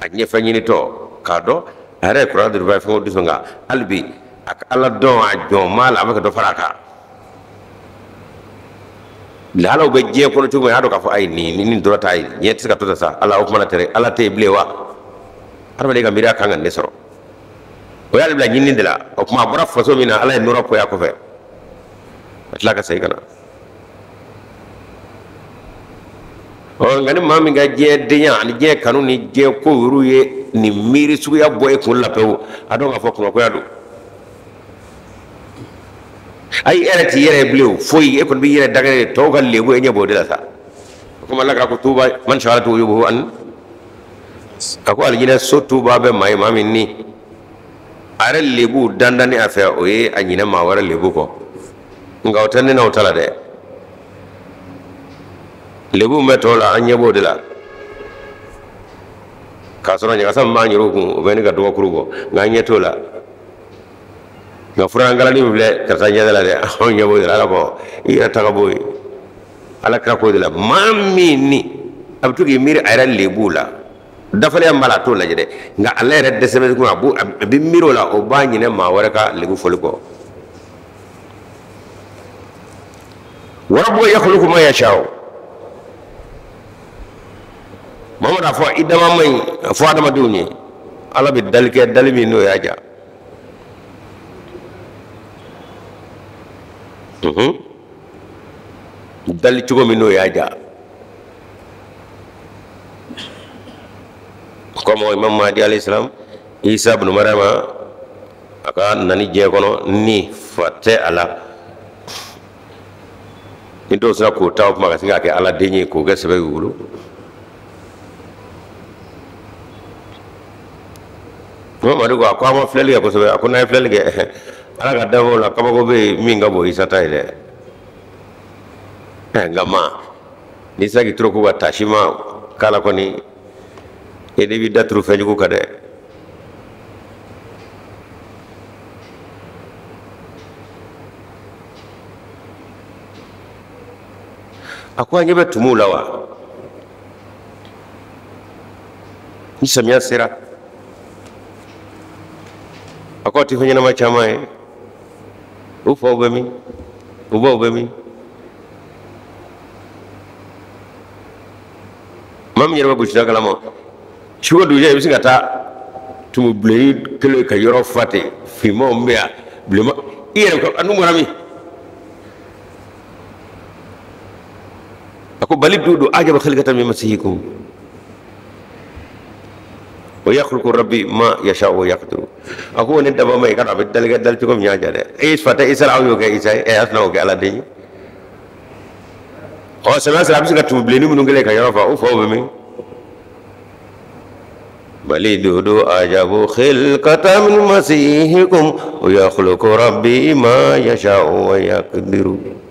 A ɲɛfɛ ɲinitɔ k'a dɔn a yɛrɛ ye kuranɛ duruba ye, fɛn o dusu, nka hali bi a ka ala dɔn a jɔn maa la, a bɛ ka dɔ fara a kan. Lahalaw bɛ diɲɛ kɔnɔ cogo min, a y'a dɔn k'a fɔ ayi, nin nin dɔrɔn ta ye, diɲɛ tɛ se ka to tan sa. Ala o kuma na tɛrɛ, ala tɛ yen bilen wa? Adamaden ka miiriya kan ka ne sɔrɔ, o y'ale bila ɲinini de la. O tuma a bɔra faso min na, ala ye nɔrɔ poyi a kɔfɛ, a tila ka segin ka na. Ɔ nka ni maa min ka diɲɛ denya ani diɲɛ kanu ni diɲɛ ko yɛrɛ ye nin miiri suguya bɔ e kun la pewu, a dɔn k'a fɔ kunnakoya don. Ayi, e yɛrɛ t'i yɛrɛ ye bilen o, foyi, e kɔni b'i yɛrɛ dagɛrɛ de, tɔw ka lebu e ɲɛ b'o de la sa. Komi ala kira ko tuuba man shaghalatu uyubuhu an, a ko alijinɛ so tuuba bɛ maa ye, maa min ni a yɛrɛ lebu dandanni a fɛ, o ye a ɲinɛ maa wɛrɛ lebu kɔ. Nka o tɛ ne n'aw ta la dɛ, lebu bɛ tɔw la, an ɲɛ b'o de la, k'a sɔrɔ ɲagasa min b'an yɛrɛw kun, o bɛ ne ka dɔgɔkuru bɔ, nka an ɲɛ t'o la. Nka furankalani min filɛ karisa ɲɛ la dɛ, anw ɲɛ b'o de la. Ala ko i yɛrɛ ta ka b'o ye, ala kira k'o de la, maa min ni a bɛ to k'i miiri a yɛrɛ lebu la, dafalenya min b'a la, a t'o lajɛ dɛ, nka ale yɛrɛ dɛsɛ bɛ kun, a bɛ miiri o la, o b'a ɲinɛ maa wɛrɛ ka lebu fɔli kɔ. Wa rabbuka yakhluqu ma yasha'u. Mamadu a fɔ i dama man ɲi, a fɔ adamadenw ye, ala bɛ dali kɛ, dali min n'o y'a ja. Dali cogo min n'o y'a ja. Comme Imam Mahdi alayhi salam, Isa ibn Maryama, a ka nani diɲɛ kɔnɔ ni fa tɛ a la, ni dɔw sera k'o ta o kuma ka se k'a kɛ ala den ye, k'o kɛ sɛbɛ y'u bolo. Mamadu ko a ko a ma filɛli kɛ kosɛbɛ, a ko n'a ye filɛli kɛ ala ka danfɛnw la, kabako bɛ yen min ka bon Isa ta ye dɛ. Nka ma n'i sera k'i toro ko ka taasi ma k'a la kɔni, e de b'i da turu fɛn jugu kan dɛ. A ko an ɲɛ bɛ tumuw la wa? Ni samiya sera a ko a tɛ fɛn ɲɛnama caman ye u faw bɛ min u baw bɛ min maa min yɛrɛ bɛ gosida kalama su ko dugujɛ i bɛ se ka taa tumu bilenni kelen ka yɔrɔ fa ten finmanw bɛ yan bilenman i yɛrɛ ko a n'u bɔra min a ko bali dudu ajabu khilqatan min masihikum wa yakhluqu rabbi ma yasha wa yaqdiru a ko ne daba ma i ka dɔn a bɛ dali kɛ dali cogo min y'a ja dɛ e fa tɛ isa la aw y'o kɛ isa ye ɛ a tɛna o kɛ ala den ye ɔ samiya sera a bɛ se ka tumu bilenni minnu kɛlen ka yɔrɔ fa o faw bɛ min bali dudu ajabu khilqatan min masihikum wa yakhluqu rabbi ma yasha wa yaqdiru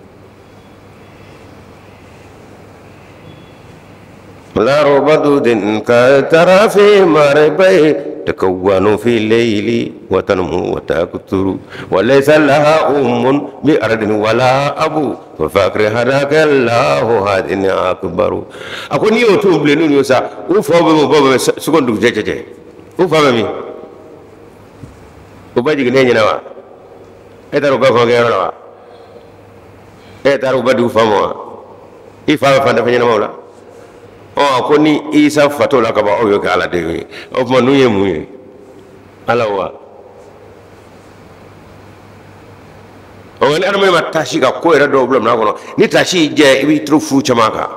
لا ربدود كترى في مربي تكون في الليل وتنمو وتكثر وليس لها أم بأرض ولا أبو ففكر هداك الله هذه أكبر أكون يوتيوب لنون يوسا وفاهم بابا سكون دوك جي جي وفاهم مي وباجي نيني نوا إتارو بابا غيروا إتارو بدو فاموا إفاهم فانا فينا مولا ɔ ko ni isa fatɔ la ka ban aw y'o kɛ ala den ye o tuma ninnu ye mun ye ala wa ɔ nka ni adamaden ma taasi ka ko yɛrɛ dɔw bila minɛn kɔnɔ ni taasi y'i jɛ i b'i turu fu caman kan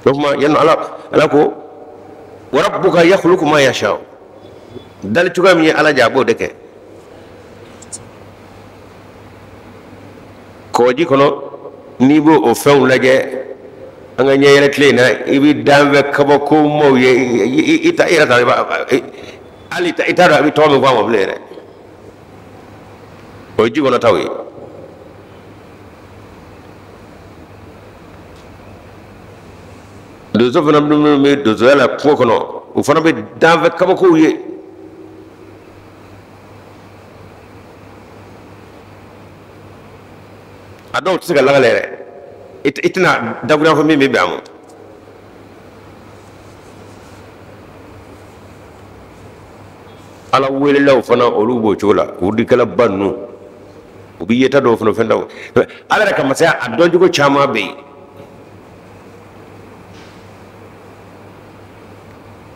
o tuma yan ala ala ko wa rabbuka yakhluqu ma yasha dali cogoya min ye ala jɛ a b'o de kɛ kɔgɔji kɔnɔ n'i b'o o fɛnw lajɛ an ka ɲɛyɛlɛ tile in na i bɛ danfɛn kabakomaw ye i ta i yɛrɛ t'a dɔn hali i t'a dɔn a bɛ tɔgɔ min fɔ a ma bilen yɛrɛ o ye ji kɔnɔ taw ye donso fana minnu bɛ donsoya la kungo kɔnɔ o fana bɛ danfɛn kabakow ye a dɔw tɛ se ka lakale yɛrɛ i tɛna dakurunya fɔ min bɛ bɛn a ma ala welelaw fana olu b'o cogo la wurudikɛlaba ninnu u bɛ yeta dɔw fana fɛn dɔw ala yɛrɛ ka masaya a dɔncogo caman bɛ yen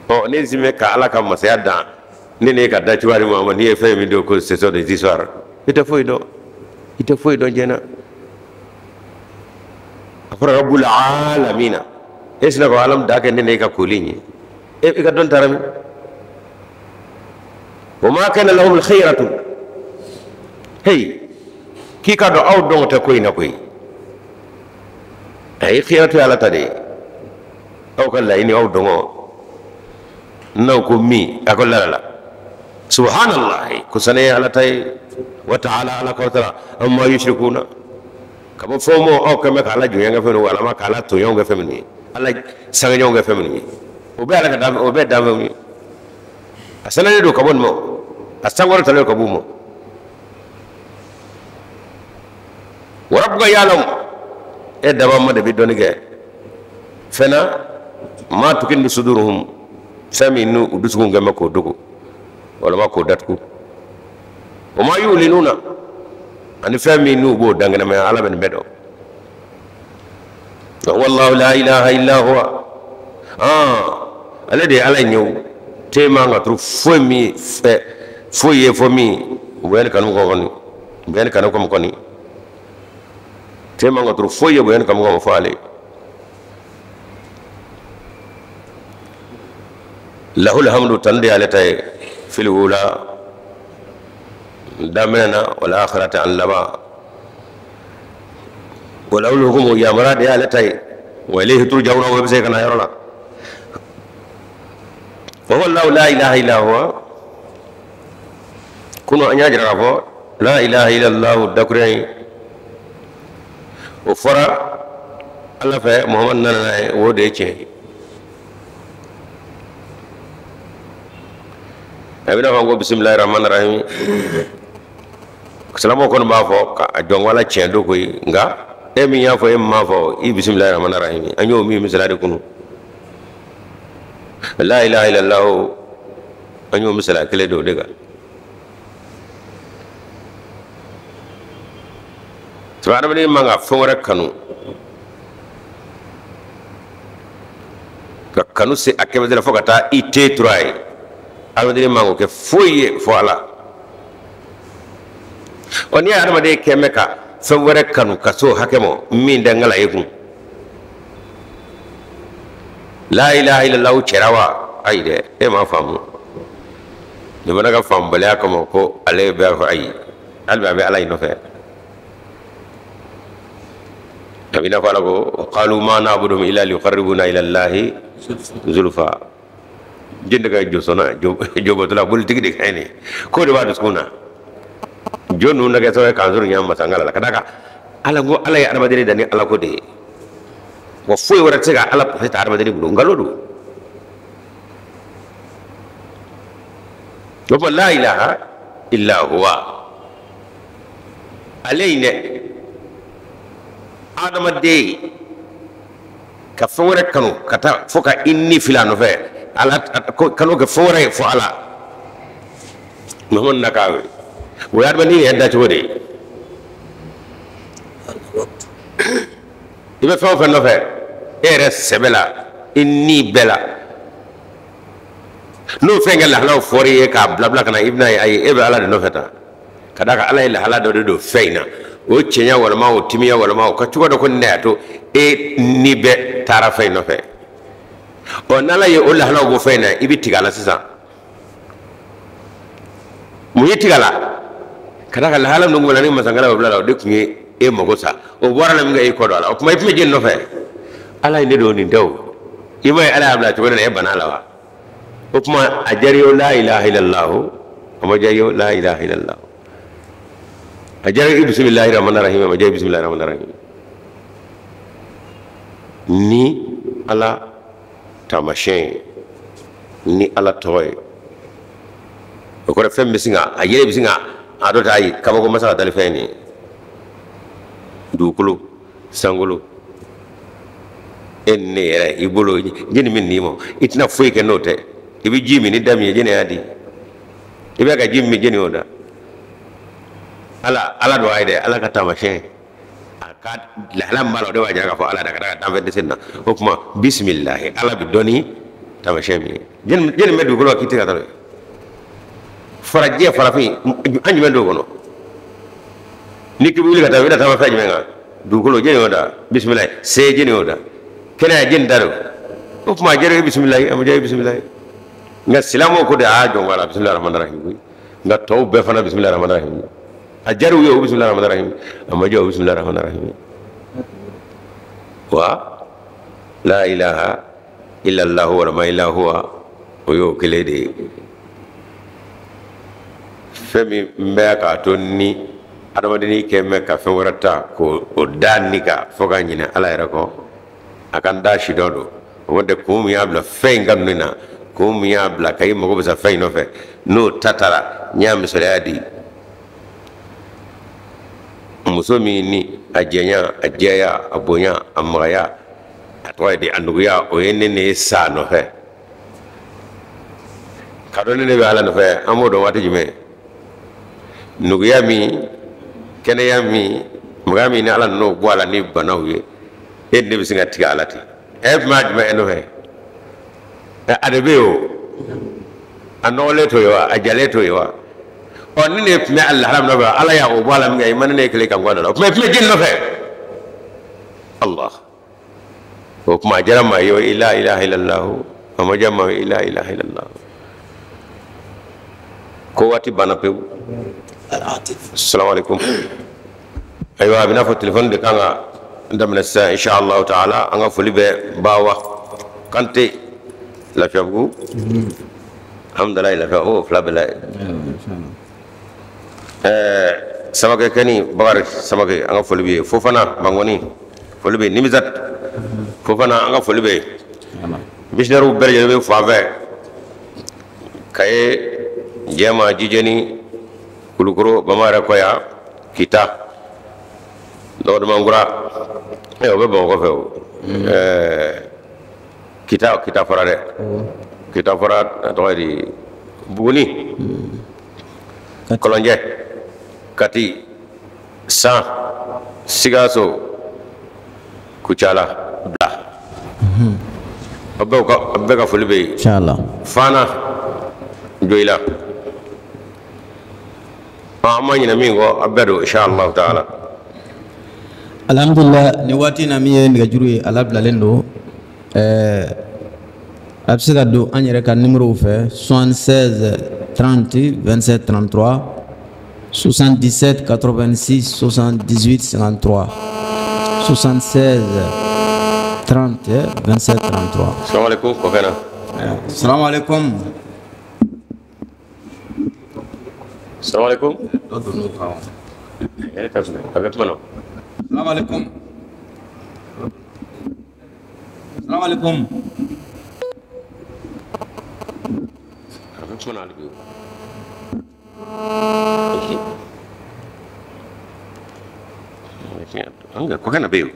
ɔ ne si bɛ ka ala ka masaya dan ne ne ka da cogoya di ma n'i ye fɛn min dɔn ko ce sont des histoires i tɛ foyi dɔn i tɛ foyi dɔn diɲɛ na a fɔra rabbul alamina e sina ka alam da kɛ ne ne ka koli ye e ka dɔn taara min wa ma kana lahum alkhayratu hey k'i ka dɔn aw dɔn tɛ ko in na koyi ayi khiyaratu ye ala ta de ye aw ka laɲini aw dɔngɔ n'aw ko min a ko la la subhanallah ko saniya ye ala ta ye wa ta'ala ala kɔrɔtara amma yushrikuna ka bɔ fɛn ma aw kɛn bɛ ka ala jɔnya kɛ fɛn minnu walama ka ala tɔɲɔgɔnw kɛ fɛn minnu ye ala sangaɲɔgɔnw kɛ fɛn minnu ye o bɛɛ ala ka danfɛn o bɛɛ danfɛnw ye a saniyalen don ka bɔ nin ma a sankɔrɔtalen don ka b'u ma wa rabbuka ya'lamu e dabaa ma de bɛ dɔnni kɛ fɛn na ma tukinnu suduruhum fɛn min n'u u dusukun kɛn bɛ k'o dogo walima k'o datugu wa ma yulinuna ani fɛn min n'u b'o dankɛnɛmaya ala bɛ nin bɛɛ dɔn wallahu la ilaha illa huwa ale de ye ala in ye o te man ka turu foyi min fɛ foyi ye fo min bonya ni kanu kɔ kɔni bonya ni kanu kɔmi kɔni te man ka turu foyi ye bonya ni kanu kɔmi fo ale lahul hamdu tanu de y'ale ta ye fil ula daminɛ na wal akhirati an laban wa lahul hukumu yamara de y'ale ta ye wa ilayhi turja'una o bɛ se ka na yɔrɔ la wa huwa allahu la ilaha illa huwa kunu an y'a jira k'a fɔ la ilaha illallah dakurunya in o fɔra ala fɛ muhamadu nana n'a ye o de ye tiɲɛ ye a bɛna fɔ ko bisimilahi rahmani rahim silamɛw kɔni b'a fɔ ka a dɔn ko ala tiɲɛ don koyi nka e min y'a fɔ e min m'a fɔ i bisimilahi rahmani rahim an y'o min misaliya de kunu La ilaha illallah an y'o misaliya kelen d'o de kan. Sabu adamaden man ka fɛn wɛrɛ kanu ka kanu se a kɛmɛ la fo ka taa i te tura ye. Adamaden man k'o kɛ foyi ye fo Ala. Ɔ n'i ye adamaden kɛmɛ ka fɛn wɛrɛ kanu ka s'o hakɛ ma min tɛ ŋala ye kun. La ilaha illallah cɛra wa? Ayi dɛ, e m'a faamu. Jamana ka faamubaliya kama ko ale bɛ fɔ ayi, hali bi a bɛ Ala in nɔfɛ. A b'i n'a fɔ Ala ko qalu ma na'buduhum illa liyuqarribuna ila Allahi zulfa. Jɛn de ka josɔnna jobɔtɔla bolitigi de ka ɲi nin ko de b'a dusukun na. Jo ninnu na kɛ sababu ye k'an sɔrɔ ɲɛ masangala la ka d'a kan Ala ko Ala ye adamaden da ni Ala ko de ye. Wa foyi wɛrɛ tɛ se ka Ala place ta adamaden bolo, nkalon don. O fɔ la ilaha illa huwa, ale in dɛ adamaden ka fɛn wɛrɛ kanu ka taa fo ka i ni fili a nɔfɛ, Ala kanu kɛ fɛn wɛrɛ ye fo Ala. Muhamadu na k'a ye o ye adamaden yɛrɛ dacogo de ye. I bɛ fɛn o fɛn nɔfɛ e yɛrɛ sɛbɛ la, i ni bɛɛ la, n'o fɛn kɛ lahalaw fɔr'i ye k'a bila bila ka na, i bɛna ye ayi e bɛ Ala de nɔfɛ tan. Ka d'a kan Ala ye lahala dɔ de don fɛn in na, o cɛɲa walima o timiya walima o ka cogo dɔ ko ne y'a to e ni bɛɛ taara fɛn in nɔfɛ. Ɔ n'Ala ye o lahalaw bɔ fɛn in na, i bɛ tigɛ a la sisan. Mun ye tigɛ a la? Ka d'a kan lahala min tun bɛ na ni masankala bɛ bila la, o de tun ye e mago sa. O bɔra la min kɛ e kɔ don a la, o tuma i tun bɛ jɛni nɔfɛ? Ala ye ne don nin tɛ o. I m'a ye Ala y'a bila cogo min na, e banna a la wa? O tuma a diyara i ye la ilaha illallah, a ma diya i ye la ilaha illallah. A diyara i bisimilahi rahmani rahim, a ma diya i bisimilahi rahmani rahim. Ni Ala taamasiyɛn ye, ni Ala tɔgɔ ye, o kɔrɔ fɛn bɛ sin ka a yɛrɛ bɛ sin ka a dɔ ta ye kabako masa ka dalifɛn nin ye. Dugukolo, sankolo, e ni ne yɛrɛ i bolo jɛni min d'i ma, i tɛna foyi kɛ n'o tɛ. I bɛ ji min ni da min ye, jɛni y'a di. I bɛ ka ji min, jɛni y'o da. Ala Ala don a ye dɛ, Ala ka taamasiyɛn a ka lahala min b'a la, o de b'a jira k'a fɔ Ala da ka d'a kan danfɛn tɛ se nin na. O tuma bisimilahi, Ala bɛ dɔn ni taamasiyɛn min ye. Jɛni bɛ dugukolo kan k'i tɛ ka taa n'o ye. Farajɛ farafin an jumɛn t'o kɔnɔ? N'i k'i bɛ wuli ka taa, i bɛna taama fɛn jumɛn kan? Dugukolo, jɛni y'o da. Bisimilahi, se jɛni y'o da. Kɛnɛya jɛni da don. O tuma a diyara i ye bisimilahi, a ma diya i ye bisimilahi. Nka silamɛw ko de a jɔn ko ala bisimilahi rahmani rahim koyi. Nka tɔw bɛɛ fana bisimilahi rahmani rahim. A diyara u ye o bisimilahi rahmani rahim, a ma diya o bisimilahi rahmani rahim. Wa la ilaha illallah walama illa huwa, o y'o kelen de ye. Fɛn min bɛ k'a to ni adamadennin kɛ mɛn ka fɛn wɛrɛ ta k'o da ni kan fo ka ɲinɛ Ala yɛrɛ kɔ, a ka n da si dɔ don. O tɛ kun min y'a bila fɛn in kanu na, kun min y'a bila ka i mago bɛ sa fɛn in nɔfɛ, n'o ta taara, n y'a misaliya di. Muso min ni a jɛnya, a jɛya, a bonya, a magaya, a tɔgɔ ye di, a nuguya, o ye ne ne ye sa nɔfɛ. Ka dɔn ne ne bɛ Ala nɔfɛ, an b'o dɔn waati jumɛn? Nuguya min, kɛnɛya min, magaya min ni Ala nan'o bɔ a la ni banaw ye, e ne bɛ sin ka tigɛ a la ten. E tun b'a jumɛn e nɔfɛ? A de bɛ yen o, a nɔgɔlen t'o ye wa? A jalen t'o ye wa? Ɔ ni ne tun bɛ a lahala min nɔfɛ, Ala y'a o bɔ a la min kɛ, i ma ne ne kelen kan kɔ la, o tuma i tun bɛ jɛni nɔfɛ? Allah. O tuma a diyara maa ye la ilaha illallah, a ma diya maa ye la ilaha illallah. Ko waati banna pewu. Assalamu alaikum. Ayiwa, a bɛ n'a fɔ telefɔni de kan ka daminɛ sisan inshallah taala. An ka foli bɛ Bawa Kante Lafiyabugu, alhamdulilayi, lafiya o fila bɛɛ la ye. Samakɛ Kɛni Bakari Samakɛ, an ka foli bɛ yen. Fofana Mangoni, foli bɛ yen. Nimizat Fofana, an ka foli bɛ yen. Missionnaires bɛɛ lajɛlen bɛ fan fɛ, Kaye, Jɛma, Jijɛni, Kulukoro, Bamakɔ yɛrɛ kɔ yan, Kita, Dɔgɔdumankura, o bɛ Bamakɔ fɛ o. Kita, Kita fɔra dɛ. Kita fɔra a tɔgɔ ye di Buguni Kɔlɔnjɛ Kati San Sikaso Kucala Bila aw bɛɛ ka foli bɛ yen inshallah Fana Joyila an ma ɲinɛ min kɔ a bɛɛ don inshallah taala. Alhamdulillah nin waati in na min ye nɛgɛjuru ye a labilalen don a bɛ se ka don an yɛrɛ ka numéro fɛ 76 30 27 33 77 86 78 53 76 30 27 33. Salamu alaikum kɔkɛna. Salamu alaikum. Salamu alaikum. A bɛ kuma na. Salamu alaikum. Salamu alaikum. A bɛ kuma na hali bi. An kɔkɛna bɛ yen.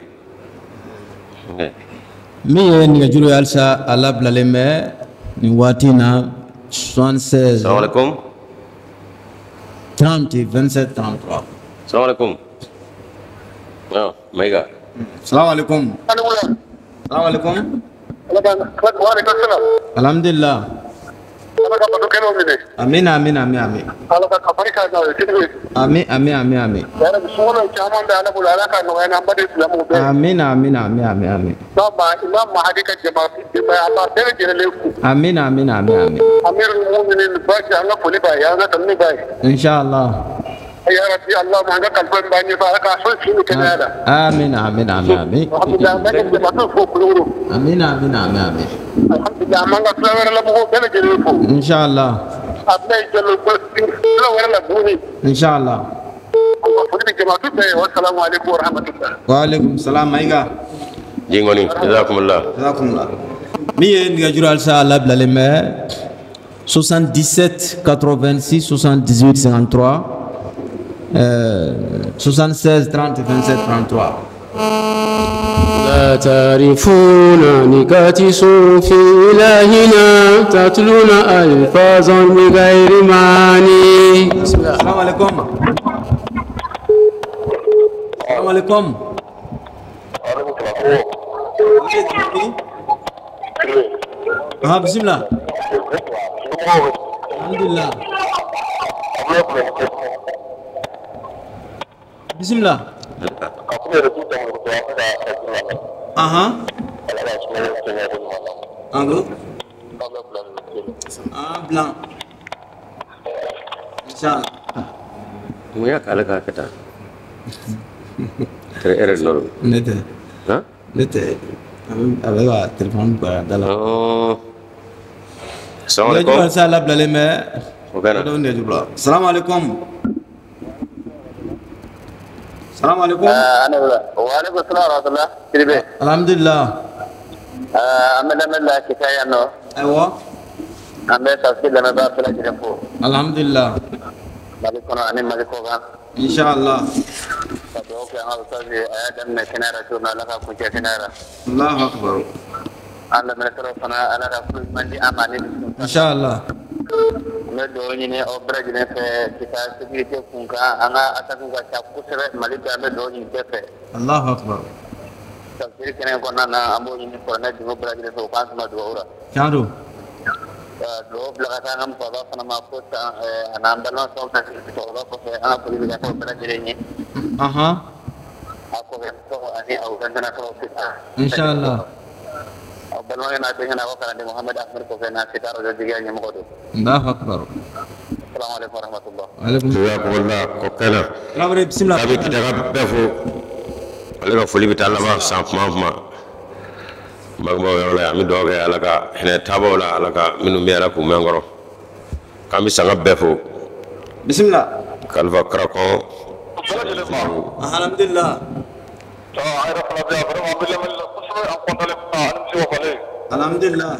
Min ye nɛgɛjuru ye halisa a labilalen bɛ nin waati in na 76. Salamu alaikum. 30 27 33. Salamu alaikum. Ah, Maïga. Salamu alaikum. Salamu alaikum. Alhamdulillah. Amin amin amin amin. Amin amin amin amin. Amin amin amin amin amin. Amin amin amin amin. Inshallah. يا ربي الله ما عندك الفن باني بارك احسن شيء كذا. امين امين امين امين. امين امين امين امين. الحمد لله ما عندك لا ولا بو بلا جلفو. ان شاء الله. ان شاء الله. والسلام عليكم ورحمه الله. وعليكم السلام مايغا. جينغوني جزاكم الله. جزاكم الله. مي نجرو السا الله بلا لما 77 86 78 53 76 30 27 33. لا تعرفون نكات صوف إلهنا تتلون ألفاظا بغير معاني. السلام عليكم. السلام عليكم. ها بسم الله. الحمد لله. بسم الله. اها. Allo. Ah blanc. Inshallah. Mun y'a k'ale k'a kɛ tan? Tere erreur nɔ don. Ne tɛ. Han? Ne tɛ. A bɛ ka téléphone bila da la. Salamu alaikum. Nɛgɛjuru halisa labilalen bɛ. O bɛ na. Nɛgɛjuru la. Salamu alaikum. السلام عليكم. وعليكم السلام ورحمة الله. كيف؟ الحمد لله. أنا من لا كفاية إنه. أيوة. أنا سأسجل لما بقى في الأجنبي. الحمد لله. مالكنا أنا مالكوغا. إن شاء الله. فدوك يا أستاذ آدم كنارة شو لك كنت كنارة. الله أكبر. أنا من طرفنا أنا رسول من أماني. إن شاء الله. N bɛ dugawu ɲini aw bɛɛ lajɛlen fɛ kita sécurité kun kan an ka attaque ka ca kosɛbɛ Mali bɛɛ an bɛ dugawu ɲini bɛɛ fɛ. Allahu akbar. Tafsiri kɛnɛ kɔnɔna na an b'o ɲini kuranɛ dungo bɛɛ lajɛlen fɛ u k'an sama dugawu la. Tiɲɛ don. Dugawu bila ka taa an ka musokɔrɔba fana ma ko san a n'an balima fɛn o fɛn cɛkɔrɔba kɔfɛ an ka foli bɛ ka taa o bɛɛ lajɛlen ye. Ahan. A kɔfɛ ani aw bɛɛ sɔrɔ sisan. Inshallah. Aw balimakɛ n'a denkɛ n'a ka kalanden Mohamed Ahmed kɔfɛ n'a se taara jigiya ɲɛmɔgɔ don. Allahu akbar. Salamu alaikum warahmatullah. Alaikum jazakumullah kɔkɛna. Traoré bisimila. A bɛ kita ka bɛɛ fo. Ale ka foli bɛ taa laban san kuma o kuma. Bangebaaw yɔrɔ la yan an bɛ dugawu kɛ Ala ka hinɛ taabaw la Ala ka minnu bɛ Ala k'u mɛn kɔrɔ. K'an bɛ sanga bɛɛ fo. Bisimila. Kalifa Karakɔn. Alhamdulillah. Alhamdulillah.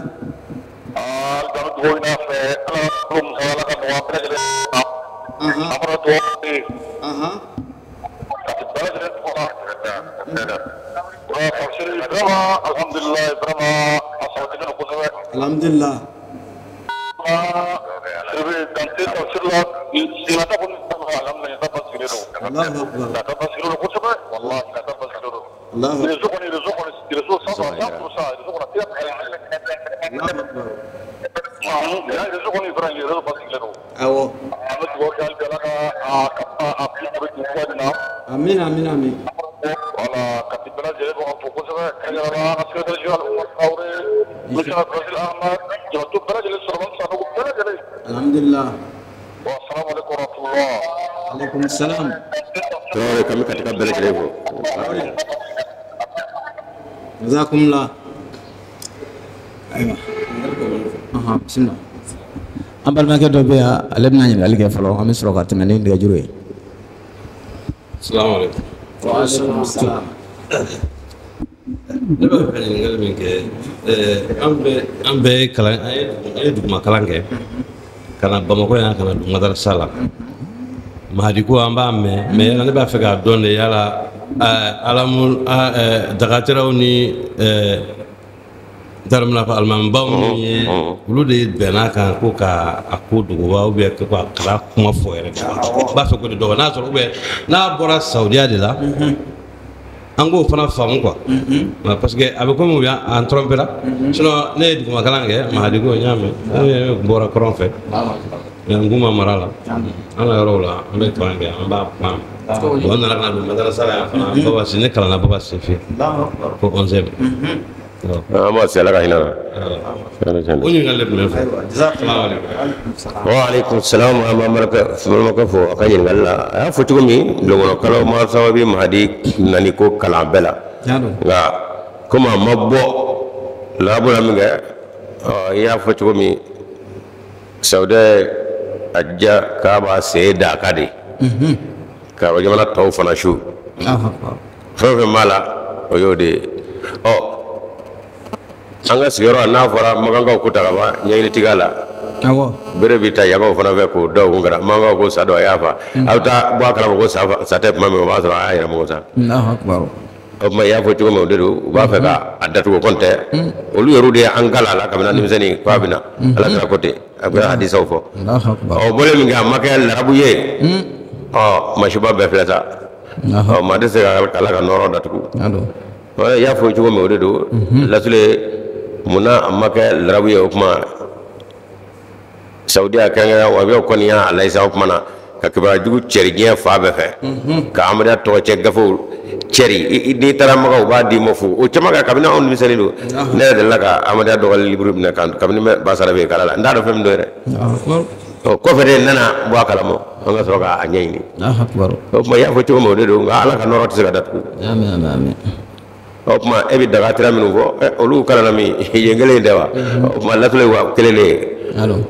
Alhamdulillah. tafsir la ɲinata kɔni alhamdulillah ɲinata basigilen don. Allahu akbar. Ɲinata basigilen don kosɛbɛ wallahi ɲinata basigilen don. Allahu akbar. Réseau kɔni réseau kɔni réseau 100% réseau kɔni a tɛ Allahu akbar. Ya réseau kɔni vraiment réseau basigilen don. Awɔ. An bɛ dugawu kɛ hali bi Ala ka a bi kun na. Amin amin amin. Voilà, ka ti bɛɛ lajɛlen fo ka fo kosɛbɛ kɛrɛnkɛrɛnnenya la an ka secrétaire général Umar Traoré, monsieur Brazil Ahmad, jabatu bɛɛ lajɛlen sɔrɔ Sanogo bɛɛ lajɛlen. Alhamdulillah. Wa salamu alaikum wa rahmatullah. Alaikum salam. Traoré kami katika bɛɛ lajɛlen fo. Jazakumullah. Ayiwa. Aha, bismillah. An balimakɛ dɔ bɛ yan, ale bɛna ɲininkali kɛ fɔlɔ, an bɛ sɔrɔ ka tɛmɛ ni nɛgɛjuru ye. Salamu alaikum. Wa alaikum salam. Ne b'a fɛ ka ɲininkali min kɛ, an bɛɛ ye kalan, an ye duguma kalan kɛ ka na Bamakɔ yan ka na don madarasa la. Mahadi ko an b'a mɛn, mais yala ne b'a fɛ k'a dɔn de yala alamu dagatiraw ni daramina ko alimamibaw minnu ye olu de bɛnna kan ko ka a ko dogoba ou bien ko ka kala kuma fɔ yɛrɛ. N b'a fɛ k'o de dɔn n'a sɔrɔ ou bien n'a bɔra Saudiya de la. An k'o fana faamu quoi. Parce que a bɛ komi u y'an trompé la. Sinon ne ye duguma kalan kɛ Mahadi ko n y'a mɛn, ne bɔra kɔrɔn fɛ. N kun ma mara la. An ka yɔrɔw la an bɛ kalan kɛ an b'a kuma. Bon n nana ka na don madarasa la yan fana Baba Si ne kalanna Baba Si fɛ ko 11e. An b'a se Ala ka hinɛ na. O ɲininkali de tun bɛ n fɛ. Salamu alaikum. Wa alaikum salam. An b'an balimakɛ fo a ka ɲininkali la. A y'a fɔ cogo min bulonkolokalo ma sababu Mahadi nani ko kalan bɛɛ la. Nka komi a ma bɔ larabu la min kɛ, i y'a fɔ cogo min Saudiya a diya k'a b'a sen da a kan de. Ka jamana tɔw fana su. Fɛn o fɛn b'a la o y'o de ye. Ɔ an ka sigiyɔrɔ n'a fɔra makankaw ko ta ka ban ɲɛɲini tigɛ la. Awɔ. Bere bɛ ta yagaw fana fɛ k'o da u kun kɛra makankaw ko sa dɔ a y'a fa. A bɛ taa bɔ a kalama ko sa tɛ tuma min o b'a sɔrɔ a y'a yɛrɛ mɔgɔ sa. Allahu akbar. O tuma i y'a fɔ cogo min o de don u b'a fɛ ka a datugu o kɔni tɛ. Olu yɛrɛ de y'an kalan a la kabini denmisɛnnin k'a bɛ na. Ala kɛra ko ten a bɛ hadisaw fɔ. Allahu akbar. Ɔ bɔlen min kɛ a ma kɛ larabu ye. Ɔ masiba bɛɛ filɛ sa. Ɔ maa tɛ se ka Ala ka nɔrɔ datugu. I y'a fɔ cogo min o de don. Lasule munna a ma kɛ larabu ye o kuma Saudiya kɛrɛnkɛrɛn wa bɛ kɔni y'a layisa o kuma na ka kibaruya jugu cɛri diɲɛ fan bɛɛ fɛ ka Amadiya tɔgɔ cɛ gafew cɛri n'i taara Maka u b'a d'i ma fu o caman kɛ kabini anw denmisɛnnin don. Ne yɛrɛ delila ka Amadiya dɔ ka livre minɛ kabini Basara bɛ yen kala la n t'a dɔn fɛn min don yɛrɛ. Ɔ kɔfɛ de nana bɔ a kalama an ka sɔrɔ k'a ɲɛɲini. O tuma i y'a fɔ cogo min o de don nka Ala ka nɔrɔ tɛ se ka datugu. O tuma e bɛ daga tira minnu fɔ olu kalanna min yen kelen in tɛ wa? O tuma lasule wa kelen de ye.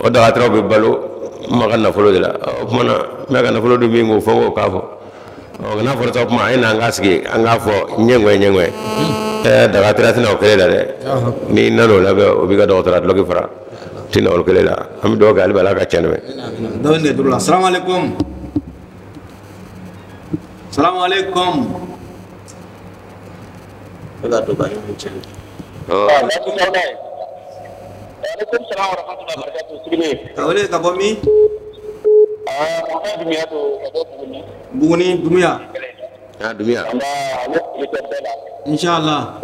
O daga tiraw bɛ balo ma ka nafolo de la. O tuma na n bɛ ka nafolo dun min k'o fɔ k'o k'a fɔ. Ɔ n'a fɔra sa o tuma a ye na an k'a sigi an k'a fɔ ɲɛŋɔye ɲɛŋɔye. Daga tira tɛna o kelen la dɛ. N'i nan'o labɛn o b'i ka dɔgɔtɔrɔya dulɔki fara. Tɛna o kelen la. An bɛ dugawu kɛ hali bi Ala ka tiɲɛ dɛmɛ. Dɔ bɛ nɛgɛjuru la. Salamu alaikum. Salamu alaikum. Alaikum salam wa rahmatullahi wa barakatuh. Ka wele ka bɔ min? Buguni Dumuya. Ah Dumuya. Inshallah.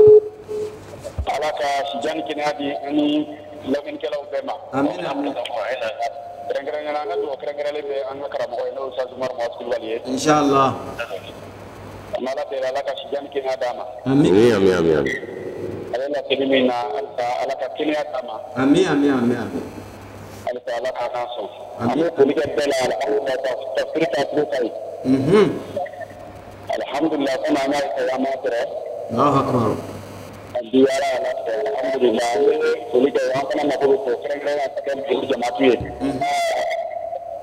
Ala ka sijan kɛnɛya di ani lamɛnnikɛlaw bɛɛ ma. Amin amin. Kɛrɛnkɛrɛnnenya la an ka dugawu kɛrɛnkɛrɛnlen bɛ an ka karamɔgɔ ye n'o ye Ustaz Umaru Muhammad Kulubali ye. Inshallah. An b'Ala deli Ala ka sijan ni kɛnɛya d'a ma. Amin amin amin amin. Ale laseli min na halisa Ala ka kɛnɛya d'a ma. Amin amin amin amin. Halisa Ala k'a kan sɔn. An bɛ foli kɛ bɛɛ la alhamdulilah tafsiri taabolo ka ɲi. Alhamdulilah komi an y'a fɔ an m'a sɔrɔ. Allahu akbar. Bi Ala y'a latigɛ alhamdulilah an bɛ foli kɛ an fana mako bɛ fo kɛrɛnkɛrɛnnenya ka kɛ foli jamaatu ye.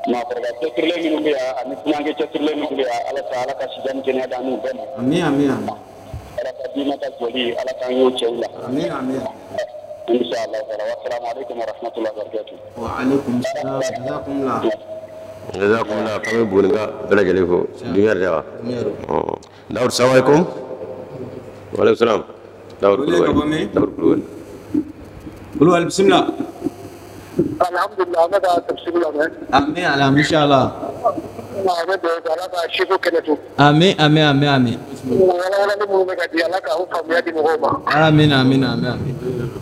Maakɔrɔba cɛsirilen minnu bɛ yan ani funankɛ cɛsirilen minnu bɛ yan halisa Ala ka sijan ni kɛnɛya d'an n'u bɛɛ ma. Amin amin amin. Ala ka diinɛ ka jɔli Ala k'an y'o cɛw la. Amin amin. Inshallah taala wa salamu alaikum wa rahmatullahi wa barakatuh. Wa alaikum salam. Jazakumullah. Jazakumullah. K'an bɛ Bugunika bɛɛ lajɛlen fo. Dunya de wa? Dawud salamu alaikum. Wa alaikum salam. Dawud Kulubali. Dawud Kulubali. Kulubali bisimila. Allo. Alhamdulillah, an bɛ ka tafsiri lamɛn. Amin ala inshallah. An bɛ dugawu kɛ Ala ka seko kɛnɛ to. Amin amin amin amin. Walawalali minnu bɛ ka di Ala ka o faamuya di mɔgɔw ma. Amin amin amin amin.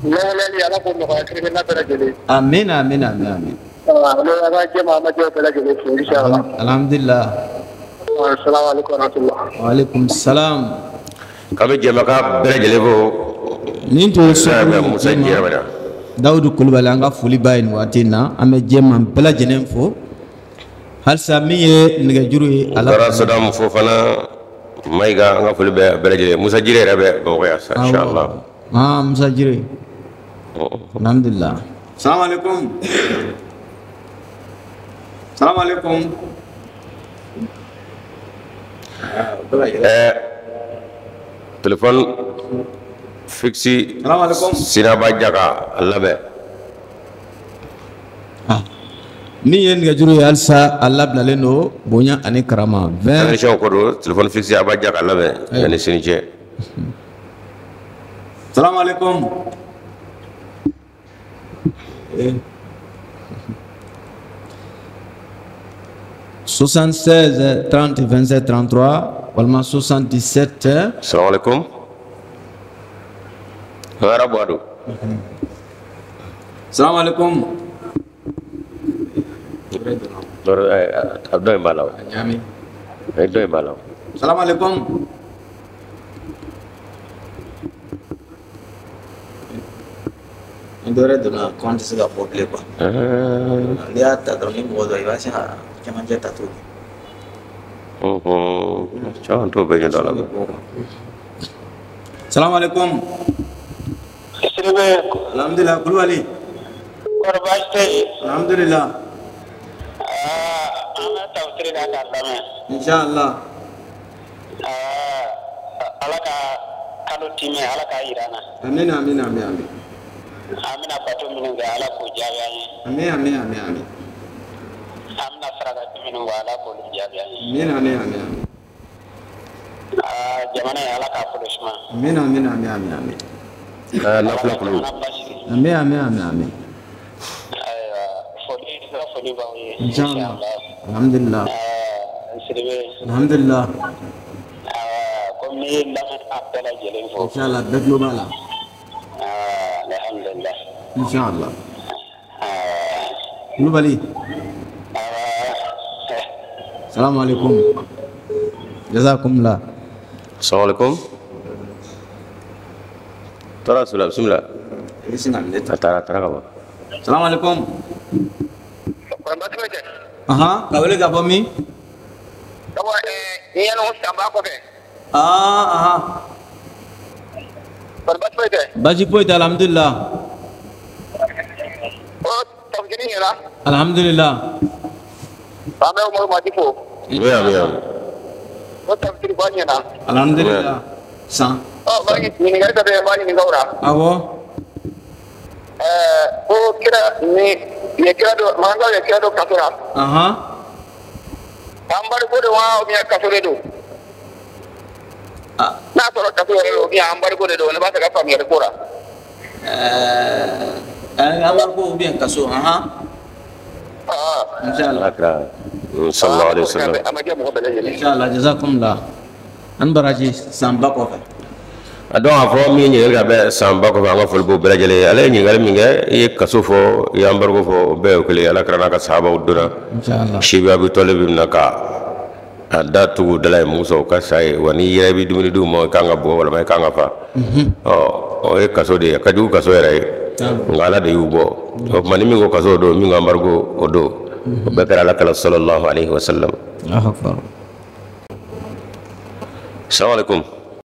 Lawalali Ala k'o nɔgɔya kelenkelenna bɛɛ lajɛlen. Amin amin amin amin. An bɛ an ka jɛma an ma jɛ bɛɛ lajɛlen fo inshallah. Alhamdulillah. Assalamu alaikum warahmatullah. Wa alaikum salam. K'an bɛ jɛmakan bɛɛ lajɛlen fo. Nin tun ye Sokuru Musa Jɛrɛmɛna. Dawudu Kulubali an ka foli b'a ye nin waati in na, an bɛ jɛma bɛɛ lajɛlen fo. Halisa min ye nɛgɛjuru ye ala. Taara Sadamu Fofana Mayiga an ka foli bɛ bɛɛ lajɛlen Musa Jire yɛrɛ bɛ Bamakɔ yan sa inshallah. Ah Musa Jire. Alhamdulillah. Salamu alaikum. Salamu alaikum. Téléphone fixe. Salamu alaikum. Sinaba Jaka a labɛn. Min ye nɛgɛjuru ye halisa a labilalen don bonya ani karama. 20 Technicien ko don téléphone fixe a b'a Jaka labɛn yanni sini cɛ. Salamu alaikum. 76 30 27 33 walima 77. Salamu alaikum. Hɛrɛ bɔ don. Salamu alaikum. A dɔ in b'a la o. Dɔ in b'a la o. Salamu alaikum. Ni dɔ wɛrɛ donna ko an tɛ se ka bɔ bilen quoi. N'i y'a ta dɔrɔn ni mɔgɔ dɔ i b'a sin ka cɛmancɛ ta cogo di. Caman t'o bɛɛ ɲɛdɔn a la. Salamu alaikum. Sidibe. Alhamdulillah Kulubali. Kɔri baasi tɛ yen. Alhamdulillah. An bɛ tafsiri kɛ k'a lamɛn. Inshallah. Ala ka kalo timɛ Ala k'a yira an na. Amin amin amin amin. An bɛna bato minnu kɛ Ala k'o jaabi an ye. Amin amin amin amin. An bɛna saraka minnu bɔ Ala k'olu jaabi an ye. Amin amin amin amin. Jamana in Ala k'a bolo suma. Amin amin amin amin amin. Nafila kulu. Amin amin amin amin. Ayiwa foli foli b'aw ye. Inshallah. Alhamdulillah. Sidibe. Alhamdulillah. Komi n'i ye lamɛnbaga bɛɛ lajɛlen fo. Inshallah bɛɛ tulo b'a la. Alhamdulillah. Inshallah. Kulubali. Salamu alaikum. Jazakumullah. Assalamu alaikum. Taara sula bismillah. A taara ka bɔ. Salamu alaikum. Aha, ka wele ka bɔ min? Ah, aha. Baasi foyi tɛ alhamdulillah. Alhamdulillah. Alhamdulillah. San. Ɲininkali dɔ bɛ yen n b'a ɲininka o la. Awɔ. Ko kira ni ye kira dɔ makankaw ye kira dɔ kaso la. Embargo de wa ou bien kaso de don. N'a sɔrɔ kaso yɛrɛ don ou bien embargo de don ne b'a fɛ ka faamuyali k'o la. Embargo ou bien kaso Inshallah. Sallallahu alaihi wasallam. Inshallah jazakumullah. An baraji sanba kɔfɛ. A dɔn k'a fɔ min ye ɲininkali ka bɛ sanba kɔfɛ an ka foli b'o bɛɛ lajɛlen ye. Ale ye ɲininkali min kɛ i ye kaso fɔ i ye embargo fɔ o bɛɛ ye kelen ye. Ala kɛra n'a ka sahabaw donna. Inshallah. Sibi Abi Talib na ka a da tugu dala ye Musa o ka sa ye wa n'i yɛrɛ bɛ dumuni d'u ma i kan ka bɔ walima i kan ka fa. Ɔ o ye kaso de ye a ka jugu kaso yɛrɛ ye. Nka Ala de y'u bɔ. O tuma ni min ko kaso don min ko embargo o don. O bɛɛ kɛra Ala kɛra sallallahu alaihi wasallam. Allahu akbar. Assalamu alaikum.